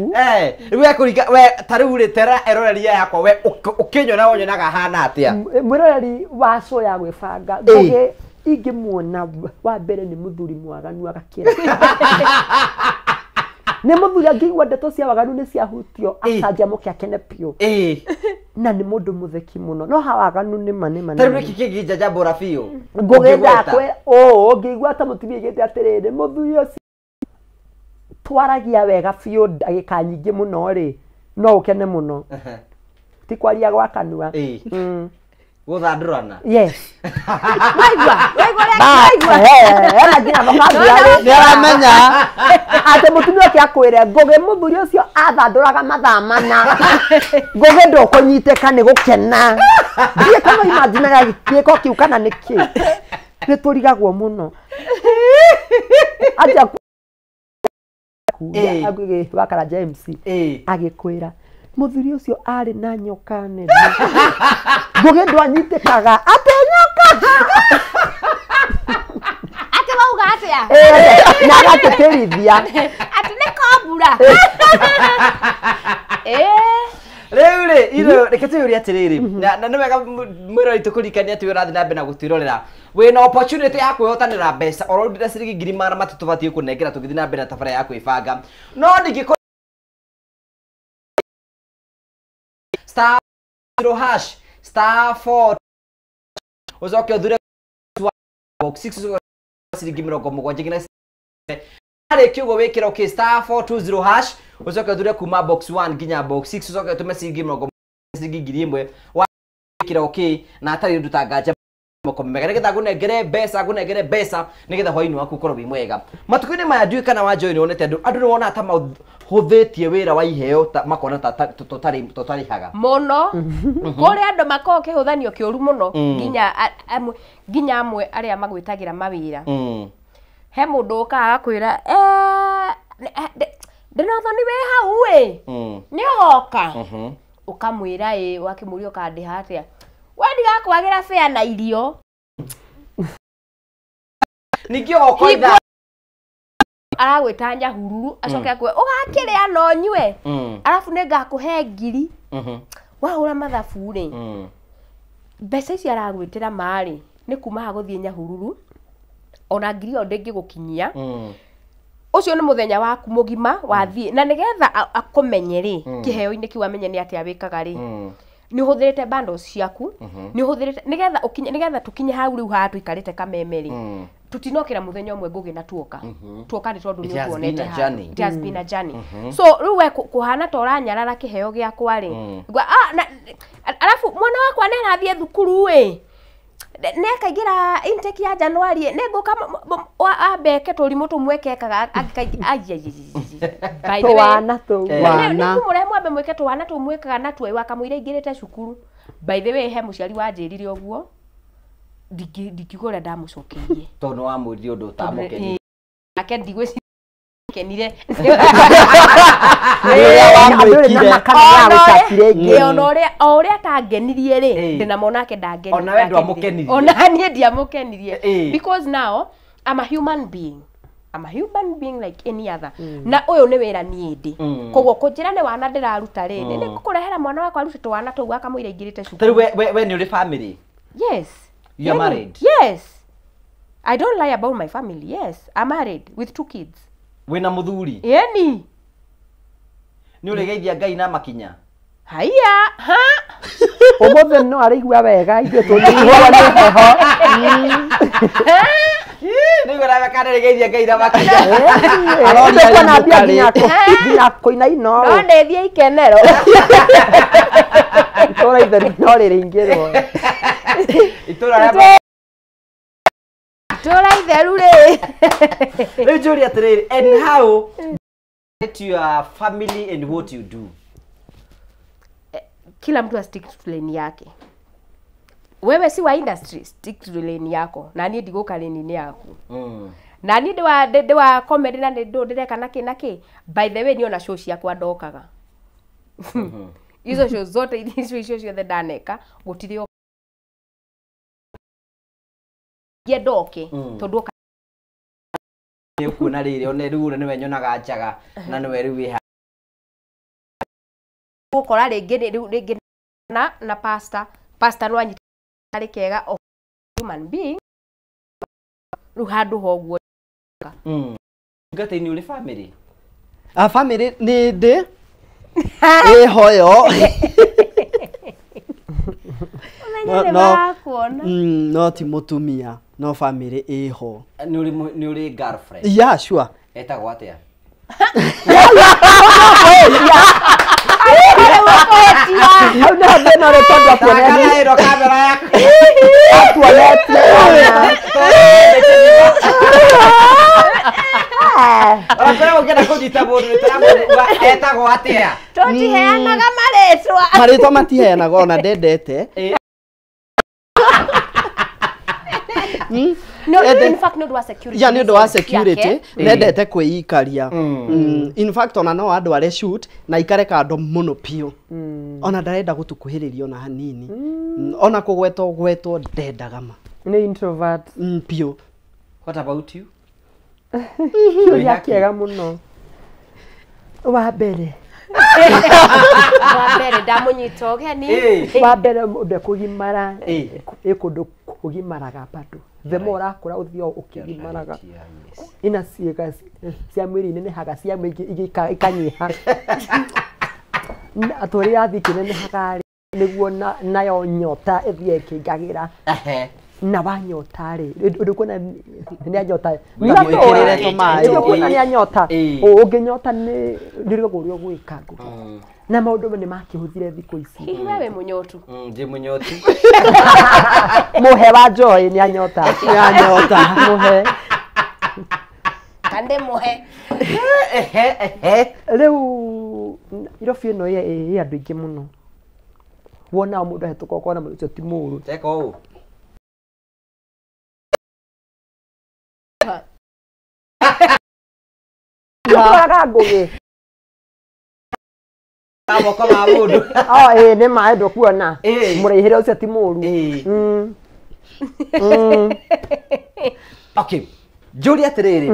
Rĩu we kũringa we ta rĩu rĩ tera eroreria yakwa we ũkĩnyona wonyonaga hana atĩa? Mwĩroreri wa show ya gwĩbanga Ngũgĩ ingĩmuona wa mbere nĩ mũthuri mwaganu agakĩra. Nĩ mũthuri angĩigua ndeto cia waganu nĩ ciahutio acanjamũke akene biũ. Na nĩ mũndũ mũtheki mũno. No ha waganu nĩma nĩma Ta rĩu nĩma. nĩkĩ kĩngĩnjanjamũra biũ? Ngũgĩ Ũngĩgweta? ndakwe ũũ ũngĩigua ta mũtumia aigĩte atĩrĩrĩ, mũthuri ũcio twaragia wega biũ ndagĩka nyingĩ mũno rĩ, no ũkene mũno. Ti kwaria gwa kanua. Gũthandũrana. Yes. Waigua? Waigua ũrĩa waigua? Ena nginya vocabulary. Nĩ aramenya. Atĩ mũtumia ũcio akwĩre Ngũgĩ mũthuri ũcio athandũraga mathaa mana. Ngũgĩ ndũkũnyitĩka nĩ gũkena. Ndiĩ kana imaginaga gĩko kĩu kana nĩ kĩ. Nĩ tũrigagwo mũno. Anjia wa Karanja MC agĩkwĩra mũthuri ũcio arĩ na nyoka nene. Ngũgĩ ndwanyitĩkaga atĩ nyoka. Atĩ wauga atĩa? Na agatĩtĩrithia. Atĩ nĩ kombura. Rĩu rĩ, iro reke twĩyũrie atĩrĩrĩ, na nĩ wega mwĩrori tũkũririkanie atĩ ũrathiĩ na mbere na gũtwĩrorera. Wĩna opportunity ya kwĩhotanĩra mbeca oro rĩu ciringi 300,000 tũbatiĩ kũnengera tũgĩthiĩ na mbere na tabarĩra ya kwĩbanga. No ndingĩkorwo star 0 hash star 4 ũcoke ũthure box 6 ũcoke ciringi 70 nginya harĩkia ũguo wĩkĩre okay star 420 hash ũcoke ũthure kuma box 1 nginya box 6 ũcoke ũtũme ciringi mĩrongo ciringi 1000 wĩkĩre okay na hatarĩ ũndũ ta nganja moko mega nĩgetha ngũnengere mbeca ngũnengere mbeca nĩgetha hwainĩ waku ũkorwo wĩ mwega. Matukũ-inĩ maya ndiũĩ kana wa Joy nĩwonete andũ nĩwonaga ta mahũthĩtie wĩra wa iheo ta makona ta tũtarĩhaga mũno. Kũrĩ andũ makoragwo kĩhũthanio kĩũru mũno nginya nginya amwe arĩa magwĩtagĩra mawĩra. He mũndũ ũkaga agakwĩra ndĩna ũthoni wĩ hau ĩ nĩ ũgoka ũkamwĩra ĩ wakĩmũria ũkandĩha atĩa we ndigakwagĩra fare na irio. Ningĩ ũgoka ithaa aragwĩta Nyahururu acoke akwe ũgakĩrĩa no nyue arabu nĩngakũhe ngiri wahũra mathabu rĩ mbeca ici aragwĩtĩra marĩ nĩ kuma haha gũthiĩ Nyahururu ona ngiri ĩyo ndĩngĩgũkinyia. Ũcio nĩ mũthenya waku mũgima wathiĩ na nĩgetha akũmenye rĩ kĩheo-inĩ kĩu amenye nĩ atĩa wĩkaga rĩ nĩ ũhũthĩrĩte bundles ciaku nĩ ũhũthĩrĩte nĩgetha ũkinye nĩgetha tũkinye hau rĩu haha tũikarĩte Kameme rĩ tutinokĩra mũthenya ũmwe Ngũgĩ na tuoka tuoka nĩ tondũ nĩ tuonete haha. It has been a journey. So rĩu we kũhana ta ũranyarara kĩheo gĩakwa rĩ arabu mwana wakwa nĩ arathiĩ thukuru ĩ nĩakaingĩra intake ya January nĩngũka ambeke tũrimũ tũmwekekaga tũwana tũu nĩngũmũrehe mwambe mwĩke tũwana tũu mwĩkaga natuo wakamũira aingĩrĩte cukuru. By the way he mũciari wanjĩrire ũguo ndingiuga ũrĩa ndamũcokeirie tondũ nĩwamwĩrire ũndũ ũtamũkenirie nake ndigwĩciria o ũrĩa atangenirie rĩ ndĩnamo nake ndangenirie ona we ndwamũkenirie ona niĩ ndiamũkenirie because now I'm a human being. I'm a human being like any other. Na ũyũ nĩ wĩra niĩ ndĩ koguo kũnjĩra nĩ wana ndĩraruta rĩ nĩ ngũkũrehera mwana wakwa arute tũwana tũu akamũira aingĩrĩte cukuru. Rĩu we nĩ ũrĩ family? Yes. You are married? Yes. I don't lie about my family. Yes, I'm married with 2 kids. Wĩna mũthuri? Yeni. Nĩ ũrĩgeithia Ngai na makinya? Haiya, ha? Ũmũthĩ no araigua wega ithuĩ tũnyihwo nĩ heho. Nĩguo nawe kana ũrĩgeithia Ngai na makinya. Aroria nginya kũinaina No ndĩthiĩ ikenero. Itũra itheru no rĩrĩingĩrwo. Itũra rĩa Itũra itheru rĩ. Rĩu njũrie atĩrĩrĩ, and how to your family and what you do? Kila mtu stick to lane yake. Wewe si wa industry, stick to lane yako. Na niĩ ndigũka lane-inĩ yaku. Na niĩ ndĩ wa comedy na nĩ ndĩreka na kĩ na kĩ. By the way niĩ ona show ciakwa ndokaga. Izo show zote icio icio ciothe ndaneka gũtirĩ ndoke tondũ nĩ ũkuona rĩrĩ one rĩu nĩwe nyonaga njaga na nĩwe rĩu wĩ gũkora rĩngĩ rĩu rĩngĩ na pastor no anyita karĩ kega of human being rĩu handũ ho ũguo. Ngate-inĩ ũrĩ family? A family nĩ ndĩ ĩhoyo. No ti mũtumia no family ĩho. Nĩ ũrĩ girlfriend? Yeah, sure. Etagwo atĩa? Hau nĩho thĩna ũrĩ tondũ atuonetie ĩno kamera yaku. Atuonetie. Ona ũngĩenda kũnyita mũndũ nĩ etagwo atĩa? Tũtiheanaga marĩtwa. Marĩtwa matiheanagwo ona ndendete. No, in fact, nĩ ũndũ wa security. Yeah, nĩ ũndũ wa security. Nendete kwĩikaria. In fact, ona no andũ are shoot na ikare kando mũno biũ. Ona ndarenda gũtũkuhĩrĩria ona hanini. Ona kũgwetwo gwetwo ndendaga ma. Nĩ introvert. Biũ. What about you? Kĩũria kĩega mũno. Wa mbere. Wa mbere ndamũnyita ũgeni. Wa mbere mũndũ ekũgimara ĩ kũndũ kũgimaraga bado. The more ũrakũra ũthiaga ũkĩgimaraga. Ina ciĩga cia mwĩrĩ inenehaga cia mwĩrĩ ikanyiha. Atĩ ũrĩa ĩrathiĩ ĩkĩnenehaga rĩ nĩguo nayo nyota ĩthiĩ ĩkĩingagĩra. Na wanyota rĩ ndũkuona nĩ anyota. Ndũkuona nĩ anyota. Ũngĩnyota nĩ rĩrĩgwo ũrĩa ũgwĩka. Na maũndũ nĩ makĩhũthire thikũ ici. Hihi we wĩ mũnyotu? Ndĩ mũnyotu. Mũhe wa Joy nĩ anyota. Nĩ anyota. Mũhe. Kande mũhe. Rĩu Irobi ĩno ĩ andũ aingĩ mũno. Wona mũndũ ahĩtũka ũkona mũndũ ũcio ti mũũru. Teka ũũ. Ndũkoraga Ngũgĩ. Moko ma mũndũ. Oh, ĩĩ nĩ maĩ ndũkuona. Mũraihĩre ũcio ti mũũru. Okay. Njũrie atĩrĩrĩ,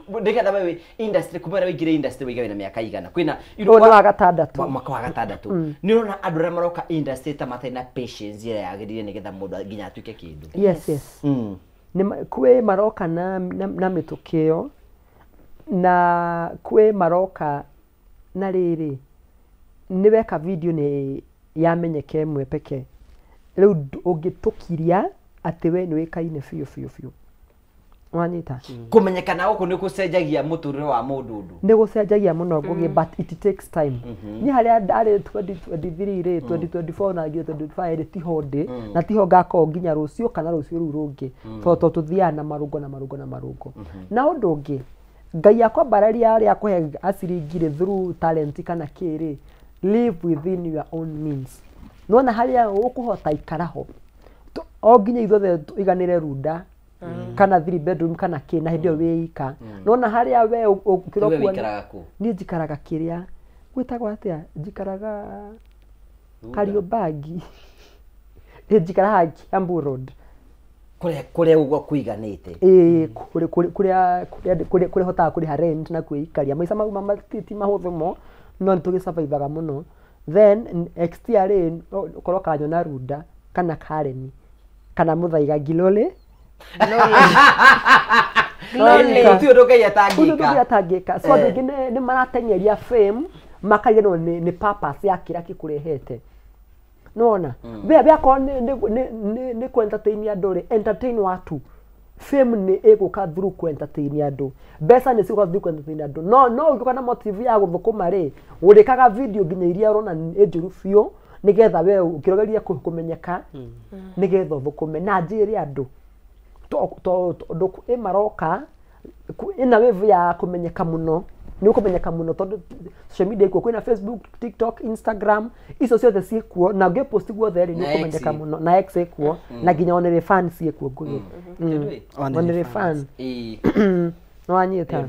ndĩgetha wewe industry kuma ũrĩa waingĩre industry wĩiga wĩna mĩaka igana kwĩna Ũyũ nĩ wa gatandatũ. Mwaka wa gatandatũ. Nĩ ũrona andũ arĩa maroka industry ta matarĩ na patience ĩrĩa yagĩrĩire nĩgetha mũndũ nginya atuĩke kĩndũ? Yes, yes. Kwĩ maroka na mĩtũkĩ ĩyo na kwĩ maroka na rĩrĩ nĩ weka video nĩ yamenyeka ĩmwe peke rĩu ũngĩtũkiria atĩ we nĩ wĩkaine biũ biũ biũ wanyita kũmenyekana gũkũ nĩ gũcenjagia mũtũrĩre wa mũndũ ũndũ nĩ gũcenjagia mũno Ngũgĩ but it takes time. Niĩ harĩa ndarĩ 2023 rĩ 2024 na nginya 2025 rĩ tiho ndĩ na tiho ngakorwo nginya rũciũ kana rũciũ rũu rũngĩ tondũ tũthiaga na marũngo na marũngo na marũngo. Na ũndũ ũngĩ Ngai akwambararia arĩa akũhe aciringi rĩ through talent kana kĩ rĩ live within your own means. Nĩwona harĩa ũkũhota ikaraho o nginya ithuothe tũiganĩre runda kana 3 bedroom kana kĩ na hĩndĩ ĩyo wĩika. Nĩwona harĩa we ũkĩrokua niĩ njikaraga kĩrĩa gwĩtagwo atĩa njikaraga Kariobangi njikaraga Kiambu Road kũrĩa ũguo kũiganĩte ĩĩ kũrĩa hotaga kũrĩha rent na kwĩikaria maica mau ti mahũthũ mo no nĩtũgĩsurvivaga mũno. Then next year rĩ ũkorwo kanyona runda kana Karen kana Muthaiga Ngilole gũtirĩ ũndũ Ngai atangĩka. So andũ aingĩ nĩ marateng'eria fame makariganĩrwo nĩ purpose ya kĩrĩa gĩkũrehete. Nĩwona we akorwo nĩ kũ entertain andũ rĩ entertain watu fame nĩ ĩgũka through kũ entertain andũ mbeca nĩ cigũka through kũ entertain andũ no ũngĩũka na motive ya gũthũkũma rĩ ũrĩkaga video nginya iria ũrona nĩ njũru biũ nĩgetha we ũkĩrogeria kũmenyeka nĩgetha ũthũkũme na njĩre andũ tondũ ĩ maroka ĩna wave ya kũmenyeka mũno nĩ ũkũmenyeka mũno tondũ social media ikuo kwĩna Facebook, TikTok, Instagram icio ciothe ciĩkuo na ũngĩpost guothe rĩ nĩ ũkũmenyeka mũno na X ĩkuo na nginya only fans ciĩkuo Ngũgĩ only fan nĩwanyita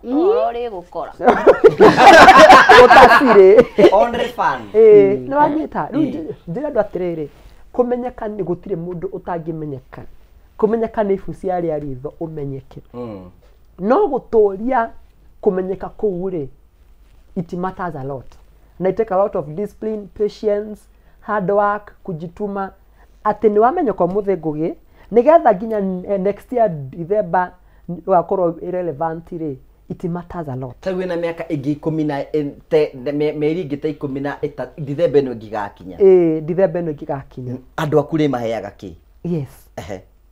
ũhoro rĩgũkora ũtacirĩ only fan nĩwanyita rĩu njĩra andũ atĩrĩrĩ kũmenyeka nĩ gũtirĩ mũndũ ũtangĩmenyeka kũmenyeka nĩ ibu cia arĩa ritho ũmenyeke no gũtũria kũmenyeka kũu rĩ it matters a lot na it take a lot of discipline, patience, hard work, kujituma atĩ nĩ wamenyeka ũmũthĩ Ngũgĩ nĩgetha nginya next year December ũgakorwo irrelevant rĩ it matters a lot. Ta wĩna mĩaka ĩngĩ ikũmi na mĩeri ĩngĩ ta ikũmi na December ĩno ĩngĩgakinya ĩĩ December ĩno ĩngĩgakinya andũ aku rĩ maheaga kĩ? Yes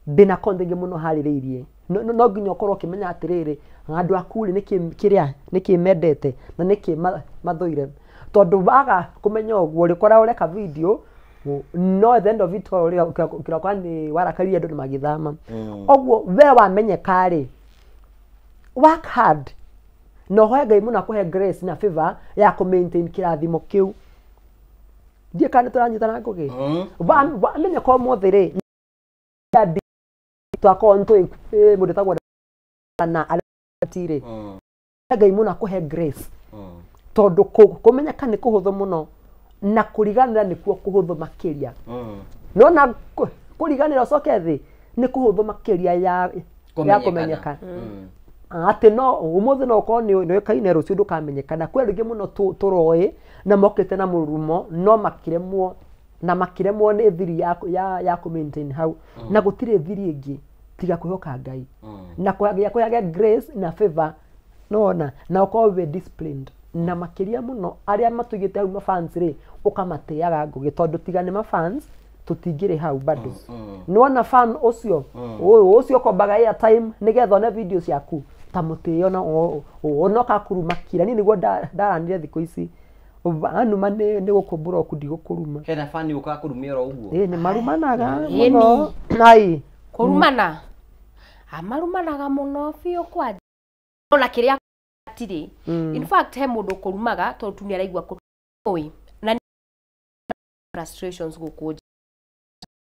ndĩna content mũno harĩrĩirie no nginya ũkorwo ũkĩmenya atĩrĩrĩ andũ aku rĩ nĩkĩ kĩrĩa nĩkĩ mendete na nĩkĩ mathũire tondũ waga kũmenya ũguo rĩ ũkora ũreka video no at the end of it all ũkĩrokora nĩ warakaria andũ nĩ magĩthama. Ũguo we wamenyeka rĩ work hard na ũhoe Ngai mũno akũhe grace na favor ya kũ maintain kĩrathimo kĩu. Ndiĩ kana nĩtũranyitana Ngũgĩ wamenyeka ũmũthĩ rĩ twakorwo nĩtũĩ mũndũ etagwo na atirĩ Ngai mũno akũhe grace tondũ kũmenyeka nĩ kũhũthũ mũno na kũriganĩra nĩkuo kũhũthũ makĩria. Nĩwona kũriganĩra ũcoke thĩ nĩ kũhũthũ makĩria ya kũmenyeka atĩ no ũmũthĩ no ũkorwo nĩ ũĩkaine rũciũ ndũkamenyeka na kwĩ andũ aingĩ mũno tũroĩ na mokĩte na mũrurumo no makĩremwo na makĩremwo nĩ thiri ya kũ maintain hau na gũtirĩ thiri ĩngĩ tiga kwĩhoka Ngai na kũhage grace na favor nĩwona na ũkorwo wĩ disciplined na makĩria mũno arĩa matũigĩte hau mafans rĩ ũkamatĩaga Ngũgĩ tondũ tiga nĩ mafans tũtingĩrĩ hau bado. Nĩwona fan ũcio ũcio ũkombaga airtime nĩgetha one video ciaku ta mũtĩo na ona ũkakuruma kira niĩ nĩguo ndaranire thikũ ici anuma nĩ gũkũmbũra oku ndigũkũruma hena fan ũkaga kũrumia oro ũguo ĩĩ nĩ marumanaga mũno ai kũrumana amarumanaga mũno biũ kwa ona kĩrĩa atirĩ in fact he mũndũ ũkũrumaga tondũ tu nĩaraigua kũĩ na frustrations gũkũ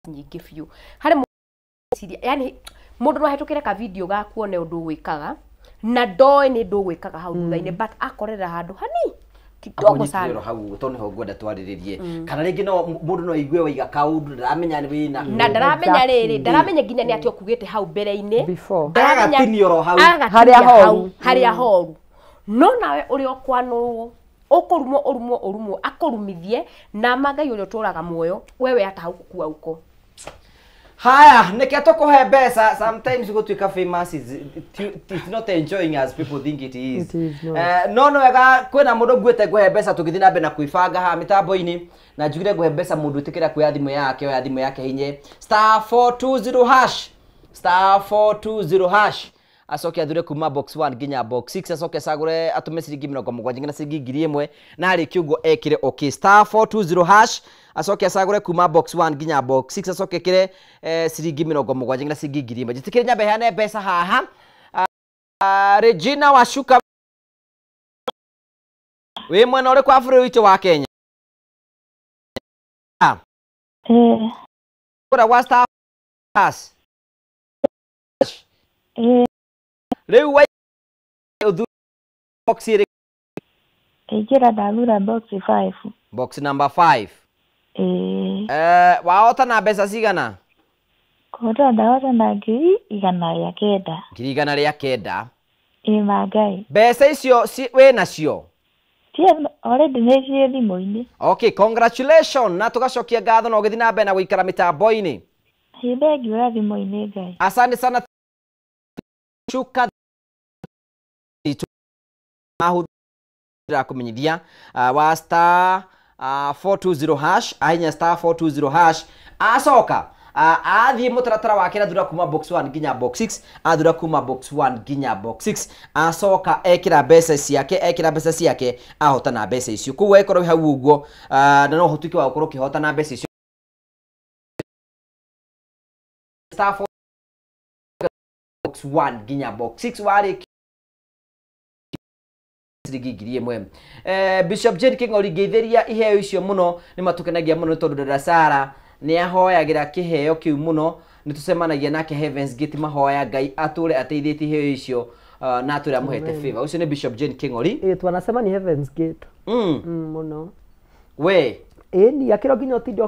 nyingĩ biũ harĩ yani mũndũ no ahetũkĩre ka video gaku one ũndũ ũgwĩkaga na ndoĩ nĩ ũndũ ũgwĩkaga hau thutha-inĩ but akorera handũ hani kidogo sana hau tondũ nĩho ngwenda twarĩrĩrie kana rĩngĩ no mũndũ no aigue waiga kaũndũ ndaramenya nĩ wĩna na ndaramenya rĩrĩ ndaramenya nginya nĩ atĩ ũkugĩte hau mbere-inĩ agatinio oro hau harĩa horu no nawe ũrĩa ũkwanũrwo ũkũrumwo ũrumwo ũrumwo akũrumithie na ma Ngai ũrĩa ũtũraga muoyo wewe ata hau kukua uko. Haya, nĩkĩo tũkũhe mbeca. Sometimes gũtuĩka famous is it's not enjoying as people think it is. It is not. No nĩ wega kwĩna mũndũ nguĩte ngũhe mbeca tũgĩthiĩ na mbere na kwĩbanga haha mĩtambo-inĩ, na njugire ngũhe mbeca mũndũ ĩtĩkĩra kuoya thimũ yake, oya thimũ yake hinye *420 hash, *420 hash, acoke athure kuma box 1 nginya box 6, acoke acagũre atũme ciringi 70 nginya ciringi 1000, na arĩkia ũguo ekĩre okay *420 hash, acoke acagũre kuma box 1 nginya box 6, acoke ekĩre ciringi 70 nginya ciringi 1000. Njĩtĩkĩre nyambe heane mbeca haha. Regina Wacuka, wĩ mwena ũrĩkũ wa bũrũri witũ wa Kenya? Kũra gwa star hash. Rĩu wa ũthure box ĩrĩkũ? Ingĩra ndathura box 5. Box number 5. Wahota na mbeca cigana? Kũhota ndahota na 109,000. 109,000. Ĩ ma Ngai. Mbeca icio wĩ nacio? Already nĩ ciĩ thimũ-inĩ. Okay, congratulations, na tũgacokia ngatho na ũgĩthiĩ na mbere na gũikara mĩtambo-inĩ. Ĩ thengiũ thimũ-inĩ Ngai. Asante sana. Shuka mahũthĩra kũmenyithia wa star 420 hash, ahinya star 420 hash, acoka athiĩ mũtaratara wake athura kuma box 1 nginya box 6, athura kuma box 1 nginya box 6, acoka ekĩra mbeca ciake, ekĩra mbeca ciake ahota na mbeca icio. Koguo ĩkorwo wĩ hau ũguo, na no ũtuĩke wa gũkorwo ũkĩhota na mbeca icio. Star 4 box 1 nginya box 6 warĩkia ciringi 1000. Bishop Jane King'ori, ngeithĩria iheo icio mũno, nĩ matũkenagia mũno tondũ dada Sara nĩ ahoyagĩra kĩheo kĩu mũno, nĩ tũcemanagia nake Heavens Gate mahoya Ngai atũre ateithĩtie iheo icio, na atũre amũhete favor. Ũcio nĩ Bishop Jane King'ori. Twanasema ni Heavens Gate. Mũno. We. Ĩni akĩro nginya ũtinde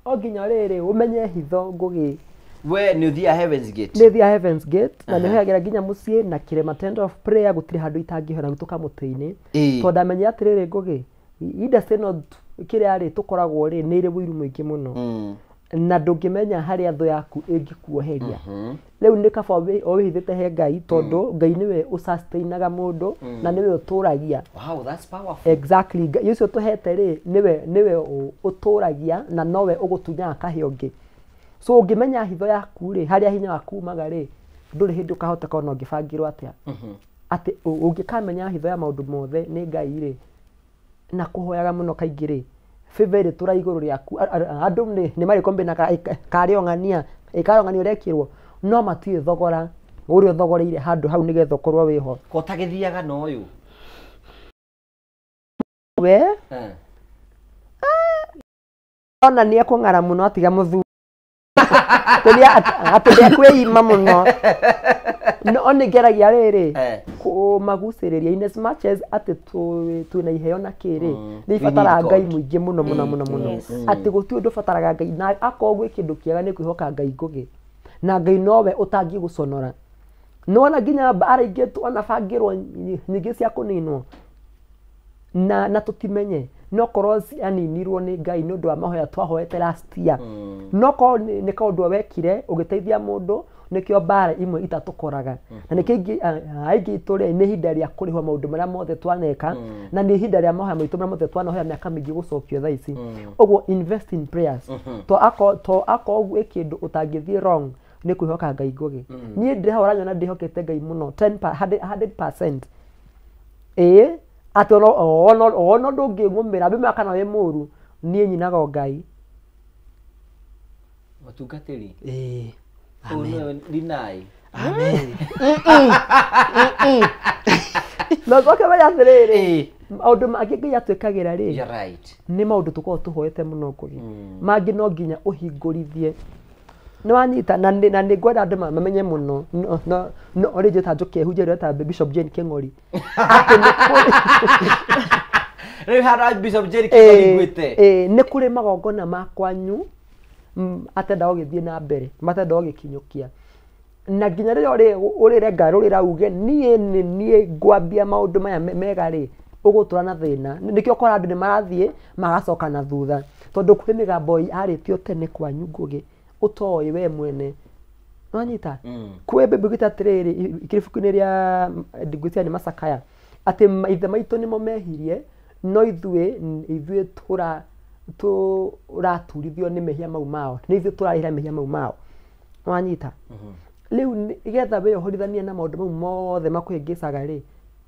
o nginya rĩrĩ ũmenye hitho Ngũgĩ. We nĩ ũthiaga Heavens Gate? Nĩ thiaga Heavens Gate na nĩ hoyagĩra nginya mũciĩ na kĩrĩma tent of prayer, gũtirĩ handũ itangĩhoera gũtũka mũtĩ-inĩ. Tondũ ndamenyire atĩrĩrĩ Ngũgĩ, industry ĩno kĩrĩa rĩ tũkoragwo rĩ nĩ ĩrĩ ũiru mũingĩ mũno, na ndũngĩmenya harĩa thũ yaku ĩngĩkuoheria. Rĩu nĩ kaba o wĩhithĩte he Ngai, tondũ Ngai nĩwe ũsustainaga mũndũ na nĩwe ũtũragia. Wow, that's powerful. Exactly. Ngai ũcio tũhete rĩ nĩwe ũtũragia na nowe ũgũtunyaga kahĩa ũngĩ. So ũngĩmenya hitho yaku rĩ, harĩa hinya waku umaga rĩ, ndũrĩ hĩndĩ ũkahoteka ona ũngĩbangĩrwo atĩa. Atĩ ũngĩkamenya hitho ya maũndũ mothe nĩ Ngai rĩ, na kũhoyaga mũno kaingĩ rĩ, favor ĩrĩ igũrũ rĩaku. Andũ nĩ marĩkombĩna karĩ ong'ania, ĩkarong'ania ũrekĩrwo, no matiũĩ thogora ũrĩa ũthogoreire handũ hau nĩgetha ũkorwo wĩho. Ko ũtagĩthiaga na ũyũ? We? Ona nĩ ekũng'ara mũno atiga mũthuri. Atĩ ndekwĩima mũno. No nĩ ngeragia rĩrĩ kũmagucĩrĩria in as much as atĩ twĩna iheo na kĩrĩ, nĩ ibataraga Ngai mũingĩ mũno mũno mũno mũno. Atĩ gũtirĩ ũndũ ũbataraga Ngai, na akorwo gwĩ kĩndũ kĩega nĩ kwĩhoka Ngai Ngũgĩ, na Ngai nowe ũtangĩgũconora. Nĩwona nginya mbara ingĩ twanabangĩrwo nyingĩ cia kũninwo na tũtimenye, no korwo cianinirwo nĩ Ngai nĩ ũndũ wa mahoya twahoete last year. No korwo nĩ kaũndũ wekire ũgĩteithia mũndũ, nĩkĩo mbara imwe itatũkoraga. Na nĩkĩo aingĩ itũ rĩ, nĩ ihinda rĩa kũrĩhwo maũndũ marĩa mothe twaneka, na nĩ ihinda rĩa mahoya maitũ marĩa mothe twanahoya mĩaka mĩingĩ gũcokio thaa ici. Ũguo invest in prayers. To akorwo gwĩ kĩndũ ũtangĩthiĩ wrong nĩ kwĩhoka Ngai Ngũgĩ. Niĩ ndĩ hau ũranyona ndĩhokete Ngai mũno 100%. Ĩĩ atĩ ona ndũngĩngũmĩra mbĩmera kana wĩ mũru, niĩ nyinaga o Ngai. Mũtungatĩri. Ĩĩ. Amen. Deny. Amen. No coke menya atĩrĩrĩ, maũndũ mangĩ Ngai atwĩkagĩra rĩ, You're right. nĩ maũndũ tũkoragwo tũhoete mũno Ngũgĩ. Mangĩ no nginya ũhingũrithie. Nĩ wanyita, na nĩ ngwenda andũ mamenye mũno. No rĩ njĩta njũke hunjia ũrĩa ta Bishop Jane King'ori. Atĩ nĩ kũrĩ Rĩu haha Bishop Jane King'ori ngwĩte. Nĩ kũrĩ magongona ma kwanyu atenda ũgĩthiĩ na mbere, matenda ũgĩkinyũkia. Na nginya rĩrĩa ũrĩre ngarũrĩra uge niĩ nĩ niĩ ngwambia maũndũ maya mega rĩ, ũgũtũra na thĩna. Nĩkĩo ũkora andũ nĩ marathiĩ magacoka na thutha, tondũ kwĩ mĩgambo yarĩtio tene kwanyu Ngũgĩ, ũtoĩ we mwene nĩwanyita kwĩ Bible atĩrĩrĩ ikĩrĩ ibuku-inĩ rĩa ngwĩciria nĩ Macakaya atĩ maithe maitũ nĩmo mehirie no ithuĩ tũraturithio nĩ mehia mau mao nĩ ithuĩ tũrarĩhĩra mehia mau mao nĩwanyita rĩu nĩgetha wĩyohorithanie na maũndũ mau mothe makũhĩngĩcaga rĩ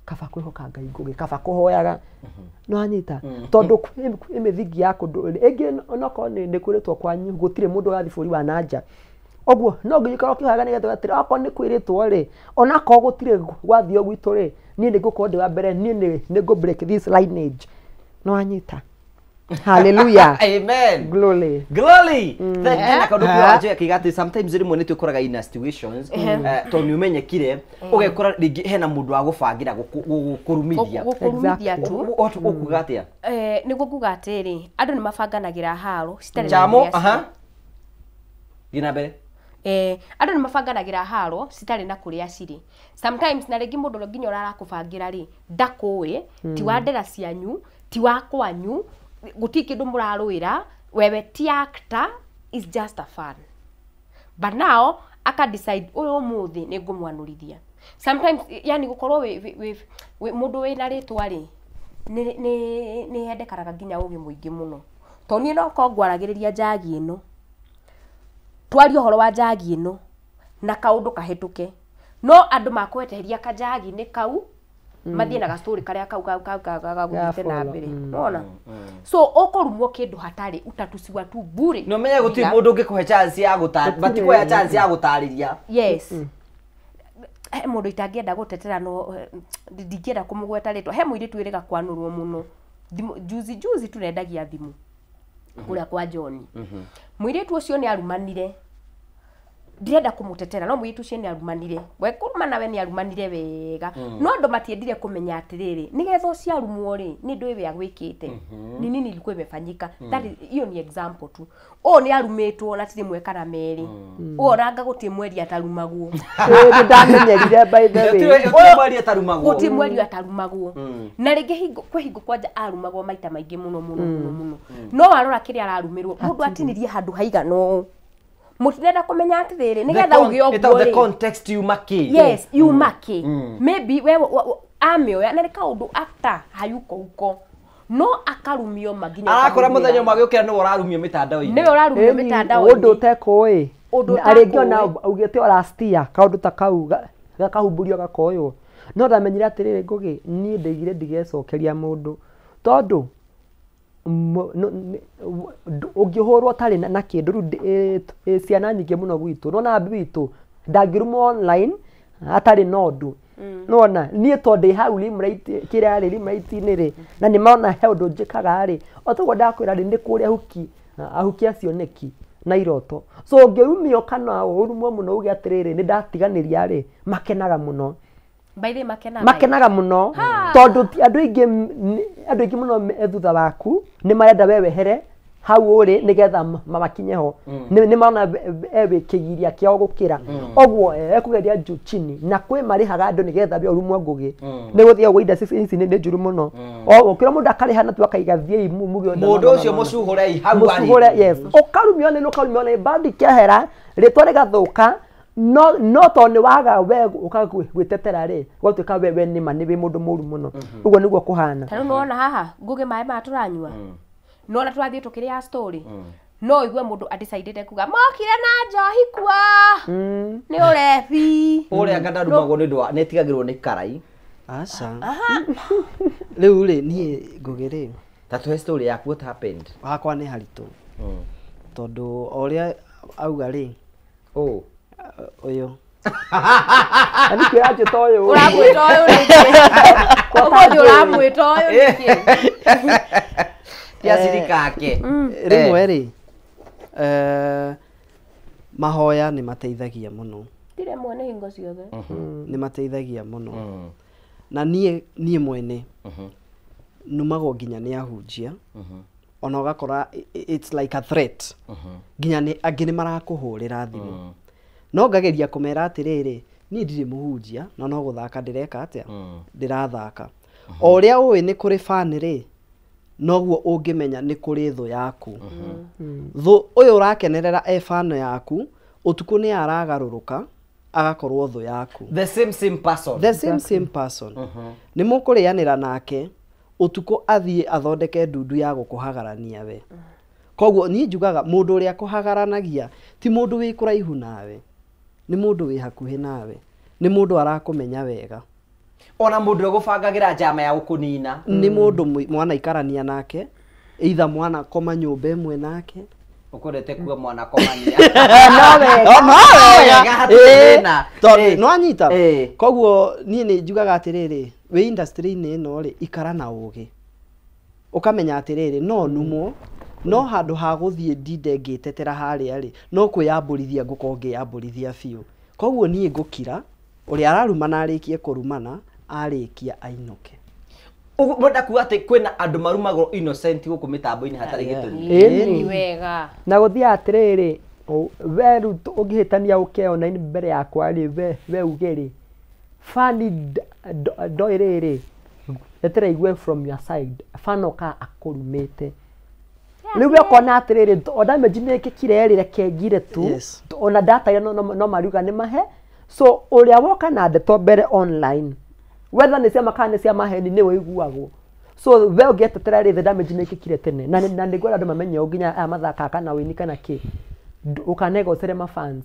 kaba kwĩhoka Ngai Ngũgĩ kaba kũhoyaga nĩwanyita tondũ kwĩ mĩthingi ya kũndũ ĩngĩ onokorwo nĩ kwĩrĩtwo kwanyu gũtirĩ mũndũ ũrathiĩ bũrũri wa na nja ũguo no nginya ũkorwo ũkĩhoyaga nĩgetha atĩrĩ okorwo nĩ kwĩrĩtwo rĩ onakorwo gũtirĩ gwathio gwitũ rĩ niĩ nĩngũkorwo ndĩ wa mbere niĩ nĩngũ break this lineage nĩwanyita Hallelujah. Amen. Glory. Glory. Thank you. Na kaundu kwa kiga ati sometimes rimwe ni twikoraga in a situations to ni umenyekire ugekora ringi hena mundu wa gubangira gukurumithia. Gukurumithia tu. Ukuga atia? Niguo nguga atiri andu ni mabanganagira haro citarĩ na Chamo, aha. Gina mbere. Andu ni mabanganagira haro citarĩ na kũrĩa cirĩ. Sometimes na rĩngĩ mũndũ nginya ũrarakũbangĩra rĩ ndakũĩ ti wa ndera cianyu ti wa kwanyu guti kindu murarwira wewe ti actor is just a fun but now aka decide uyu muthi ni ngumwanurithia sometimes yani gukorwo we mundu wina ritwa ri ni hendekaraga nginya ugi muingi muno to nie no ko ngwaragiriria njagi ino twarie uhoro wa njagi ino na kaundu kahituke no andu makweteheria kanjagi ni kau mathie na gastori karia kau kau kau kau gaguthiite na mbere nona so ukurumwo kindu hatari utatusiwa tu bure no menya guti mundu ungikuhe chance ya gutar batikuhe chance ya gutariria yes he mundu itangienda gutetera no ndingienda kumugweta ritwa he muiritu wiriga kwanurwo muno juzi juzi turendagia thimu kuria kwa John muiritu ucio ni arumanire ndirenda kumutetera no muiritu ucio ni arumanire we kurumana we ni arumanire wega no andu matiendire kumenya atiriri nigetha ucio arumwo ri ni ndu we agwikite ni nini ilikuwa imefanyika that hiyo ni example tu o ni arumitwo na tiri mwe kana meri o ranga guti mweri atarumagwo ni ndamenyerire by the way guti mweri atarumagwo guti mweri atarumagwo na ringi hingo kwi hingo kwanja arumagwo maita maingi muno muno muno muno no warora kiria ararumirwo mundu atinirie handu haigana mutirenda kumenya atiriri nigetha uge oguo the context you maki yes you maki maybe we amioya na kaundu actor hayuko huko no akarumio maginya arakora muthenya magiukira ni urarumio mitandao-ini ni urarumio mitandao-ini undu utekũĩ arĩngĩ ona augĩte orastia kaundu ta kau gakahumburio gakoywo no ndamenyire atiriri Ngũgĩ niĩ ndaigire ndigecokeria mũndũ tondũ ũngĩhũrwo ũtarĩ na kĩndũ rĩu ciana nyingĩ mũno gwitũ nona ambi witũ ndangĩrumwo online atarĩ na ũndũ nona niĩ tondũ ndĩ hau limelight kĩrĩa rĩ limelight-inĩ rĩ na nĩ marona he ũndũ njĩkaga rĩ o toguo ndakwĩra rĩ nĩ kũrĩa ahuki ahuki acio nĩki na iroto so ũngĩrumio kana ũrumwo mũno uge atĩrĩrĩ nĩ ndatiganĩria rĩ makenaga mũno by the makenaga muno tondu andu aingi muno thutha waku ni marenda we wehere hau uri nigetha mamakinye ho ni marona ewe kigiria kiao gukira oguo ekugeria juu chini na kwi marihaga andu nigetha we urumwo Ngugi ni guthia gwa industry ici ni njuru muno o ukira mundu akariha na tu akaiga thiei muge mundu ucio mucuhure hau ari mucuhure yes ukarumio ni ukarumio ni bandi kehera ritwa rigathuka no no to ni waga we ukagwitetera ri gwatuika we ni ma ni wi mundu muru muno uguo niguo kuhana ta no ona haha Ngugi maĩ ma turanyua no na turathie tukiria story no igue mundu adecided kuga mokire na njohi kuo ni urebi uria ngandarumagwo ni ndu ni tigagirwo ni karai aca riu ri nie Ngugi ri ta tuhe story yaku what happened wakwa ni haritu tondu oria auga ri oh uyu ani kwira njita uyu uramwita uyu niki umuthi uramwita uyu niki ti acirika ake rimwe ri mahoya ni mateithagia muno tire mwene hingo ciothe ni mateithagia muno na nie mwene numagwo nginya ni ahunjia ona ugakora it's like a threat nginya ni angi ni marakuhurira thimu no ngageria kumera atiriri ni ndiri muhunjia na no guthaka ndireka atia ndirathaka o uria uwi ni kuri fan ri Noguo ũngĩmenya nĩ kũrĩ thũ yaku. Thũ ũyũ ũrakenerera e fan yaku, ũtukũ nĩ aragarũrũka agakorwo thũ yaku. The same person. The same person. Nĩ mũkũrĩanĩra nake ũtukũ athiĩ athondeke ndundu ya gũkũhagarania we. Koguo niĩ njugaga mũndũ ũrĩa kũhagaranagia ti mũndũ wĩ kũraihu nawe, nĩ mũndũ wĩ hakuhĩ nawe, nĩ mũndũ arakũmenya wega. Ona mũndũ ũgũbangagĩra njama ya gũkũnina nĩ mũndũ mwanaikarania nake, either mwana koma nyũmba ĩmwe nake. Ũkwendete kuga mwana komania. No wega. Tondũ no anyita. Koguo niĩ nĩ njugaga atĩrĩrĩ, wĩ industry-inĩ ĩno rĩ, ikara na ũgĩ. Ũkamenya atĩrĩrĩ, no numwo, no handũ ha gũthiĩ ndinde ngĩtetera harĩa rĩ, no kwĩyambũrithia ngũkorwo ngĩyambũrithia biũ. Koguo niĩ ngũkira, ũrĩa ararumana arĩkie kũrumana, arĩkia ainũke. Ũguo mwenda kuga atĩ kwĩna andũ marumagwo innocent gũkũ mĩtambo-inĩ hatarĩ gĩtũmi. Nĩ wega. Na gũthiĩ atĩrĩrĩ, we rĩu ũngĩhĩtania ũke online mbere yakwa rĩ, we uge rĩ, fani ndoĩ rĩrĩ, eterera igue from your side, fan oka akũrumĩte. Rĩu we ũkona atĩrĩrĩ, o damage nĩ ĩkĩkire rĩ, reke ngire tu, ona data ĩyo no mariuga nĩ mahe. So ũrĩa woka na ndeto mbere online, whether nĩ cia kana nĩ cia maheni nĩ ũiguagwo. So we ũngĩetetera rĩ, the damage nĩ ĩkĩkire tene. Na nĩngwenda andũ mamenye ũũ nginya aya mathakaga kana wĩini kana kĩ, ũkanegocere mafans,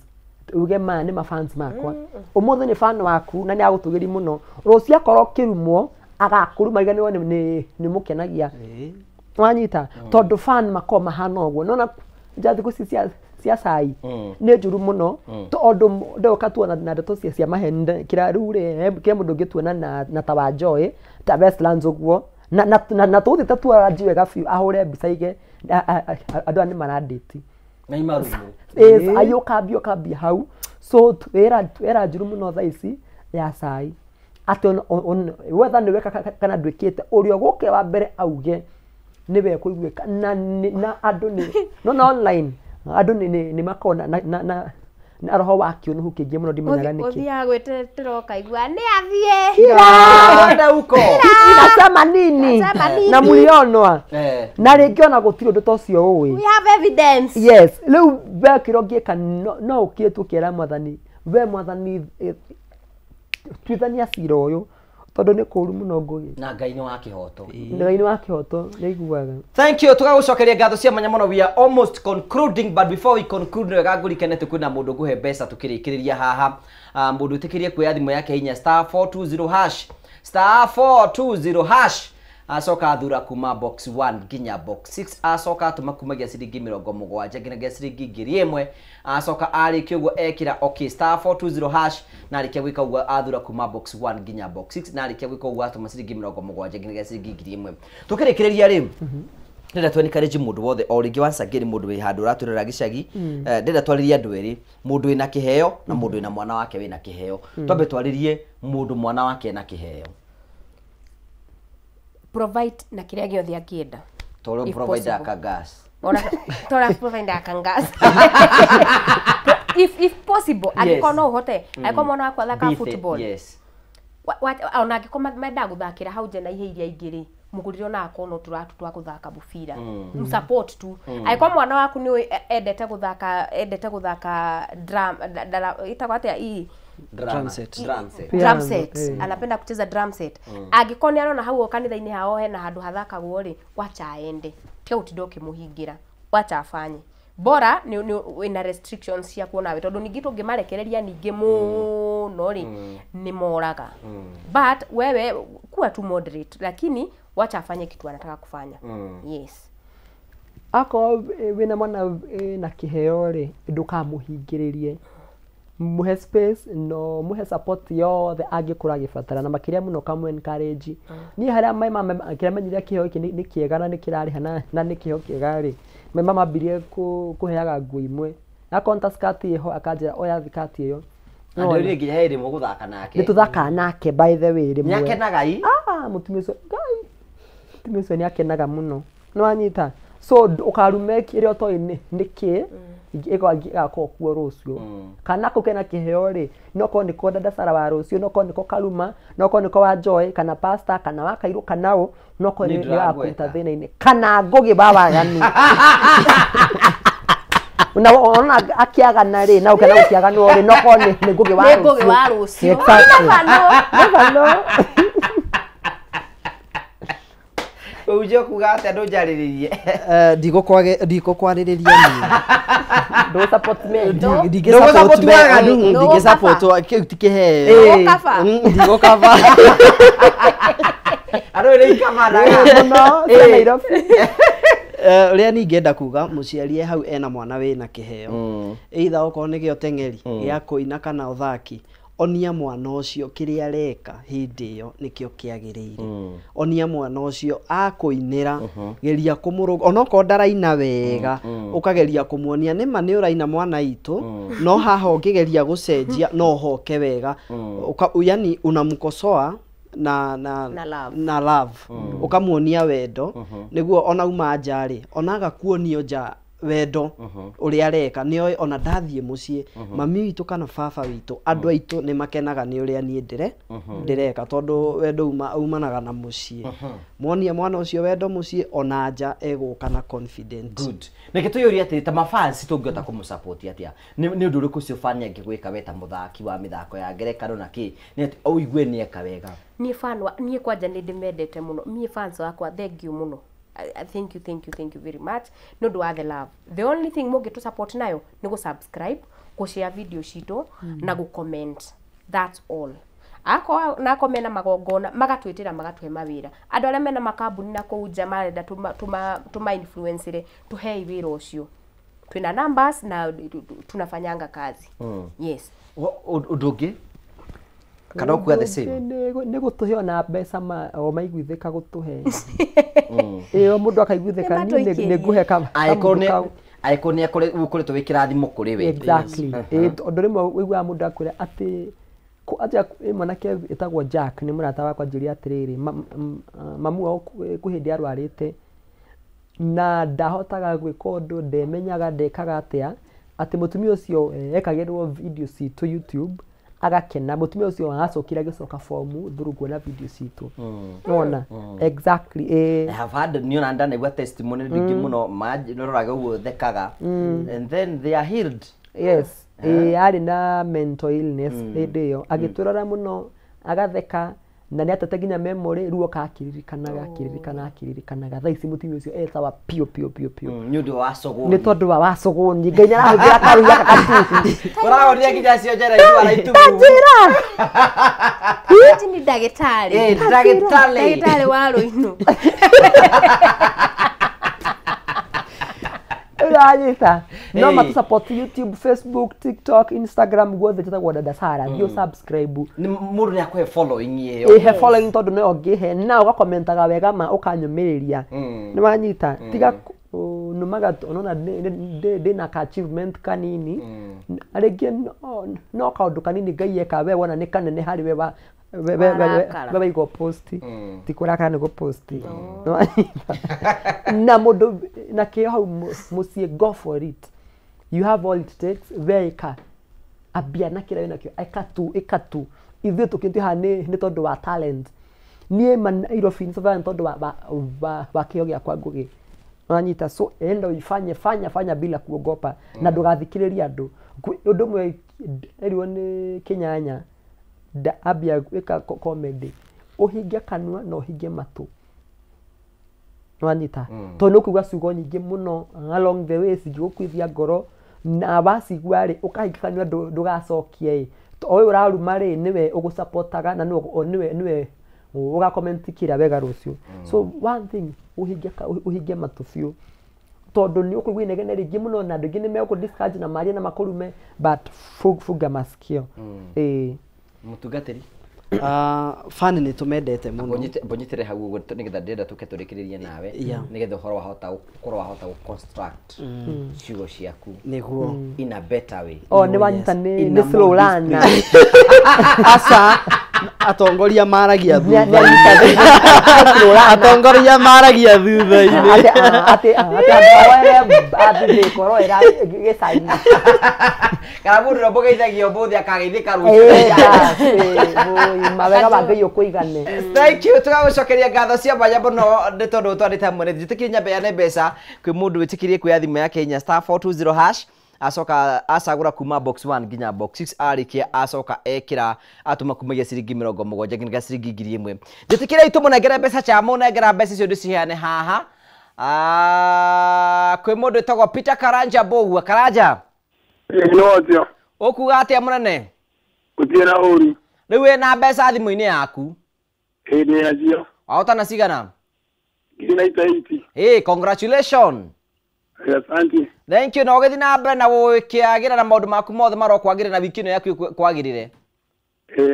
uge maya nĩ mafans makwa. Ũmũthĩ nĩ fan waku na nĩ agũtũgĩri mũno, rũciũ akorwo ũkĩrumwo agakũruma ariganĩrwo nĩ mũkenagia. Wanyita tondũ fan makoragwo mahana ũguo. Nĩwona nja thikũ ici cia cai nĩ njũru mũno, tondũ ndoka tuona na ndeto cia maheni kĩrĩa rĩu rĩ, kĩrĩa mũndũ ũngĩtuona na ta wa Joy ta Westlands ũguo, na tũgũthiĩ tuaranji wega biũ, ahũre mbica ige andũ aya nĩ marandĩti na imarumwo. Ayũkambia hau. So wĩra njũru mũno thaa ici ya cai, atĩ whether nĩ weka kana ndwĩkĩte, ũrĩa ũgũke wa mbere auge nĩwe kũiguĩka na andũ nĩ no online andũ nĩ makoragwo na roho wa kĩũnũhu kĩingĩ mũno, ndimenyaga nĩkĩ. Ũthiaga gwĩtetera ũkaigua nĩ athiĩ. Kira uko. Inasema nini? Na mlionwa. Na rĩngĩ ona gũtirĩ ũndũ ta ũcio ũĩ. We have evidence. Yes, rĩu we kĩrĩa ũngĩka no ũkire tu ũkera mwathani, we mwathani tuithania cira ũyũ tondũ nĩ kũũru mũno Ngũgĩ. Na Ngai nĩ wa kĩhoto. Ngai nĩ wa kĩhoto, nĩ aiguaga. Thank you, tũgagũcokeria ngatho cia mwanya mũno. We are almost concluding, but before we conclude, nĩ wega ngũrikane atĩ kwĩna mũndũ ngũhe mbeca tũkĩrĩkĩrĩria haha. Mũndũ ũtĩkĩrie kuoya thimũ yake hinya *420# *420# acoka athura kuma box 1 nginya box 6, acoka atũma kumagia ciringi 70 nginyagia ciringi 1000, acoka arĩkia ũguo ekĩra okay *420# na arĩkia gwĩka ũguo athura kuma box 1 nginya box 6, na arĩkia gwĩka ũguo atũma ciringi 70 nginyagia ciringi 1000. Tũkĩrĩkĩrĩria rĩ, ndĩrenda tu encourage mũndũ wothe o rĩngĩ, once again mũndũ wĩ handũ ũratũrera gĩcagi, ndĩrenda twarĩrie andũ erĩ, mũndũ wĩna kĩheo na mũndũ wĩna mwana wake wĩna kĩheo. Twambe twarĩrie mũndũ mwana wake ena kĩheo. Provide na kĩrĩa gĩothe angĩenda. Toro provide aka gas. Ora tora provide aka gas. If possible, angĩkorwo no ũhote, angĩkorwo mwana wakwa athakaga football. Yes. Ona angĩkorwo mendaga gũthakĩra hau nja na ihe iria ingĩ rĩ, mũgũrĩre ona akorwo no tũratu twa gũthaka mũbira. Support tu. Angĩkorwo mwana waku nĩ endete gũthaka drum, ĩtagwo atĩa ii? Drum set. Drum set. Anapenda kucheza drum set. Angĩkorwo nĩ arona hau kanitha-inĩ hao hena handũ hathakagwo rĩ, wacha aende. Tiga gũtinda ũkĩmũhingĩra. Wacha afanye. Bora nĩ wĩna restrictions ciaku onawe, tondũ ningĩ tũngĩmarekereria ningĩ mũno rĩ, nĩ moraga. But wewe kuwa tu moderate, lakini wacha afanye kitu anataka kufanya. Yes. Akorwo wĩna mwana na kĩheo rĩ, ndũkamũhingĩrĩrie. Muhe space, no muhe support yothe angĩkorwo agĩbatara, na makĩria mũno kamũ encourage. Niĩ harĩa my mama kĩrĩa menyire kĩheo gĩkĩ nĩ kĩega na nĩ kĩrarĩha na nĩ kĩheo kĩega rĩ, my mama ambirie kũheaga nguo imwe. Akorwo ta skirt ĩho akanjĩra oya skirt ĩyo. Na ndĩrĩ nginya he rĩmwe gũthaka nake. Nĩ tũthakaga nake by the way rĩmwe. Nĩakenaga ii? Mũtumia ũcio, Ngai. Mũtumia ũcio nĩakenaga mũno. Nĩwanyita? So ũkarume kĩrĩa ũtoĩ nĩ kĩ, ĩgakorwo kuo rũciũ. Kana kau kena kĩheo rĩ, no korwo nĩko Dada Sarah wa rũciũ, no korwo nĩko Karuma, no korwo nĩko wa Joy, kana pastor, kana wa Kairũ, kana ũ, no korwo Nĩ nĩ wakũruta ndĩragweta. thĩna-inĩ, kana Ngũgĩ wa waganu. Na ona akĩagana rĩ, na ũkena gũkĩaganwo rĩ, no korwo nĩ Ngũgĩ wa Nĩ rũciũ. Ngũgĩ wa rũciũ. Exactly. Never know. Never know. Ũnjie kuga atĩa ndũnjarĩrĩrie. Ndikũkwarĩrĩria niĩ. Ndũ support me. Ndingĩ support Ndũgũ waganu. Ndingĩ support kĩu ti kĩheo. Ndũgũkaba. Ndigũkaba. Andũ nĩ ikamanaga. Mũno, cia Nairobi. Ũrĩa niĩ ingĩenda kuga mũciari e hau ena mwana wĩna kĩheo, either okorwo nĩ gĩa ũteng'eri, gĩa kũina kana ũthaki, onia mwana ũcio kĩrĩa areka hĩndĩ ĩyo nĩkĩo kĩagĩrĩire. Onia mwana ũcio akũinĩra, geria kũmũrũnga onokorwo ndaraina wega, ũkageria kũmuonia nĩma nĩ ũraina mwana witũ, no haha ũngĩgeria gũcenjia no ũhoke wega. Yani unamkosoa na na Na love. na love, ũkamuonia wendo nĩguo ona uma nja rĩ, ona agakuonio nja wendo ũrĩa areka nĩoĩ ona ndathiĩ mũciĩ mami witũ kana baba witũ, andũ aitũ nĩ makenaga nĩ ũrĩa niĩ ndĩreka, tondũ wendo umanaga na mũciĩ. Muonie mwana ũcio wendo mũciĩ, ona nja egũka na confident. Good. Reke tũyũrie atĩrĩ, ta mafans tũngĩhota kũmũsupport atĩa? Nĩ ũndũ ũrĩkũ ũcio fan angĩgwĩka we ta mũthaki wa mĩthako ya ngerekano na kĩ? Nĩ atĩ ũigue nĩ eka wega. Niĩ fan wa niĩ kwanja nĩ ndĩmendete mũno. Niĩ fans wakwa, thank you mũno. Thank you, thank you, thank you very much nĩ ũndũ wa the love. The only thing mũngĩtũ support nayo nĩ gũ subscribe, gũ share video citũ na gũ comment. That's all. Akorwo nako mena magongona magatwĩtĩra, magatũhe mawĩra. Andũ arĩa mena makambuni na kũu nja marenda tũma influence rĩ, tũhei wĩra ũcio. Twĩna numbers na tunafanyanga kazi. Yes. Ũndũ ũngĩ kana ũkuga the same? Nĩ gũtũhe ona mbeca o maiguithĩka gũtũhe. Ĩyo mũndũ akaiguithĩka Nĩ niĩ nĩ ngũhe Angĩkorwo kamũndũ nĩ kau. Angĩkorwo nĩ ũkoretwo wĩ kĩrathimo kũrĩ we. Exactly. Ĩ tondũ rĩmwe ũiguaga mũndũ akwĩra atĩ atĩa ĩ mwanake ĩtagwo Jack nĩ mũrata wakwa, anjĩrire atĩrĩrĩ, mamu wao kwĩ hĩndĩ arwarĩte na ndahotaga gwĩka ũndũ, ndemenyaga ndekaga atĩa, atĩ mũtumia ũcio ekagĩrwo video citũ YouTube agakena. Mũtumia ũcio acokire agĩcoka fomu through kuona video citũ. Nĩwona? Exactly. I have had niona ndanaigua testimony ndingĩ mũno maroraga ũguo thekaga and then they are healed. Yes, ĩ arĩ na mental illness hĩndĩ ĩyo, agĩtũrora mũno agatheka na nĩ atete nginya memory ruo akĩririkanaga akĩririkanaga akĩririkanaga. Thaa ici mũtumia ũcio etawa piũ piũ piũ piũ. Nĩ ũndũ wa cogoni. Nĩ tondũ wa wacogoni. Ngai nĩ arahũthĩra karu gaka gatuhu. Ũrahonia nginya cionjera itua itumu. Tanjĩra. Ici nĩ ndagĩtarĩ. Eh, ndagĩtarĩ. Ndagĩtarĩ wa rũinũ. Ũranyita no Ĩĩ. matũ support YouTube, Facebook, TikTok, Instagram, guothe njĩtagwo Dada Sarah. Thiĩ subscribe. Nĩ mũndũ nĩ akũhe following ĩyo. Ĩhe following tondũ no ũngĩhe na ũgakomentaga wega ma ũkanyũmĩrĩria. Nĩ wanyita? Tiga numaga nona ndĩna ka achievement kanini rĩngĩ, no kaũndũ kanini Ngai eka we wona nĩ kanene harĩ we wa Warakara. we waigwo post, ti kũrakara nĩ gũpost. Nĩ wanyita? Na mũndũ na kĩo hau mũciĩ, go for it, you have all it takes. We ĩka, ambia na kĩrĩa wĩnakĩo, ĩka tu, ĩka tu. Ithuĩ tũkĩtĩ haha nĩ tondũ wa talent. Niĩ ma Nairobi nĩ tondũ wa kĩo gĩakwa Ngũgĩ. Unanyita? So enda uifanye, fanya, fanya bila kuogopa na ndũgathikĩrĩrie andũ. Ũndũ ũmwe erirwo nĩ Kĩnyanya ambia gwĩka comedy, ũhinge kanua na ũhinge matũ. Nĩwanyita? Tondũ nĩ ũkũigua ciugo nyingĩ mũno along the way cingĩgũkuithia ngoro, na wacigua rĩ, ũkahinga kanua ndũgacokie ĩ. O ũyũ ũraruma rĩ, nĩwe ũgũcapotaga na nĩwe ũgakomenti kĩrĩa wega rũciũ. So one thing, ũhinge matũ biũ tondũ nĩ ũkũigua inegene rĩingĩ mũno na andũ aingĩ nĩ megũkũ discourage na marie na makũrume, but funga masikio. Ĩĩ. Mũtungatĩri. Fan nĩ tũmendete mũno. Mbũnyitĩre hau ũguo nĩgetha ndĩrenda tũke tũrĩkĩrĩrie nawe nĩgetha ũhoro wahota ũkorwo wahota gũ construct ciugo ciaku Nĩguo. in a better way. Oh, nĩ wanyita, In nĩ a slow more learner. Aca. Atongoria maragia thutha-inĩ. Atongoria maragia thutha-inĩ. Atĩ andũ athĩ kũroera gĩcagi. Kana mũndũ ũrĩa ũmũgeithagia ũmũthĩ akageithĩka rũciũ. Mawega ma Ngai ũkũigane. Thank you. Tũgagũcokeria ngatho cia mwanya mũno nĩ tondũ twarĩte hamwe na ithuĩ. Njĩtĩkĩrie nyambe yane mbeca kwĩ mũndũ wĩtĩkĩrie kuoya thimũ yake inya *420# acoka acagũra kuma box 1 nginya box 6 arĩkia acoka ekĩra atũma kumagia ciringi 70 nginya ciringi 1000. Njĩtĩkĩria itũmũnengere mbeca cha mũnengera mbeca icio ndĩciheane haha. Kwĩ mũndũ wĩtagwo Peter Karanja Mbũgua. Karanja. No atĩa. Ũkuga atĩa mũnene? Gũtirĩ na ũru. Rĩu wĩna mbeca thimũ-inĩ yaku? Ĩĩ ndĩ nacio. Wahotana cigana? 98. Hey, congratulations. Asante. Thank you. Na ũgĩthiĩ na mbere na gũkĩagĩra na maũndũ maku mothe marokwagĩrĩra na wiki ĩno yaku kwagĩrĩre.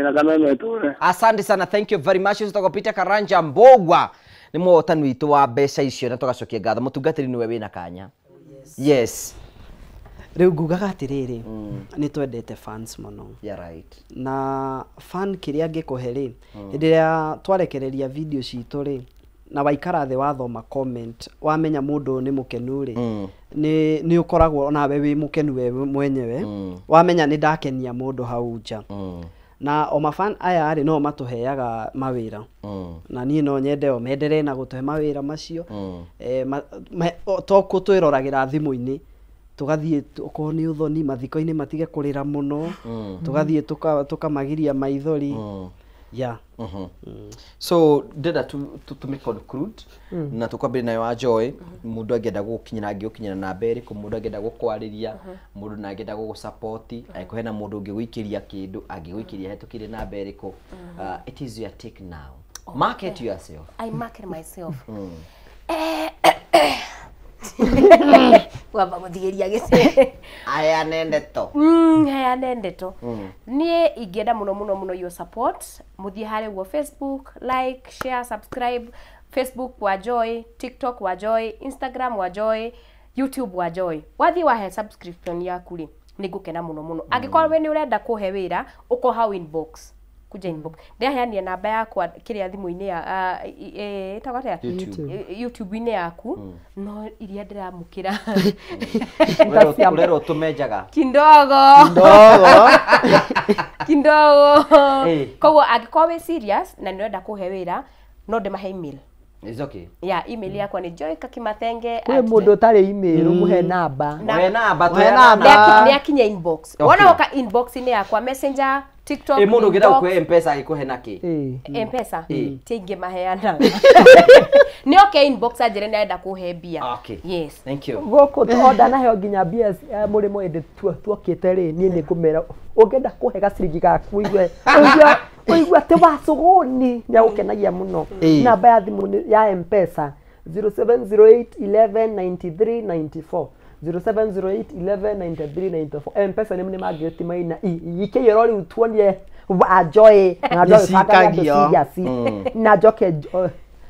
Na Kameme tũre. Asante sana. Thank you very much. Ũcio Peter Karanja Mbũgua nĩ mũhotani witũ wa mbeca icio na tũgacokia ngatho. Mũtungatĩri nĩwe wĩna kanya. Yes. Rĩu ngugaga atĩrĩrĩ, nĩ twendete fans mũno. Yeah, right. Na fan kĩrĩa angĩkũhe rĩ, hĩndĩ ĩrĩa twarekereria video citũ rĩ, na waikara thĩ wathoma comment, wamenya mũndũ nĩ mũkenu rĩ, nĩ ũkoragwo onawe wĩ mũkenu we mwenyewe, wamenya nĩ ndakenia mũndũ hau nja. Na o mafan aya rĩ no matũheaga mawĩra. Na niĩ no nyende o menderee na gũtũhe mawĩra macio. To kũtwĩroragĩra thimũ-inĩ, tũgathiĩ okorwo nĩ ũthoni mathiko-inĩ matige kũrĩra mũno, tũgathiĩ tũkamagiria maithori. Yeah. So ndĩrenda tũme conclude na tũkwambĩrĩria nayo wa Joy. Mũndũ angĩenda gũgũkinyĩra angĩgũkinyĩra namba ĩrĩkũ, mũndũ angĩenda gũkwarĩria, mũndũ na angĩenda gũgũsupport, angĩkorwo hena mũndũ ũngĩgũikĩria kĩndũ angĩgũikĩria hetũkĩire namba ĩrĩkũ. It is your take now. Market yourself. I market myself. Wamba gũthigĩria gĩcĩ. Heane ndeto. Heane ndeto. Niĩ ingĩenda mũno mũno mũno your support. Mũthiĩ harĩa ũguo Facebook, like, share, subscribe. Facebook wa Joy, TikTok wa Joy, Instagram wa Joy, YouTube wa Joy. Wathiĩ wahe subscription yaku rĩ, nĩ ngũkena mũno mũno. Angĩkorwo we nĩ ũrenda kũhe wĩra, ũko hau inbox. Kuja inbox. Ndĩraheanire namba yakwa kĩrĩa thimũ-inĩ ya ĩtagwo atĩa? YouTube-inĩ yaku, no iria ndĩramũkĩra. Ũrerwo ũtũme njaga. Kindogo. Kindogo. Koguo angĩkorwo wĩ serious na nĩ ũrenda kũhe wĩra, no ndĩmahe email. It's okay. Yeah, email yakwa ni Joy Kakimathenge. Kwĩ mũndũ ũtarĩ email ũmũhe namba. Mũhe namba, tũhe namba. Nĩ akinye inbox. Wona woka inbox-inĩ yakwa Messenger, TikTok. Ĩ mũndũ ũngĩenda gũkũhe M-Pesa agĩkũhe nakĩ? M-Pesa ti ingĩ maheana. Nĩ oke inbox anjĩre nĩ arenda kũhe mbia. Okay. Yes. Thank you. Gũkũ ndanaheo nginya mbia mũrĩmo ĩndĩ tuokĩte rĩ, niĩ nĩ ngũmera ũngĩenda kũhe gaciringi gaku ũigue ũigue atĩ wacũgũni nĩ agũkenagia mũno. Namba ya thimũ ya M-Pesa 0708 11 93 94. 0708 11 93 94. M-Pesa nĩ mangĩti maina ikĩiyũro rĩu tuonie wa Joy na Joy banga na njoke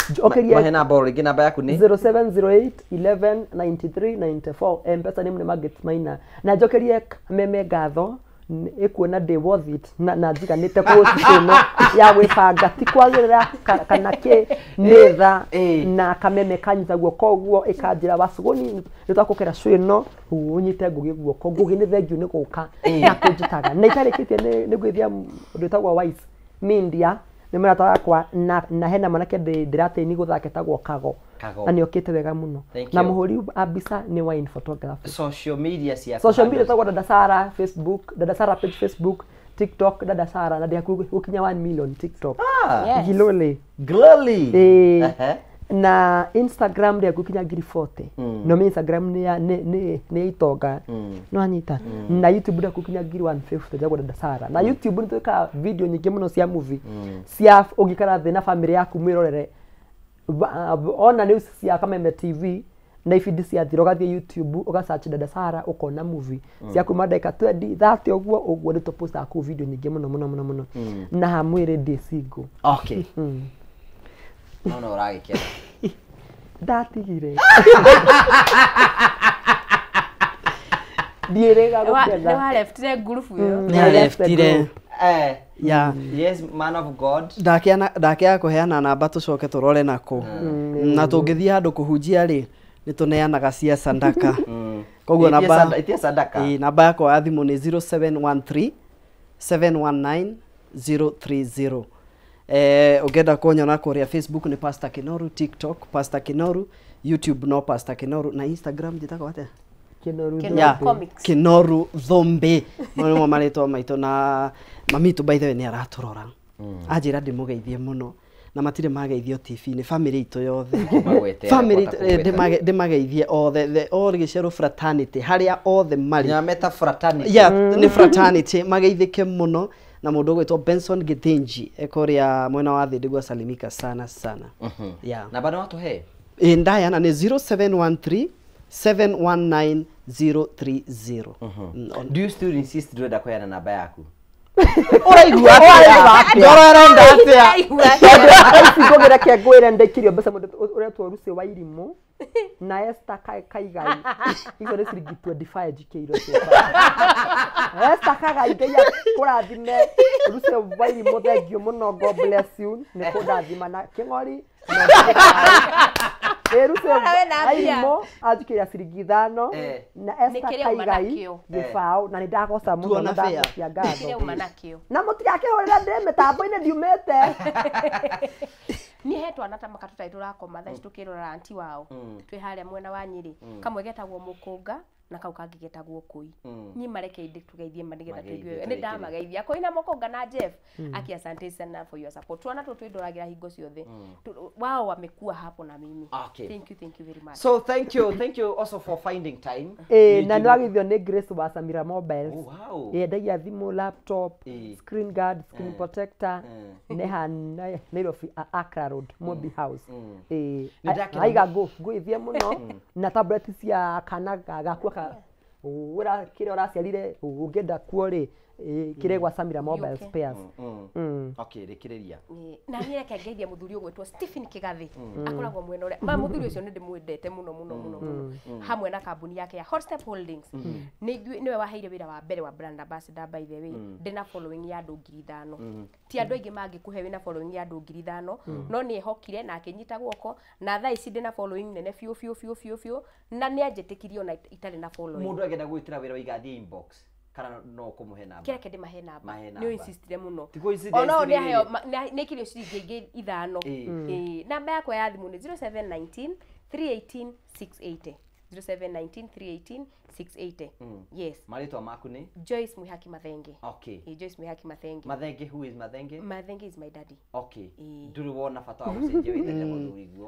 njokerie mahe namba rĩngĩ namba yaku nĩ 0708 11 93 94. M-Pesa nĩ mangĩti maina na njokerie meme ngatho ĩkuona ndĩ worth it na njiganĩte kũci ĩno ya gwĩbanga ti kwagĩrĩra kana kĩ nĩ tha na kameme kanyita guoko ũguo ĩkanjĩra wacũgũni nĩ twakũkĩra cũ ĩno ũnyite Ngũgĩ guoko. Ngũgĩ nĩ thengiũ nĩ gũka na kũnjĩtaga na itarĩkĩtie nĩ gwĩthia ũndũ wĩtagwo Wise Media nĩ mũrata wakwa na hena mwanake ndĩratĩini gũthaka etagwo Kago na nĩ okĩte wega mũno na mũhũri wa mbica nĩ Wine Photography. Social media ciaku. Social media etagwo Dada Sara Facebook, Dada Sara page Facebook, TikTok Dada Sara na ndĩhakuhĩ gũkinya 1 million TikTok. Yes. Gilole. Gloli. Na Instagram ndĩhakuhĩ gũkinya 40,000. No mi Instagram nĩ itonga. No anyita. Na YouTube ndĩhakuhĩ gũkinya 150,000 etagwo Dada Sara. Na YouTube nĩ twĩkaga video nyingĩ mũno cia movie. Cia ũngĩikara thĩ na family yaku mwĩrorere. Ona news cia Kameme TV na ibindi ciathira ũgathiĩ YouTube ũgasearch Dada Sara ũkona movie cia kuma ndagĩka 20 30 ũguo ũguo nĩ tũpostaga kũu video nyingĩ mũno mũno mũno mũno na hamwĩrĩ ndĩ single. Okay. No no ũragĩkena. Ndatigire. Ndiĩrĩga gũkena. Nĩ waleftire ngurubu ĩyo. Nĩ aleftire. Yeah. Yes, man of God. Ndakiaga kũheana namba tũcoke tũrore nako. Na tũngĩthiĩ handũ kũhunjia rĩ, nĩ tũneanaga cia sadaka. Koguo namba itia sadaka. Namba yakwa ya thimũ nĩ 0713 719 030. Ũngĩenda kũnyona kũrĩa Facebook nĩ Pastor Kinoru, TikTok Pastor Kinoru, YouTube no Pastor Kinoru, na Instagram njĩtagwo atĩa? Kinoru Thumbi. Kinoru Thumbi. Mau nĩmo marĩtwa maitũ na mami itũ by the way nĩ aratũrora. Anjĩra ndĩmũgeithie mũno na matirĩ mageithio TV-inĩ, family itũ yothe. Family ndĩmageithie othe, the all Gĩcerũ fraternity harĩa othe marĩ. Nyameta fraternity. Yeah, nĩ fraternity mageithĩke mũno na mũndũ ũgwĩtwo Benson Githinji ekũrĩa mwena wa thĩ ndĩguo salimika sana sana. Yeah. Namba nĩ watũhe? Ndayana nĩ 0713 719 030. Do you still insist ndũrenda kũheana namba yaku? Ũraigua atĩa? Ngoro ĩrenda atĩa? Tondũ ngũgĩra ke ngwĩre ndaikirio mbeca mũndũ ũretwo Lucy wa Irimũ na Esther Kaigai. Icio nĩ ciringi 25 njikĩirwo ciĩta. Esther Kaigai Ngai akũrathime. Lucy wa Irimũ thank you mũno, God bless you nĩ kũndathima na kĩng'ori. Lucy wa Irimũ anjikĩire ciringi 5 na Esther Kaigai gĩbaũ na nĩ ndagoca mũno na ndacokia ngatho. Na mũtigakĩhũrĩra ndĩ mĩtambo-inĩ ndiumĩte. Niĩ he twana ta maka tũtarĩ tũrakoma thaa ici tũkĩrora anti wao twĩ harĩa mwena wa Nyĩrĩ. Kamwe getagwo Mũkũnga na kau kangĩ getagwo Kũi. Niĩ mareke tũgeithie ma nĩgetha tũigue. Nĩ ndamageithia Kũi na Mũkũnga na Jeff. Aki asante sana for your support. Twana tũtũ twĩndoragĩra hingo ciothe. Wao wamekuwa hapo na mimi. Thank you, thank you very much. So thank you also for finding time. Na nĩwagithio nĩ Grace wa Samira Mobiles. Oh, wow. Yendagia thimũ, laptop, screen guard, screen protector, neha Nairobi Accra Road, Mobi House. Aiga ngũithie mũno na tablet cia kana gaku ura kĩrĩa ũraciarire ũngĩenda kuo rĩ kĩrĩa gwa Samira Mobile Spares. Okay, rĩkĩrĩria. Na niĩ reke ngeithie mũthuri ũgwĩtwo Stephen Kĩgathĩ. Akoragwo mwena ũrĩa. Ma mũthuri ũcio nĩ ndĩmwendete mũno mũno mũno mũno. Hamwe na kambuni yake ya Hot Step Holdings. Nĩwe waheire wĩra wa mbere wa brand ambassador by the way. Ndĩna following ya andũ 5,000. Ti andũ aingĩ mangĩkũhe wĩna following ya andũ 5,000, no nĩ ehokire na akĩnyita guoko na thaa ici ndĩna following nene biũ biũ biũ biũ biũ na nĩ anjĩtĩkirie ona itarĩ na following. Mũndũ angĩenda gwĩtĩra wĩra waigathiĩ inbox kana no kũmũhe namba? Kĩreke ndĩmahe namba. Nĩ insistire mũno. Ona nĩ aheo nĩ kirio ciringi ingĩ 5. Namba yakwa ya thimũ nĩ 0719 318 680. 0719 318 680. Yes. Marĩtwa maku nĩ? Joyce Mwihaki Mathenge. Okay. Joyce Mwihaki Mathenge. Mathenge, who is Mathenge? Mathenge is my daddy. Okay. Ndũrĩ wona bata wa gũcenjia wĩtĩre mũthuri guo.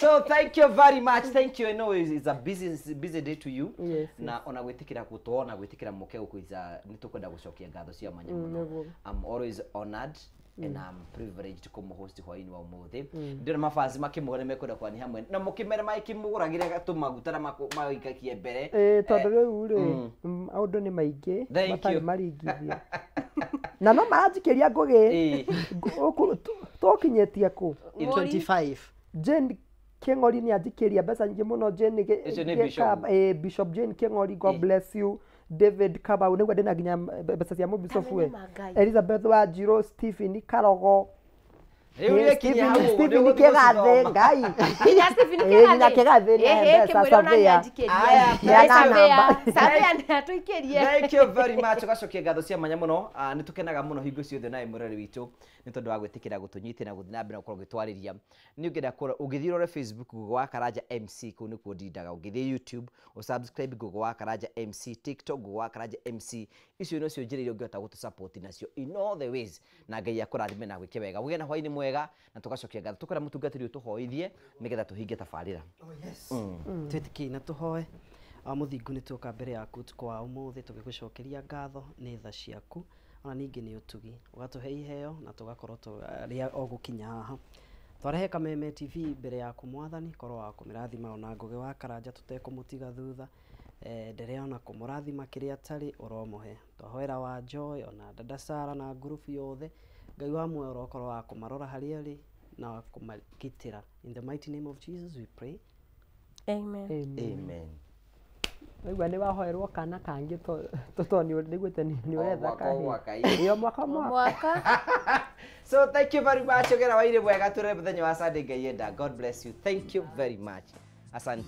So thank you very much. Thank you. I know it's a busy day to you. Yes. Na ona gwĩtĩkĩra gũtuona gwĩtĩkĩra mũke gũkũ nĩ tũkwenda gũcokia ngatho cia mwanya mũno. I'm always honored and I'm privileged kũmũhost hwaĩ-inĩ wa ũmũthĩ. Ndĩrona mafansi makĩmũgũra mekwenda kwani hamwe na mũkĩmere makĩmũgũragĩre tũmaguta na magaikakie mbere. Tondũ rĩu rĩ maũndũ nĩ maingĩ matarĩ maringithia. Na no maranjikĩria ngũgĩ tũkinyĩtie kũ 25. Jane Kĩng'ori nĩ anjikĩria mbeca nyingĩ mũno. Jane Bishop Jane Kĩng'ori, God bless you. David Kabau nĩguo ndĩna nginya mbeca cia mũbicobu we. Elizabeth Wanjirũ, Stephen Karogo, Stephen Kĩgathĩ, Ngai. Nginya Stephen Kĩgathĩ. Nginya Kĩgathĩ nĩ mbeca Surveyor. Surveyor nĩ atũikĩrie. Thank you very much. Ũgacokia ngatho cia mwanya mũno. Nĩ tũkenaga mũno hingo ciothe nawe mũrori witũ nĩ tondũ wa gwĩtĩkĩra gũtũnyitĩra na gũthiĩ na mbere na gũkorwo ũgĩtwarĩria. Nĩ ũngĩenda kũrora ũngĩthiĩ ũrore Facebook Gogo wa Karanja MC kũu nĩkuo ndindaga. Ũngĩthiĩ YouTube ũsubscribe Gogo wa Karanja MC, TikTok Gogo wa Karanja MC. Icio nocio njĩra iria ũngĩhota gũtũ nacio in all the ways na Ngai akũrathime na gwĩke wega. Ũgĩe na hwaĩ-inĩ mwega na tũgacokia ngatho. Tũkwenda mũtungatĩri ũtũhoithie nĩgetha tũhinge tabarĩra. Oh yes. Twĩtĩkie na tũhoe. Mũthingu nĩ tuoka mbere yaku ũtukũ wa ũmũthĩ tũgĩgũcokeria ngatho nĩ tha ciaku ona ningĩ nĩ ũtugi ũgatũhe iheo na tũgakorwo tũrĩa o gũkinya haha. Twarehe Kameme TV mbere yaku mwathani, korwo wa kũmĩrathima ona Ngũgĩ wa Karanja tũtekũmũtiga thutha. Ndereona kũmũrathima kĩrĩa atarĩ ũromũhe. Twahoera wa Joy ona dada Sara na ngurubu yothe Ngai wa muoyo ũrokorwo wa kũmarora harĩa arĩ na wa kũmagitĩra. In the mighty name of Jesus we pray. Amen. Amen. Waigua nĩ wahoerwo kana kangĩ to nĩ nĩguĩte nĩ O ũretha mwaka, o kahĩĩ. mwaka, ĩĩ. Ĩĩ, o mwaka o mwaka. Mwaka. So thank you very much. Ogera waire mwega, turere muthenya wa Sunday Ngai enda. God bless you. Thank you very much. Asante.